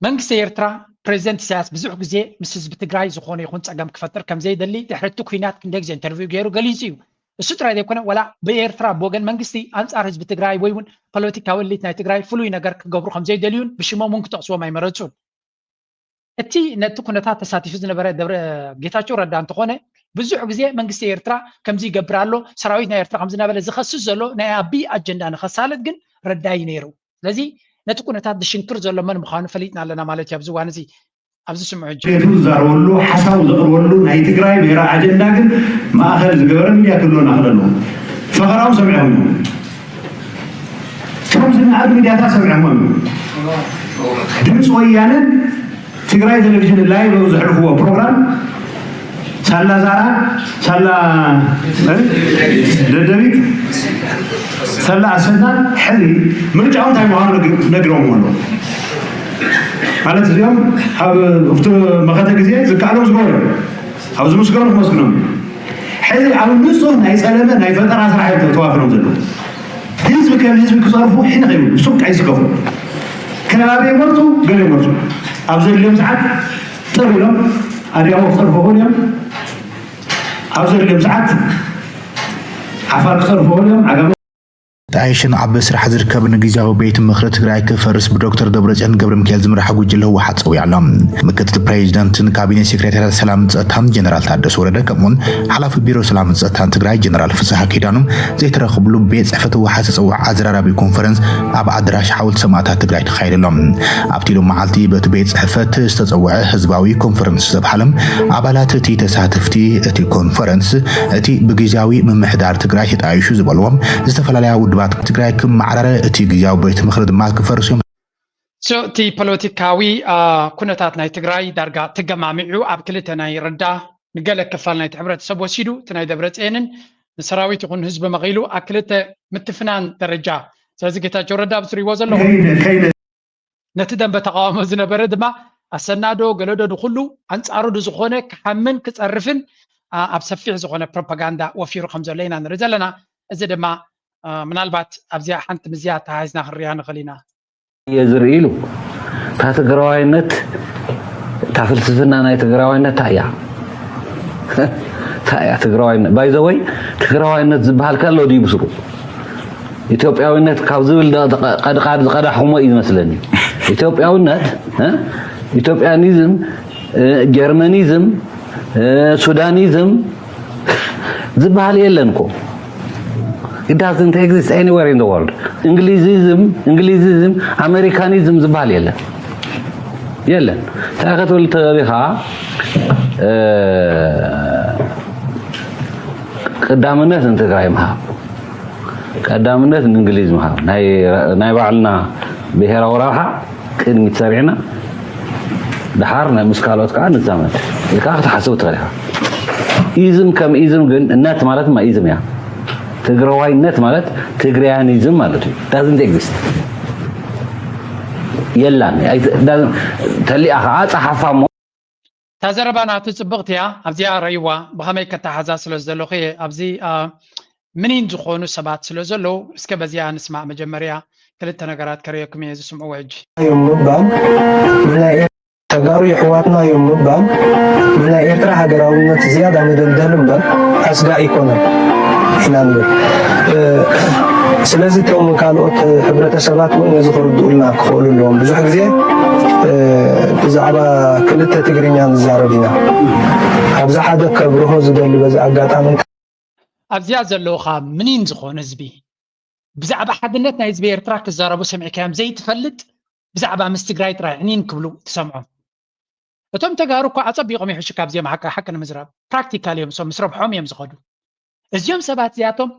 መንግስቲ ኤርትራ ፕሬዚደንት ኢሳያስ ብዙሕ ግዜ ምስ ህዝቢ ትግራይ ዝኾነ ይኹን ፀገም ክፈጥር ከም ዘይደሊ ድሕሪ እቲ ኩናት ክንደይ ግዜ ኢንተርቪው ገይሩ ገሊፁ እዩ። እሱ ጥራይ ዘይኮነ ዋላ ብኤርትራ ብወገን መንግስቲ ኣንፃር ህዝቢ ትግራይ ወይ እውን ፖለቲካዊ እሊት ናይ ትግራይ ፍሉይ ነገር ክገብሩ ከም ዘይደልዩን ብሽሞም እውን ክጠቕስዎም ኣይመረፁን። እቲ ነቲ ኩነታት ተሳቲፉ ዝነበረ ደብረ ጌታቸው ረዳ እንተኾነ፣ ብዙሕ ግዜ መንግስቲ ኤርትራ ከምዚ ይገብር ኣሎ፣ ሰራዊት ናይ ኤርትራ ከምዚ እናበለ ዝኸስስ ዘሎ ናይ ኣቢ ኣጀንዳ ንኸሳልጥ ግን ረዳይ ነይሩ። ስለዚ ነቲ ኩነታት ዝሽንክር ዘሎ መን ምዃኑ ፈሊጥና ኣለና ማለት እዩ። ኣብዚ እዋን እዚ ኣብዚ ስምዑ ሕጂ ቤቱ ዝዛረበሉ ሓሳቡ ዘቕርበሉ ናይ ትግራይ ብሔራዊ ኣጀንዳ ግን ማእኸል ዝገበረ ሚድያ ክህልወና ክእል ኣለዎ። ፈኸራኡ ሰሚዕኹም እዮም። ከምዚ ንኣድ ሚድያታት ሰሚዕኹም እዮም። ድምፂ ወያነን ትግራይ ቴሌቪዥን ላይ ብለው ዘሕልፍዎ ፕሮግራም ሳላ ዛራ ሳላ ደደቢት ሳላ ኣሰና ሕዚ ምርጫው እንታይ ምዃኑ ነግሮም ኣሎ ማለት እዚኦም ኣብ ኣብቲ መኸተ ግዜ ዝከኣሎም ዝገበሩ ኣብዚ ምስገኑ ክመስግኖም ሕዚ ኣብ ንፁህ ናይ ፀለመ ናይ ፈጠራ ስራሕ እዮም ተዋፊሮም ዘለዉ ህዝቢ ከም ህዝቢ ክፀርፉ ሕነ ከይብሉ ሱቅ ኣይስከፉ ከባቢ ይመርፁ ገለ ይመርፁ ኣብ ዘድልዮም ሰዓት ጥር ኢሎም ኣድያቦ ክፀርፉ ይኽእሉ እዮም ኣብ ዘድልዮም ሰዓት ዓፋር ክፀርፉ ይኽእሉ እዮም ዓጋመ ጣይሽን ኣብ ስራሕ ዝርከብ ንግዝያዊ ቤት ምኽሪ ትግራይ ክፈርስ ብዶክተር ደብረፅዮን ገብረሚካኤል ዝምራሕ ጉጅለ ህወሓት ፀዊዑ ኣሎ። ምክትል ፕሬዚደንትን ካቢኔ ሴክሬታርያት ሰላምን ፀጥታን ጀነራል ታደሰ ወረደ ከምኡውን ሓላፊ ቢሮ ሰላምን ፀጥታን ትግራይ ጀነራል ፍስሃ ኪዳኑ ዘይተረኽብሉ ቤት ፅሕፈት ህወሓት ዝተፀውዐ ኣዘራራቢ ኮንፈረንስ ኣብ ኣዳራሽ ሓወልቲ ሰማእታት ትግራይ ተኻይዱ ኣሎ። ኣብቲ ሎም መዓልቲ በቲ ቤት ፅሕፈት ዝተፀውዐ ህዝባዊ ኮንፈረንስ ዝተብሃለ ኣባላት እቲ ተሳተፍቲ እቲ ኮንፈረንስ እቲ ብግዝያዊ ምምሕዳር ትግራይ ተጣይሹ ዝበልዎም ዝተፈላለያ ውድባት ትግራይ ክመዓራረ እቲ ግዝያዊ ቤት ምኽሪ ድማ ክፈርስ እዮም። So እቲ ፖለቲካዊ ኩነታት ናይ ትግራይ ዳርጋ ተገማሚዑ ኣብ ክልተ ናይ ረዳ ንገለ ክፋል ናይቲ ሕብረተሰብ ወሲዱ እቲ ናይ ደብረፅየንን ንሰራዊት ይኹን ህዝቢ መቒሉ ኣብ ክልተ ምትፍናን ደረጃ ስለዚ ጌታቸው ረዳ ብትሪእዎ ዘለኹም ነቲ ደንበ ተቃውሞ ዝነበረ ድማ ኣሰናዶ ገለዶ ድኩሉ ኣንፃሩ ድዝኾነ ክሓምን ክፀርፍን ኣብ ሰፊሕ ዝኾነ ፕሮፓጋንዳ ወፊሩ ከም ዘሎ ኢና ንርኢ ዘለና። እዚ ድማ ምናልባት ኣብዚኣ ሓንቲ ምዝያ ተሓይዝና ክንሪኣ ንኽእል ኢና። እየ ዝርኢ ኢሉ እታ ትግራዋይነት እታ ፍልስፍና ናይ ትግራዋይነት እንታይ እያ እንታይ እያ ትግራዋይነት ባይዘወይ ትግራዋይነት ዝበሃል ከሎ ድዩ ብስሩ ኢትዮጵያዊነት ካብ ዝብል ቀድቃድ ዝቀዳሕኩሞ እዩ ዝመስለኒ ኢትዮጵያውነት ኢትዮጵያኒዝም ጀርመኒዝም ሱዳኒዝም ዝበሃል የለን እኮ It doesn't exist anywhere in the world. እንግሊዝም እንግሊዝም ኣሜሪካኒዝም ዝበሃል የለን የለን እንታይ ክትብል ትኽእል ኢኻ ቀዳምነት ንትግራይ ምሃብ ቀዳምነት ንእንግሊዝ ምሃብ ናይ ባዕልና ብሄራዊ ረብሓ ቅድሚት ሰሪዕና ደሓር ናይ ምስ ካልኦት ከዓ ንዛመድ ኢልካ ክትሓስብ ትኽእል ኢኻ ኢዝም ከም ኢዝም ግን ነት ማለት ማ ኢዝም እያ ትግራዋይነት ማለት ትግሪያኒዝም ማለት እዩ doesn't exist የላን ተሊኣ ከዓ ፀሓፋ እሞ እታ ዘረባ ናቱ ፅብቕቲ እያ ኣብዚኣ ረይዋ ብኸመይ ከተሓዛ ስለ ዘለኹ እየ ኣብዚ ምኒን ዝኾኑ ሰባት ስለ ዘለዉ እስከ በዚኣ ንስማዕ መጀመርያ ክልተ ነገራት ከርእየኩም እየ ዝስምዕዎ ሕጂ እዮም ምባል ንናይ ተጋሩ የሕዋትና እዮም ምባል ንናይ ኤርትራ ሃገራውነት ዝያዳ መደልደል እምበር ኣስጋእ ኣይኮነን ኢና ንብል። ስለዚ እቶም ካልኦት ሕብረተሰባት እውን ነዚ ክርድኡልና ክኽእሉ ኣለዎም። ብዙሕ ግዜ ብዛዕባ ክልተ ትግርኛ ንዛረብ ኢና። ኣብዚ ሓደ ከብርሆ ዝደሊ በዚ ኣጋጣሚ እንታይ ኣብዚኣ ዘለውኻ ምኒን ዝኾነ ህዝቢ ብዛዕባ ሓድነት ናይ ህዝቢ ኤርትራ ክዛረቡ ሰሚዕካዮም ዘይትፈልጥ ብዛዕባ ምስ ትግራይ ጥራይ ዕኒን ክብሉ ትሰምዖም። እቶም ተጋሩ እኮ ኣጸቢቖም ይሕሹ ካብዚኦም ሓቂ ሓቂ ንምዝራብ ፕራክቲካል እዮም እሶም ምስ ረብሖም እዮም ዝኸዱ። እዚኦም ሰባት እዚኣቶም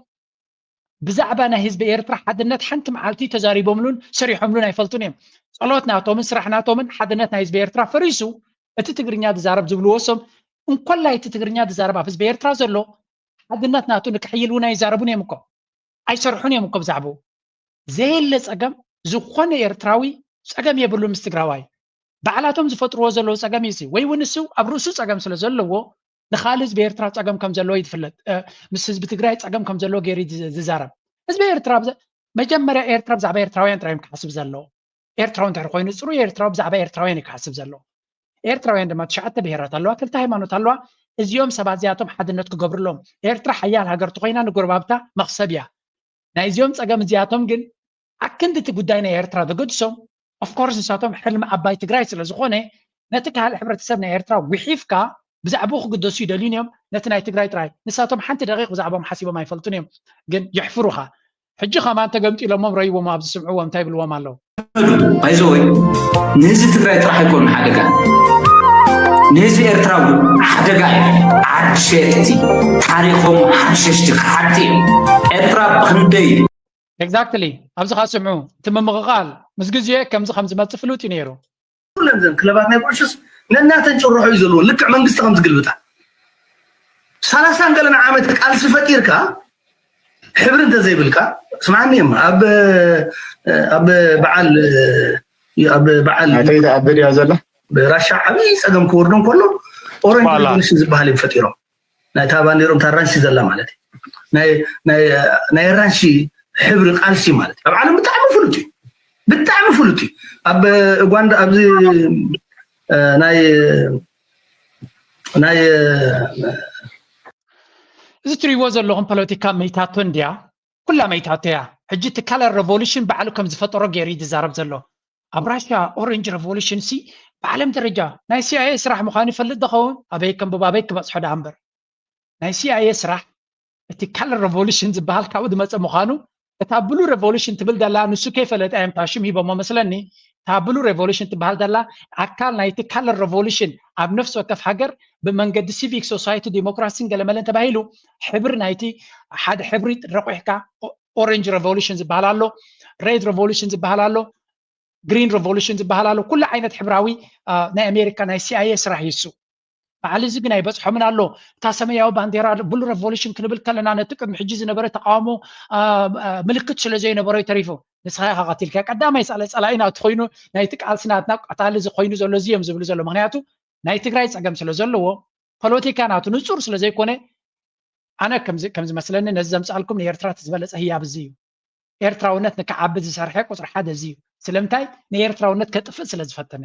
ብዛዕባ ናይ ህዝቢ ኤርትራ ሓድነት ሓንቲ መዓልቲ ተዛሪቦምሉን ሰሪሖምሉን ኣይፈልጡን እዮም። ጸሎት ናቶምን ስራሕ ናቶምን ሓድነት ናይ ህዝቢ ኤርትራ ፈሪሱ እቲ ትግርኛ ዝዛረብ ዝብልዎ እሶም እንኮላይ እቲ ትግርኛ ዝዛረብ ኣብ ህዝቢ ኤርትራ ዘሎ ሓድነት ናቱ ንክሕይል እውን ኣይዛረቡን እዮም እኮ ኣይሰርሑን እዮም እኮ ብዛዕባኡ ዘየለ ፀገም ዝኾነ ኤርትራዊ ፀገም የብሉ ምስ ትግራዋይ ባዕላቶም ዝፈጥርዎ ዘለዉ ፀገም እዩ ወይ እውን እሱ ኣብ ርእሱ ፀገም ስለ ዘለዎ ንካልእ ህዝቢ ኤርትራ ፀገም ከም ዘለዎ ይትፍለጥ ምስ ህዝቢ ትግራይ ፀገም ከም ዘለዎ ገይሩ ዝዛረብ ህዝቢ ኤርትራ መጀመርያ ኤርትራ ብዛዕባ ኤርትራውያን ጥራዮም ክሓስብ ዘለዎ ኤርትራዊ እንድሕር ኮይኑ ፅሩይ ኤርትራዊ ብዛዕባ ኤርትራውያን እዩ ክሓስብ ዘለዎ ኤርትራውያን ድማ ትሽዓተ ብሄራት ኣለዋ ክልተ ሃይማኖት ኣለዋ እዚኦም ሰባት እዚኣቶም ሓድነት ክገብርሎም ኤርትራ ሓያል ሃገር ተኮይና ንጎረባብታ መክሰብ እያ ናይዚኦም ፀገም እዚኣቶም ግን ኣክንዲ እቲ ጉዳይ ናይ ኤርትራ ዘገድሶም ኦፍኮርስ ንሳቶም ሕልሚ ዓባይ ትግራይ ስለ ዝኾነ ነቲ ካልእ ሕብረተሰብ ናይ ኤርትራ ጉሒፍካ ብዛዕባኡ ክግደሱ ይደልዩን እዮም። ነቲ ናይ ትግራይ ጥራይ ንሳቶም ሓንቲ ደቂቕ ብዛዕባኦም ሓሲቦም ኣይፈልጡን እዮም። ግን የሕፍሩኻ። ሕጂ ከማን ተገምጢሎሞም ረይዎም ኣብ ዝስምዕዎ እንታይ ይብልዎም ኣለዉ? ባይዘወይ ንህዝቢ ትግራይ ጥራሕ ኣይኮኑ ሓደጋ፣ ንህዝቢ ኤርትራ እውን ሓደጋ እዩ። ዓዲ ሸየጥቲ፣ ታሪኾም ሓሸሽቲ፣ ከሓድቲ እዮም። ኤርትራ ብክንደይ ኤግዛክትሊ። ኣብዚ ካ ስምዑ፣ እቲ ምምቕቓል ምስ ግዜ ከምዚ ከም ዝመፅእ ፍሉጥ እዩ ነይሩ። ኩለን ዘን ክለባት ናይ ኩዕሾስ ነናተን ጭርሖ እዩ ዘለዎ። ልክዕ መንግስቲ ከም ዝግልብጣ ሰላሳን ገለን ዓመት ቃልሲ ፈጢርካ ሕብሪ እንተዘይብልካ ስማዕኒ እዮም ኣብ ኣብ በዓል ኣብ በዓል ናተይ ተኣበድ እያ ዘላ ራሻ ዓብዪ ፀገም ክወርዶ እንከሎ ኦረንጅ ባላ። ሬቮሉሽን ዝበሃል እዮም ፈጢሮም። ናይታ ባንዴሮም ታራንሺ ዘላ ማለት እዩ። ናይ ናይ ናይ ኣራንሺ ሕብሪ ቃልሲ ማለት እዩ። ኣብ ዓለም ብጣዕሚ ፍሉጥ እዩ። ብጣዕሚ ፍሉጥ እዩ። ኣብ ኡጋንዳ ኣብዚ እ፣ ናይ ናይ እ፣ እዚ ትሪእዎ ዘለኹም ፖለቲካ መይታቶ እንድያ፣ ኩላ መይታቶ እያ። ሕጂ እቲ ካለር ሬቮሉሽን ባዕሉ ከም ዝፈጠሮ ገይሩ እዩ ዝዛረብ ዘሎ። ኣብ ራሽያ ኦሬንጅ ሬቮሉሽን ሲ ብዓለም ደረጃ ናይ ሲኣይኤ ስራሕ ምዃኑ ይፈልጥ ዝኸውን ኣበይ ከንብብ ኣበይ ክበፅሖ ደኣ እምበር ናይ ሲኣይኤ ስራሕ እቲ ካለር ሬቮሉሽን ዝበሃል ካብኡ ዝመፀ ምዃኑ እታ ብሉ ሬቮሉሽን ትብል ዘላ ንሱ ከይፈለጠ እዮም ታሽም ሂቦሞ መስለኒ። እታ ብሉ ሬቮሉሽን ትበሃል ዘላ ኣካል ናይቲ ካለር ሬቮሉሽን ኣብ ነፍሲ ወከፍ ሃገር ብመንገዲ ሲቪክ ሶሳይቲ ዲሞክራሲን ገለመለን ተባሂሉ ሕብሪ ናይቲ ሓደ ሕብሪ ረቑሕካ ኦሬንጅ ሬቮሉሽን ዝበሃል ኣሎ፣ ሬድ ሬቮሉሽን ዝበሃል ኣሎ፣ ግሪን ሬቮሉሽን ዝበሃል ኣሎ። ኩሉ ዓይነት ሕብራዊ ናይ ኣሜሪካ ናይ ሲኣይኤ ስራሕ ይሱ በዓል እዚ ግን ኣይበፅሖምን ኣሎ። እታ ሰማያዊ ባንዴራ ብሉ ሬቮሉሽን ክንብል ከለና ነቲ ቅድሚ ሕጂ ዝነበረ ተቃውሞ ምልክት ስለ ዘይነበሮ ተሪፉ። ንስኻ ኢኻ ቀቲልካ ቀዳማይ ጸለ ጸላኢና እቲ ኮይኑ ናይቲ ቃልሲ ናትና ቀታሊ እዚ ኮይኑ ዘሎ እዚ እዮም ዝብሉ ዘሎ። ምክንያቱ ናይ ትግራይ ጸገም ስለ ዘለዎ ፖለቲካ ናቱ ንጹር ስለ ዘይኮነ ኣነ ከም ዝመስለኒ ነዚ ዘምጻልኩም ንኤርትራ እቲ ዝበለጸ ህያብ እዚ እዩ። ኤርትራውነት ንክዓቢ ዝሰርሐ ቁፅሪ ሓደ እዚ እዩ። ስለምንታይ ንኤርትራውነት ከጥፍእ ስለ ዝፈተነ።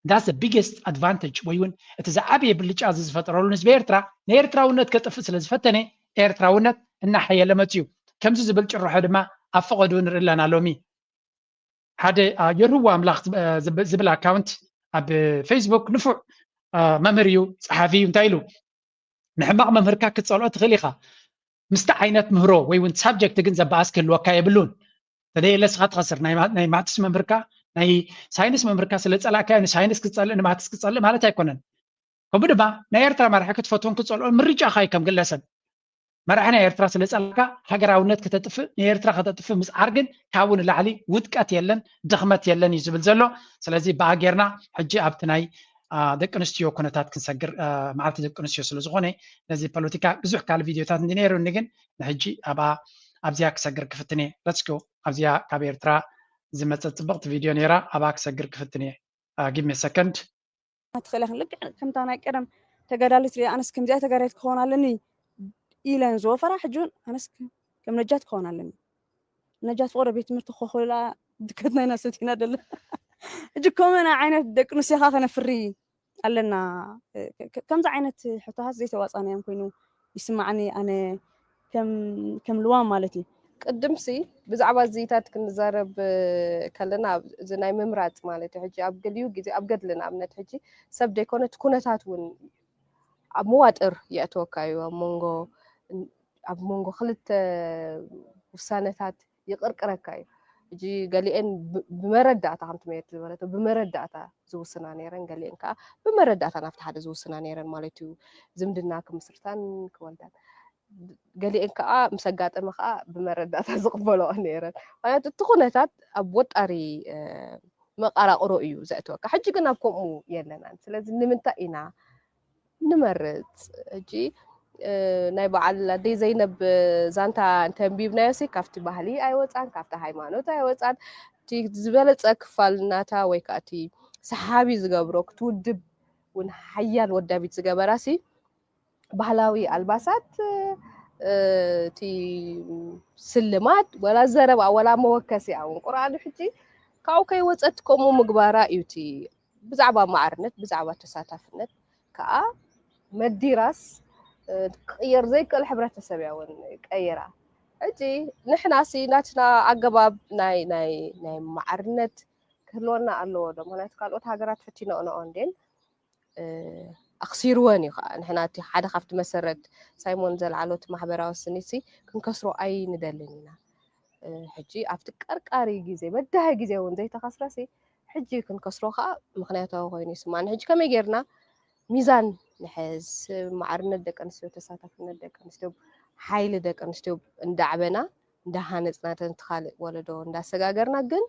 That's the biggest advantage ወይ እውን እቲ ዝዓበየ ብልጫ እዚ ዝፈጠረሉ ንህዝቢ ኤርትራ ንኤርትራውነት ከጥፍእ ስለ ዝፈተነ ኤርትራውነት እናሓየለ መፅዩ። ከምዚ ዝብል ጭርሖ ድማ ኣብ ፈቐድኡ ንርኢ ኣለና። ሎሚ ሓደ የርህዎ ኣምላኽ ዝብል ኣካውንት ኣብ ፌስቡክ ንፉዕ መምህር እዩ፣ ፀሓፊ እዩ። እንታይ ኢሉ? ንሕማቕ መምህርካ ክትፀልኦ ትኽእል ኢኻ። ምስቲ ዓይነት ምህሮ ወይ እውን ሳብጀክት ግን ዘበኣስ ክህልወካ የብሉን። ተደየለ ስኻ ትኸስር። ናይ ማትስ መምህርካ ናይ ሳይንስ መምህርካ ስለ ፀላእካዮ ንሳይንስ ክትፀልእ ንማትስ ክትፀልእ ማለት ኣይኮነን። ከምኡ ድማ ናይ ኤርትራ መራሒ ክትፈትዎን ክትፀልኦን ምርጫኻ እዩ ከም ግለሰብ። መራሒ ናይ ኤርትራ ስለ ፀላእካ ሃገራውነት ከተጥፍእ ንኤርትራ ከተጥፍእ ምፅዓር ግን ካብኡ ንላዕሊ ውድቀት የለን ድኽመት የለን እዩ ዝብል ዘሎ። ስለዚ ብኣ ጌርና ሕጂ ኣብቲ ናይ ደቂ ኣንስትዮ ኩነታት ክንሰግር መዓልቲ ደቂ ኣንስትዮ ስለ ዝኾነ ነዚ ፖለቲካ ብዙሕ ካልእ ቪድዮታት እንዲ ነይሩኒ ግን ንሕጂ ኣብኣ ኣብዚኣ ክሰግር ክፍትን እየ። Let's go ኣብዚኣ ካብ ኤርትራ ዝመፀት ፅብቕቲ ቪድዮ ነይራ ኣብኣ ክሰግር ክፍትን እየ። Give me a second። ትኽእል ኢኽን ልክዕ ከምታ ናይ ቀደም ተጋዳሊት ሪኣ ኣነስ ከምዚኣ ተጋዳሊት ክኸውን ኣለኒ ኢለን ዝወፈራ ሕጂ እውን ኣነስ ከም ነጃት ክኸውን ኣለኒ። ነጃት ፍቕረ ቤት ትምህርቲ ኮኾላ ድከትና ኢና ሰቲና ደለ ሕጂ ኮመና ዓይነት ደቂ ኣንስትዮኻ ከነፍሪ ኣለና። ከምዚ ዓይነት ሕቶታት ዘይተዋፃናዮም ኮይኑ ይስማዓኒ ኣነ ከም ልዋም ማለት እዩ። ቅድምሲ ብዛዕባ እዚታት ክንዛረብ ከለና እዚ ናይ ምምራፅ ማለት እዩ። ሕጂ ኣብ ገሊኡ ግዜ ኣብ ገድሊ ንኣብነት ሕጂ ሰብ ዘይኮነ እቲ ኩነታት እውን ኣብ መዋጥር የእትወካ እዩ። ኣብ መንጎ ኣብ መንጎ ክልተ ውሳነታት ይቕርቅረካ እዩ። ሕጂ ገሊኤን ብመረዳእታ ከምቲ ሜርት ዝበለቶ ብመረዳእታ ዝውስና ነይረን፣ ገሊኤን ከዓ ብመረዳእታ ናብቲ ሓደ ዝውስና ነይረን ማለት እዩ። ዝምድና ክምስርታን ክወልዳን ገሊኤን ከዓ ምስ ኣጋጠመ ከዓ ብመረዳእታ ዝቕበልኦ ነይረን። ምክንያቱ እቲ ኩነታት ኣብ ወጣሪ መቃራቅሮ እዩ ዘእትወካ። ሕጂ ግን ኣብ ከምኡ የለናን። ስለዚ ንምንታይ ኢና ንመርጽ? ሕጂ ናይ በዓል ኣደይ ዘይነብ ዛንታ እንተንቢብናዮ ሲ ካብቲ ባህሊ ኣይወፃን፣ ካብቲ ሃይማኖት ኣይወፃን። እቲ ዝበለፀ ክፋል ናታ ወይ ከዓ እቲ ሰሓቢ ዝገብሮ ክትውድብ እውን ሓያል ወዳቢት ዝገበራ ሲ ባህላዊ ኣልባሳት እቲ ስልማት ወላ ዘረባ ወላ መወከሲኣ እውን ቁርኣን ሕጂ ካብኡ ከይወፀት ከምኡ ምግባራ እዩ እቲ ብዛዕባ ማዕርነት ብዛዕባ ተሳታፍነት ከዓ መዲራስ ክቅየር ዘይክእል ሕብረተሰብ እያ እውን ቀይራ። ሕጂ ንሕና ሲ ናትና ኣገባብ ናይ ናይ ናይ ማዕርነት ክህልወና ኣለዎ ዶ? ምክንያቱ ካልኦት ሃገራት ፈቲነኦ ነኦ እንዴን ኣኽሲርወን እዩ ከዓ። ንሕና እቲ ሓደ ካብቲ መሰረት ሳይሞን ዘልዓሎ እቲ ማሕበራዊ ስኒትሲ ክንከስሮ ኣይንደልን ኢና። ሕጂ ኣብቲ ቀርቃሪ ግዜ፣ በዳሂ ግዜ እውን ዘይተኸስረሲ ሕጂ ክንከስሮ ከዓ ምኽንያታዊ ኮይኑ ይስማዕኒ። ሕጂ ከመይ ጌርና ሚዛን ንሕዝ፣ ማዕርነት ደቂ ኣንስትዮ፣ ተሳታፍነት ደቂ ኣንስትዮ፣ ሓይሊ ደቂ ኣንስትዮ እንዳዕበና እንዳሃነፅና፣ ነቲ ካልእ ወለዶ እንዳሰጋገርና፣ ግን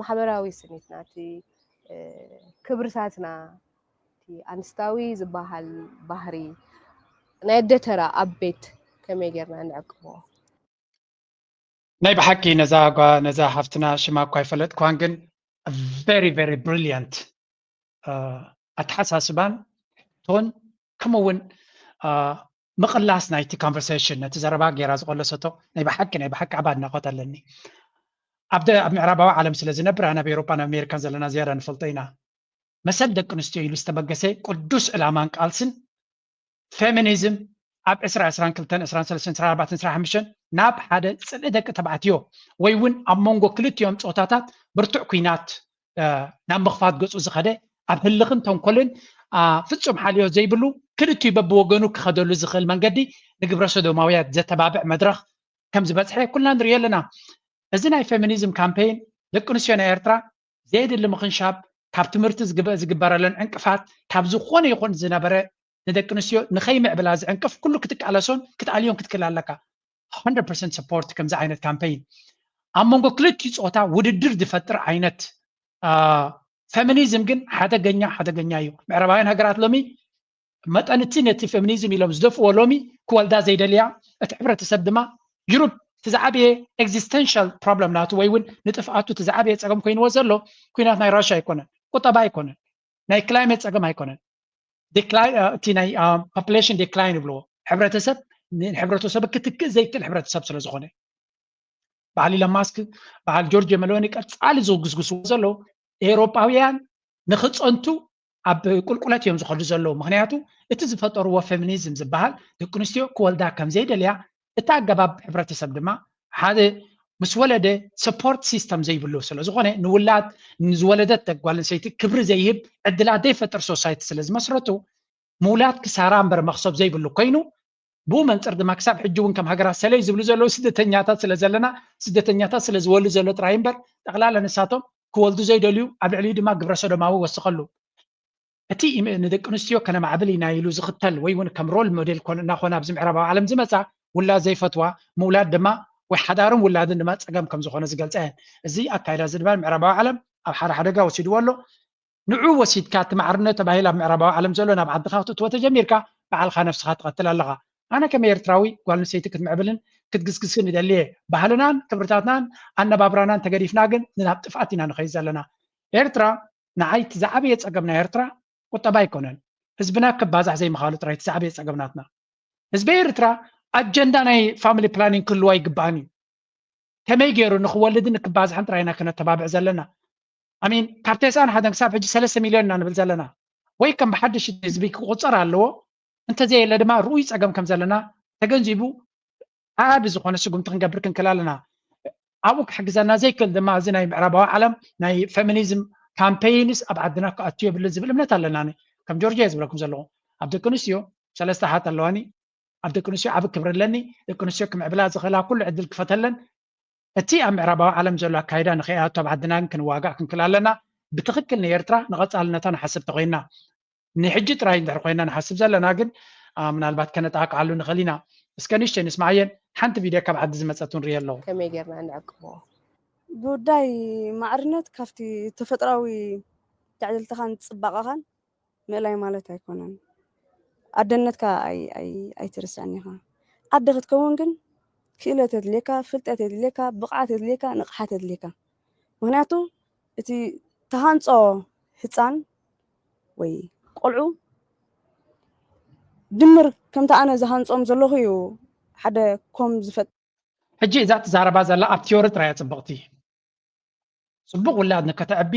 ማሕበራዊ ስኒትና፣ እቲ ክብርታትና፣ እቲ ኣንስታዊ ዝበሃል ባህሪ፣ ናይ ኣደ ተራ ኣብ ቤት ከመይ ጌርና ንዕቅቦ? ናይ ብሓቂ ነዛ ነዛ ሓፍትና ሽማ እኳ ኣይፈለጥኳን፣ ግን very very brilliant ኣተሓሳስባን ቶን ከምኡ እውን ምቕላስ ናይቲ conversation፣ ነቲ ዘረባ ጌራ ዝቆለሰቶ ናይ ብሓቂ ናይ ብሓቂ ዓቢ ኣድናቖት ኣለኒ። ኣብ ምዕራባዊ ዓለም ስለ ዝነብር፣ ኣነ ኣብ ኤውሮጳን ኣሜሪካን ዘለና ዝያዳ ንፈልጦ ኢና። መሰል ደቂ ኣንስትዮ ኢሉ ዝተበገሰ ቅዱስ ዕላማን ቃልስን ፌሚኒዝም ኣብ ዕስራ ዕስራን ክልተን ዕስራን ሰለስተን ዕስራን ኣርባዕተን ዕስራን ሓሙሽተን ናብ ሓደ ጽልኢ ደቂ ተባዕትዮ ወይ እውን ኣብ መንጎ ክልቲኦም ጾታታት ብርቱዕ ኲናት ናብ ምኽፋት ገጹ ዝኸደ፣ ኣብ ህልኽን ተንኮልን ፍጹም ሓልዮት ዘይብሉ፣ ክልቲኡ በብወገኑ ክኸደሉ ዝኽእል መንገዲ ንግብረ ሰዶማውያት ዘተባብዕ መድረኽ ከም ዝበጽሐ ኩልና ንሪኦ ኣለና። እዚ ናይ ፌሚኒዝም ካምፔይን ደቂ ኣንስትዮ ናይ ኤርትራ ዘየድሊ ምኽንሻብ፣ ካብ ትምህርቲ ዝግበረለን ዕንቅፋት፣ ካብ ዝኾነ ይኹን ዝነበረ ንደቂ ኣንስትዮ ንኸይምዕብላ ዝዕንቅፍ ኩሉ ክትቃለሶን ክትኣልዮን ክትክእል ኣለካ። one hundred percent support ከምዚ ዓይነት ካምፔይን። ኣብ መንጎ ክልቲኡ ጾታ ውድድር ዝፈጥር ዓይነት ፌሚኒዝም ግን ሓደገኛ ሓደገኛ እዩ። ምዕራባውያን ሃገራት ሎሚ መጠን እቲ ነቲ ፌሚኒዝም ኢሎም ዝደፍዎ ሎሚ ክወልዳ ዘይደልያ፣ እቲ ሕብረተሰብ ድማ ዩሩብ እቲ ዝዓበየ existential problem ናቱ ወይ እውን ንጥፍኣቱ እቲ ዝዓበየ ጸገም ኮይንዎ ዘሎ ኩናት ናይ ራሻ ኣይኮነን፣ ቁጠባ ኣይኮነን፣ ናይ ክላይሜት ጸገም ኣይኮነን። እቲ ናይ population decline ይብልዎ፣ ሕብረተሰብ ንሕብረተሰብ ክትክእ ዘይክእል ሕብረተሰብ ስለ ዝኾነ። በዓል ኢሎን ማስክ፣ በዓል ጆርጅ ሜሎኒ ቀጻሊ ዝጉስጉስዎ ዘለዉ ኤውሮጳውያን ንኽጸንቱ ኣብ ቁልቁለት እዮም ዝኸዱ ዘለዉ። ምኽንያቱ እቲ ዝፈጠርዎ ፌሚኒዝም ዝበሃል ደቂ ኣንስትዮ ክወልዳ ከም ዘይደልያ፣ እቲ ኣገባብ ሕብረተሰብ ድማ ሓደ ምስ ወለደ support system ዘይብሉ ስለ ዝኾነ፣ ንውላድ ንዝወለደት ጓል ኣንስተይቲ ክብሪ ዘይህብ፣ ዕድላት ዘይፈጥር ሶሳይቲ ስለ ዝመስረቱ፣ ምውላድ ክሳራ እምበር መኽሰብ ዘይብሉ ኮይኑ፣ ብኡ መንፅር ድማ ክሳብ ሕጂ እውን ከም ሃገራት ሰለይ ዝብሉ ዘለዉ ስደተኛታት ስለ ዘለና፣ ስደተኛታት ስለ ዝወሉ ዘሎ ጥራይ እምበር ጠቕላላ ንሳቶም ክወልዱ ዘይደልዩ፣ ኣብ ልዕሊኡ ድማ ግብረ ሰዶማዊ ወስኸሉ። እቲ ንደቂ ኣንስትዮ ከነማዕብል ኢና ኢሉ ዝኽተል ወይ እውን ከም ሮል ሞዴል ኮን እናኾነ ኣብዚ ምዕራባዊ ዓለም ዝመፃ ውላድ ዘይፈትዋ፣ ምውላድ ድማ ወይ ሓዳርን ውላድን ድማ ፀገም ከም ዝኾነ ዝገልፃ እየን። እዚ ኣካይዳ እዚ ድማ ምዕራባዊ ዓለም ኣብ ሓደ ሓደጋ ወሲድዎ ኣሎ። ንዑ ወሲድካ እቲ ማዕርነት ተባሂል ኣብ ምዕራባዊ ዓለም ዘሎ ናብ ዓድኻ ክትእትዎ ተጀሚርካ፣ ባዕልኻ ነፍስኻ ትቐትል ኣለኻ። ኣነ ከም ኤርትራዊ ጓል ኣንስተይቲ ክትምዕብልን ክትግስግስን ይደሊ እየ። ባህልናን ክብርታትናን ኣነባብራናን ተገዲፍና ግን ንናብ ጥፍኣት ኢና ንኸይድ ዘለና። ኤርትራ ንዓይ እቲ ዝዓበየ ጸገም ናይ ኤርትራ ቁጠባ ኣይኮነን። ህዝብና ክባዛሕ ዘይምኻሉ ጥራይ እቲ ዝዓበየ ጸገም ናትና። ህዝቢ ኤርትራ ኣጀንዳ ናይ ፋሚሊ ፕላኒንግ ክህልዎ ኣይግባእን እዩ። ከመይ ገይሩ ንክወልድን ንክባዝሕን ጥራይ ኢና ክነተባብዕ ዘለና። ኣሚን ካብ ተስዓን ሓደን ክሳብ ሕጂ ሰለስተ ሚልዮን ኢና ንብል ዘለና። ወይ ከም ብሓድሽ ህዝቢ ክቁጸር ኣለዎ፣ እንተዘየለ ድማ ርኡይ ጸገም ከም ዘለና ተገንዚቡ ዓቢ ዝኾነ ስጉምቲ ክንገብር ክንክእል ኣለና። ኣብኡ ክሕግዘና ዘይክእል ድማ እዚ ናይ ምዕራባዊ ዓለም ናይ ፌሚኒዝም ካምፔይንስ ኣብ ዓድና ክኣቱ የብልን ዝብል እምነት ኣለና። ኣነ ከም ጆርጅ እየ ዝብለኩም ዘለኹ። ኣብ ደቂ ኣንስትዮ ሰለስተ ኣሓት ኣለዋኒ። ኣብ ደቂ ኣንስትዮ ዓቢ ክብሪ ኣለኒ። ደቂ ኣንስትዮ ክምዕብላ ዝኽእላ ኩሉ ዕድል ክፈተለን። እቲ ኣብ ምዕራባዊ ዓለም ዘሎ ኣካይዳ ንኸይኣቱ ኣብ ዓድና ግን ክንዋጋእ ክንክእል ኣለና። ብትኽክል ንኤርትራ ንቐጻልነታ ንሓስብ ተኾይንና፣ ንሕጂ ጥራይ እንድሕር ኮይና ንሓስብ ዘለና ግን፣ አ፣ ምናልባት ከነጠቓቕዓሉ ንኽእል ኢና። እስከ ንእሽተይ ንስማዓየን። ሓንቲ ቪድዮ ካብ ዓዲ ዝመጸት እውን ርእየ ኣለኹ። ከመይ ጌርና ንዕቅቦ? ጉዳይ ማዕርነት ካብቲ ተፈጥራዊ ትዕድልትኻን ጽባቐኻን ምእላይ ማለት ኣይኮነን። ኣደነትካ ኣይ-፣ ኣይ-፣ ኣይትርስዕን ኢኻ። ኣደ ክትከውን ግን ክእለት የድልየካ፣ ፍልጠት የድልየካ፣ ብቕዓት የድልየካ፣ ንቕሓት የድልየካ። ምኽንያቱ እቲ ተሃንጾ ህጻን ወይ ቆልዑ ድምር ከምቲ ኣነ ዝሃንጾም ዘለኹ እዩ ሓደ ኮም ዝፈጥ-። ሕጂ እዛ ትዛረባ ዘላ ኣብ ቲዮሪ ጥራይ እያ ጽብቕቲ። ጽቡቕ ውላድ ንከተዕቢ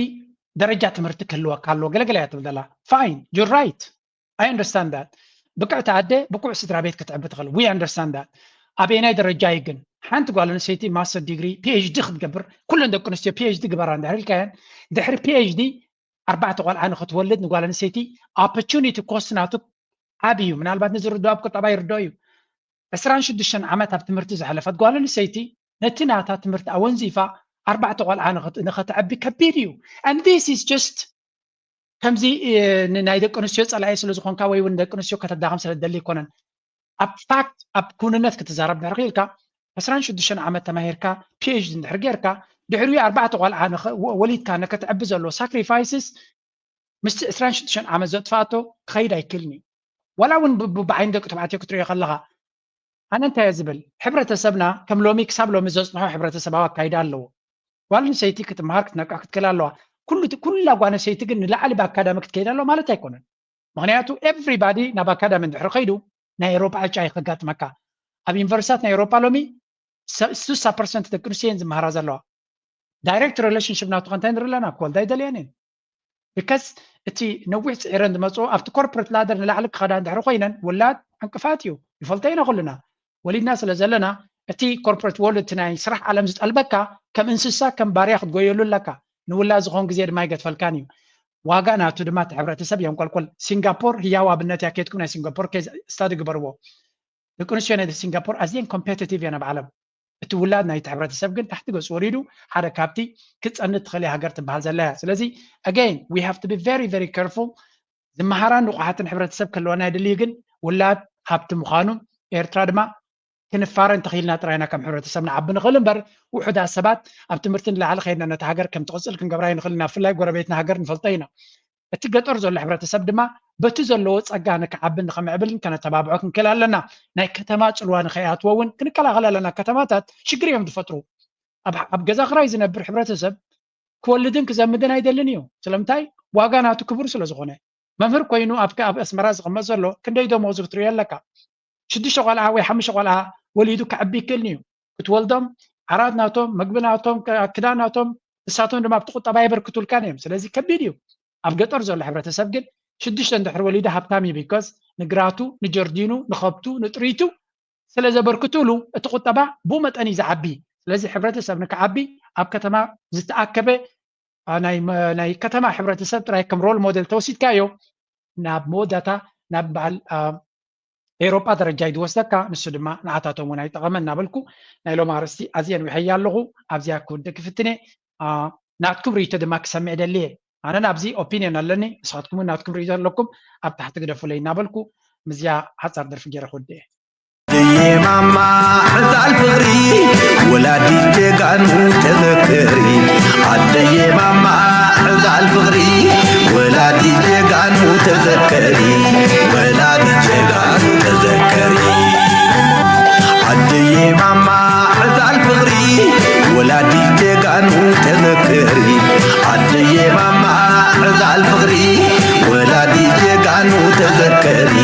ደረጃ ትምህርቲ ክህልወካ ኣለዎ። ገለገለ እያ ትብል ዘላ። Fine, you're right. I understand that. ብቅዕቲ ኣደ ብቁዕ ስድራ ቤት ክትዕቢ ትኽእል። We understand that. ኣበየናይ ደረጃ እዩ ግን? ሓንቲ ጓል ኣንስተይቲ ማስተር ዲግሪ፣ ፒ ኤች ዲ ክትገብር፣ ኩለን ደቂ ኣንስትዮ ፒ ኤች ዲ ግበራ እንድሕር ኢልካየን፣ ድሕሪ ፒ ኤች ዲ ኣርባዕተ ቆልዓ ንክትወልድ ንጓል ኣንስተይቲ opportunity cost ናቱ ዓብዩ ምናልባት ንዝርድኦ ኣብ ቁጠባ ይርድኦ እዩ። ዕስራን ሽዱሽተን ዓመት ኣብ ትምህርቲ ዘሕለፈት ጓል ኣንስተይቲ ነቲ ናታ ትምህርቲ ኣወንዚፋ ኣርባዕተ ቆልዓ ንኸተዕቢ ከቢድ እዩ። And this is just ከምዚ ናይ ደቂ ኣንስትዮ ፀላኢ ስለ ዝኾንካ ወይ እውን ደቂ ኣንስትዮ ከተዳኸም ስለ ትደሊ ኣይኮነን። ኣብ ፋክት ኣብ ኩንነት ክትዛረብ ድሕር ክኢልካ ዕስራን ሽዱሽተን ዓመት ተማሂርካ ፒኤችዲ እንድሕር ጌርካ ድሕሪኡ ኣርባዕተ ቆልዓ ወሊድካ ንከትዕቢ ዘሎ ሳክሪፋይስስ ምስቲ ዕስራን ሽዱሽተን ዓመት ዘጥፋኣቶ ክኸይድ ኣይክእልን እዩ። ዋላ እውን ብዓይኒ ደቂ ተባዕትዮ ክትሪኦ ከለኻ ኣነ እንታይ እየ ዝብል ሕብረተሰብና ከም ሎሚ ክሳብ ሎሚ ዘፅንሖ ሕብረተሰባዊ ኣካይዳ ኣለዎ። ጓል ኣንስተይቲ ክትመሃር ክትነቅሕ ክትክእል ኣለዋ። ኩላ ጓል ኣንስተይቲ ግን ንላዕሊ ብኣካዳሚ ክትከይድ ኣለዋ ማለት ኣይኮነን። ምክንያቱ everybody ናብ ኣካዳሚ እንድሕር ከይዱ ናይ ኤሮፓ ዕጫ እዩ ከጋጥመካ። ኣብ ዩኒቨርሲታት ናይ ኤሮፓ ሎሚ ስሳ ፐርሰንት ደቂ ኣንስትዮ እየን ዝመሃራ ዘለዋ። ዳይሬክት ሪሌሽንሽፕ ናቱ ከንታይ ንርኢ ኣለና ክወልዳ ኣይደልያን እየን። ብከስ እቲ ነዊሕ ፅዒረን ዝመፅኦ ኣብቲ ኮርፖሬት ላደር ንላዕሊ ክኸዳ እንድሕር ኮይነን ውላድ ዕንቅፋት እዩ። ይፈልጦ ኢና ኩልና ወሊድና ስለ ዘለና እቲ ኮርፖሬት ወርልድ እቲ ናይ ስራሕ ዓለም ዝጠልበካ ከም እንስሳ ከም ባርያ ክትጎየሉ ኣለካ። ንውላድ ዝኾን ግዜ ድማ ይገድፈልካን እዩ። ዋጋ ናቱ ድማ እቲ ሕብረተሰብ የንቆልቆል። ሲንጋፖር ህያው ኣብነት እያ። ከድኩም ናይ ሲንጋፖር ኬዝ ስታዲ ግበርዎ። ደቂ ኣንስትዮ ናይ ሲንጋፖር ኣዝየን ኮምፔቲቲቭ እየን ኣብ ዓለም። እቲ ውላድ ናይቲ ሕብረተሰብ ግን ታሕቲ ገፁ ወሪዱ ሓደ ካብቲ ክትፀንት ትኽእል ሃገር ትበሃል ዘላ እያ። ስለዚ again we have to be very very careful። ዝመሃራን ንቑሓትን ሕብረተሰብ ክህልወና የድልዩ። ግን ውላድ ሃብቲ ምዃኑ ኤርትራ ድማ ክንፋረ እንተኽኢልና ጥራይና ከም ሕብረተሰብ ንዓቢ ንኽእል እምበር ውሑዳት ሰባት ኣብ ትምህርቲ ንላዕሊ ከይድና ነቲ ሃገር ከም ትቕፅል ክንገብራ ይንኽእል ኢና። ብፍላይ ጎረቤትና ሃገር ንፈልጦ ኢና። እቲ ገጠር ዘሎ ሕብረተሰብ ድማ በቲ ዘለዎ ጸጋ ንክዓብን ንኸምዕብልን ከነተባብዖ ክንክእል ኣለና። ናይ ከተማ ጽልዋ ንኸይኣትዎ እውን ክንከላኸል ኣለና። ከተማታት ሽግር እዮም ዝፈጥሩ። ኣብ ገዛ ክራይ ዝነብር ሕብረተሰብ ክወልድን ክዘምድን ኣይደልን እዩ። ስለምንታይ? ዋጋ ናቱ ክቡር ስለ ዝኾነ። መምህር ኮይኑ ኣብ ኣስመራ ዝቕመጥ ዘሎ ክንደይ ደሞዙ ክትርእዮ ኣለካ። ሽዱሽተ ቆልዓ ወይ ሓሙሽተ ቆልዓ ወሊዱ ክዕቢ ይክእልን እዩ። ክትወልዶም ዓራት ናቶም፣ መግቢ ናቶም፣ ክዳን ናቶም፣ ንሳቶም ድማ ኣብቲ ቁጠባ የበርክቱልካን እዮም። ስለዚ ከቢድ እዩ። ኣብ ገጠር ዘሎ ሕብረተሰብ ግን ሽዱሽተ እንድሕር ወሊዱ ሃብታም እዩ። ቢኮዝ ንግራቱ፣ ንጀርዲኑ፣ ንኸብቱ፣ ንጥሪቱ ስለ ዘበርክቱሉ እቲ ቁጠባ ብኡ መጠን እዩ ዝዓቢ። ስለዚ ሕብረተሰብ ንክዓቢ ኣብ ከተማ ዝተኣከበ ናይ ከተማ ሕብረተሰብ ጥራይ ከም ሮል ሞዴል ተወሲድካዮ ናብ መወዳእታ ናብ በዓል ኤሮጳ ደረጃ እዩ ዝወስደካ። ንሱ ድማ ንዓታቶም እውን ኣይጠቐመ እናበልኩ ናይ ሎም ኣርእስቲ ኣዝየ ኣንዊሐያ ኣለኹ። ኣብዚኣ ክውድእ ክፍትነ ናትኩም ርእይቶ ድማ ክሰምዕ ደልየ። ኣነ ናብዚ ኦፒንዮን ኣለኒ፣ ንስኻትኩም እውን ናትኩም ርእይቶ ኣለኩም ኣብ ታሕቲ ግደፉለይ እናበልኩ ምስዚኣ ሓጻር ደርፊ ገይረ ክውድእ እየ። ኣደየ ማማ ዕዛል ፍቕሪ ወላዲት ጀጋኑ ተዘከሪ። ኣደየ ማማ ዕዛል ፍቕሪ ወላዲት ጀጋኑ ተዘከሪ። ወላዲት ጀጋኑ ተዘከሪ። ኣደየ ማማ ዕዛል ፍቕሪ ወላዲት ጀጋኑ ተዘከሪ። ኣደየ ማማ ዕዛል ፍቕሪ ወላዲት ጀጋኑ ተዘከሪ።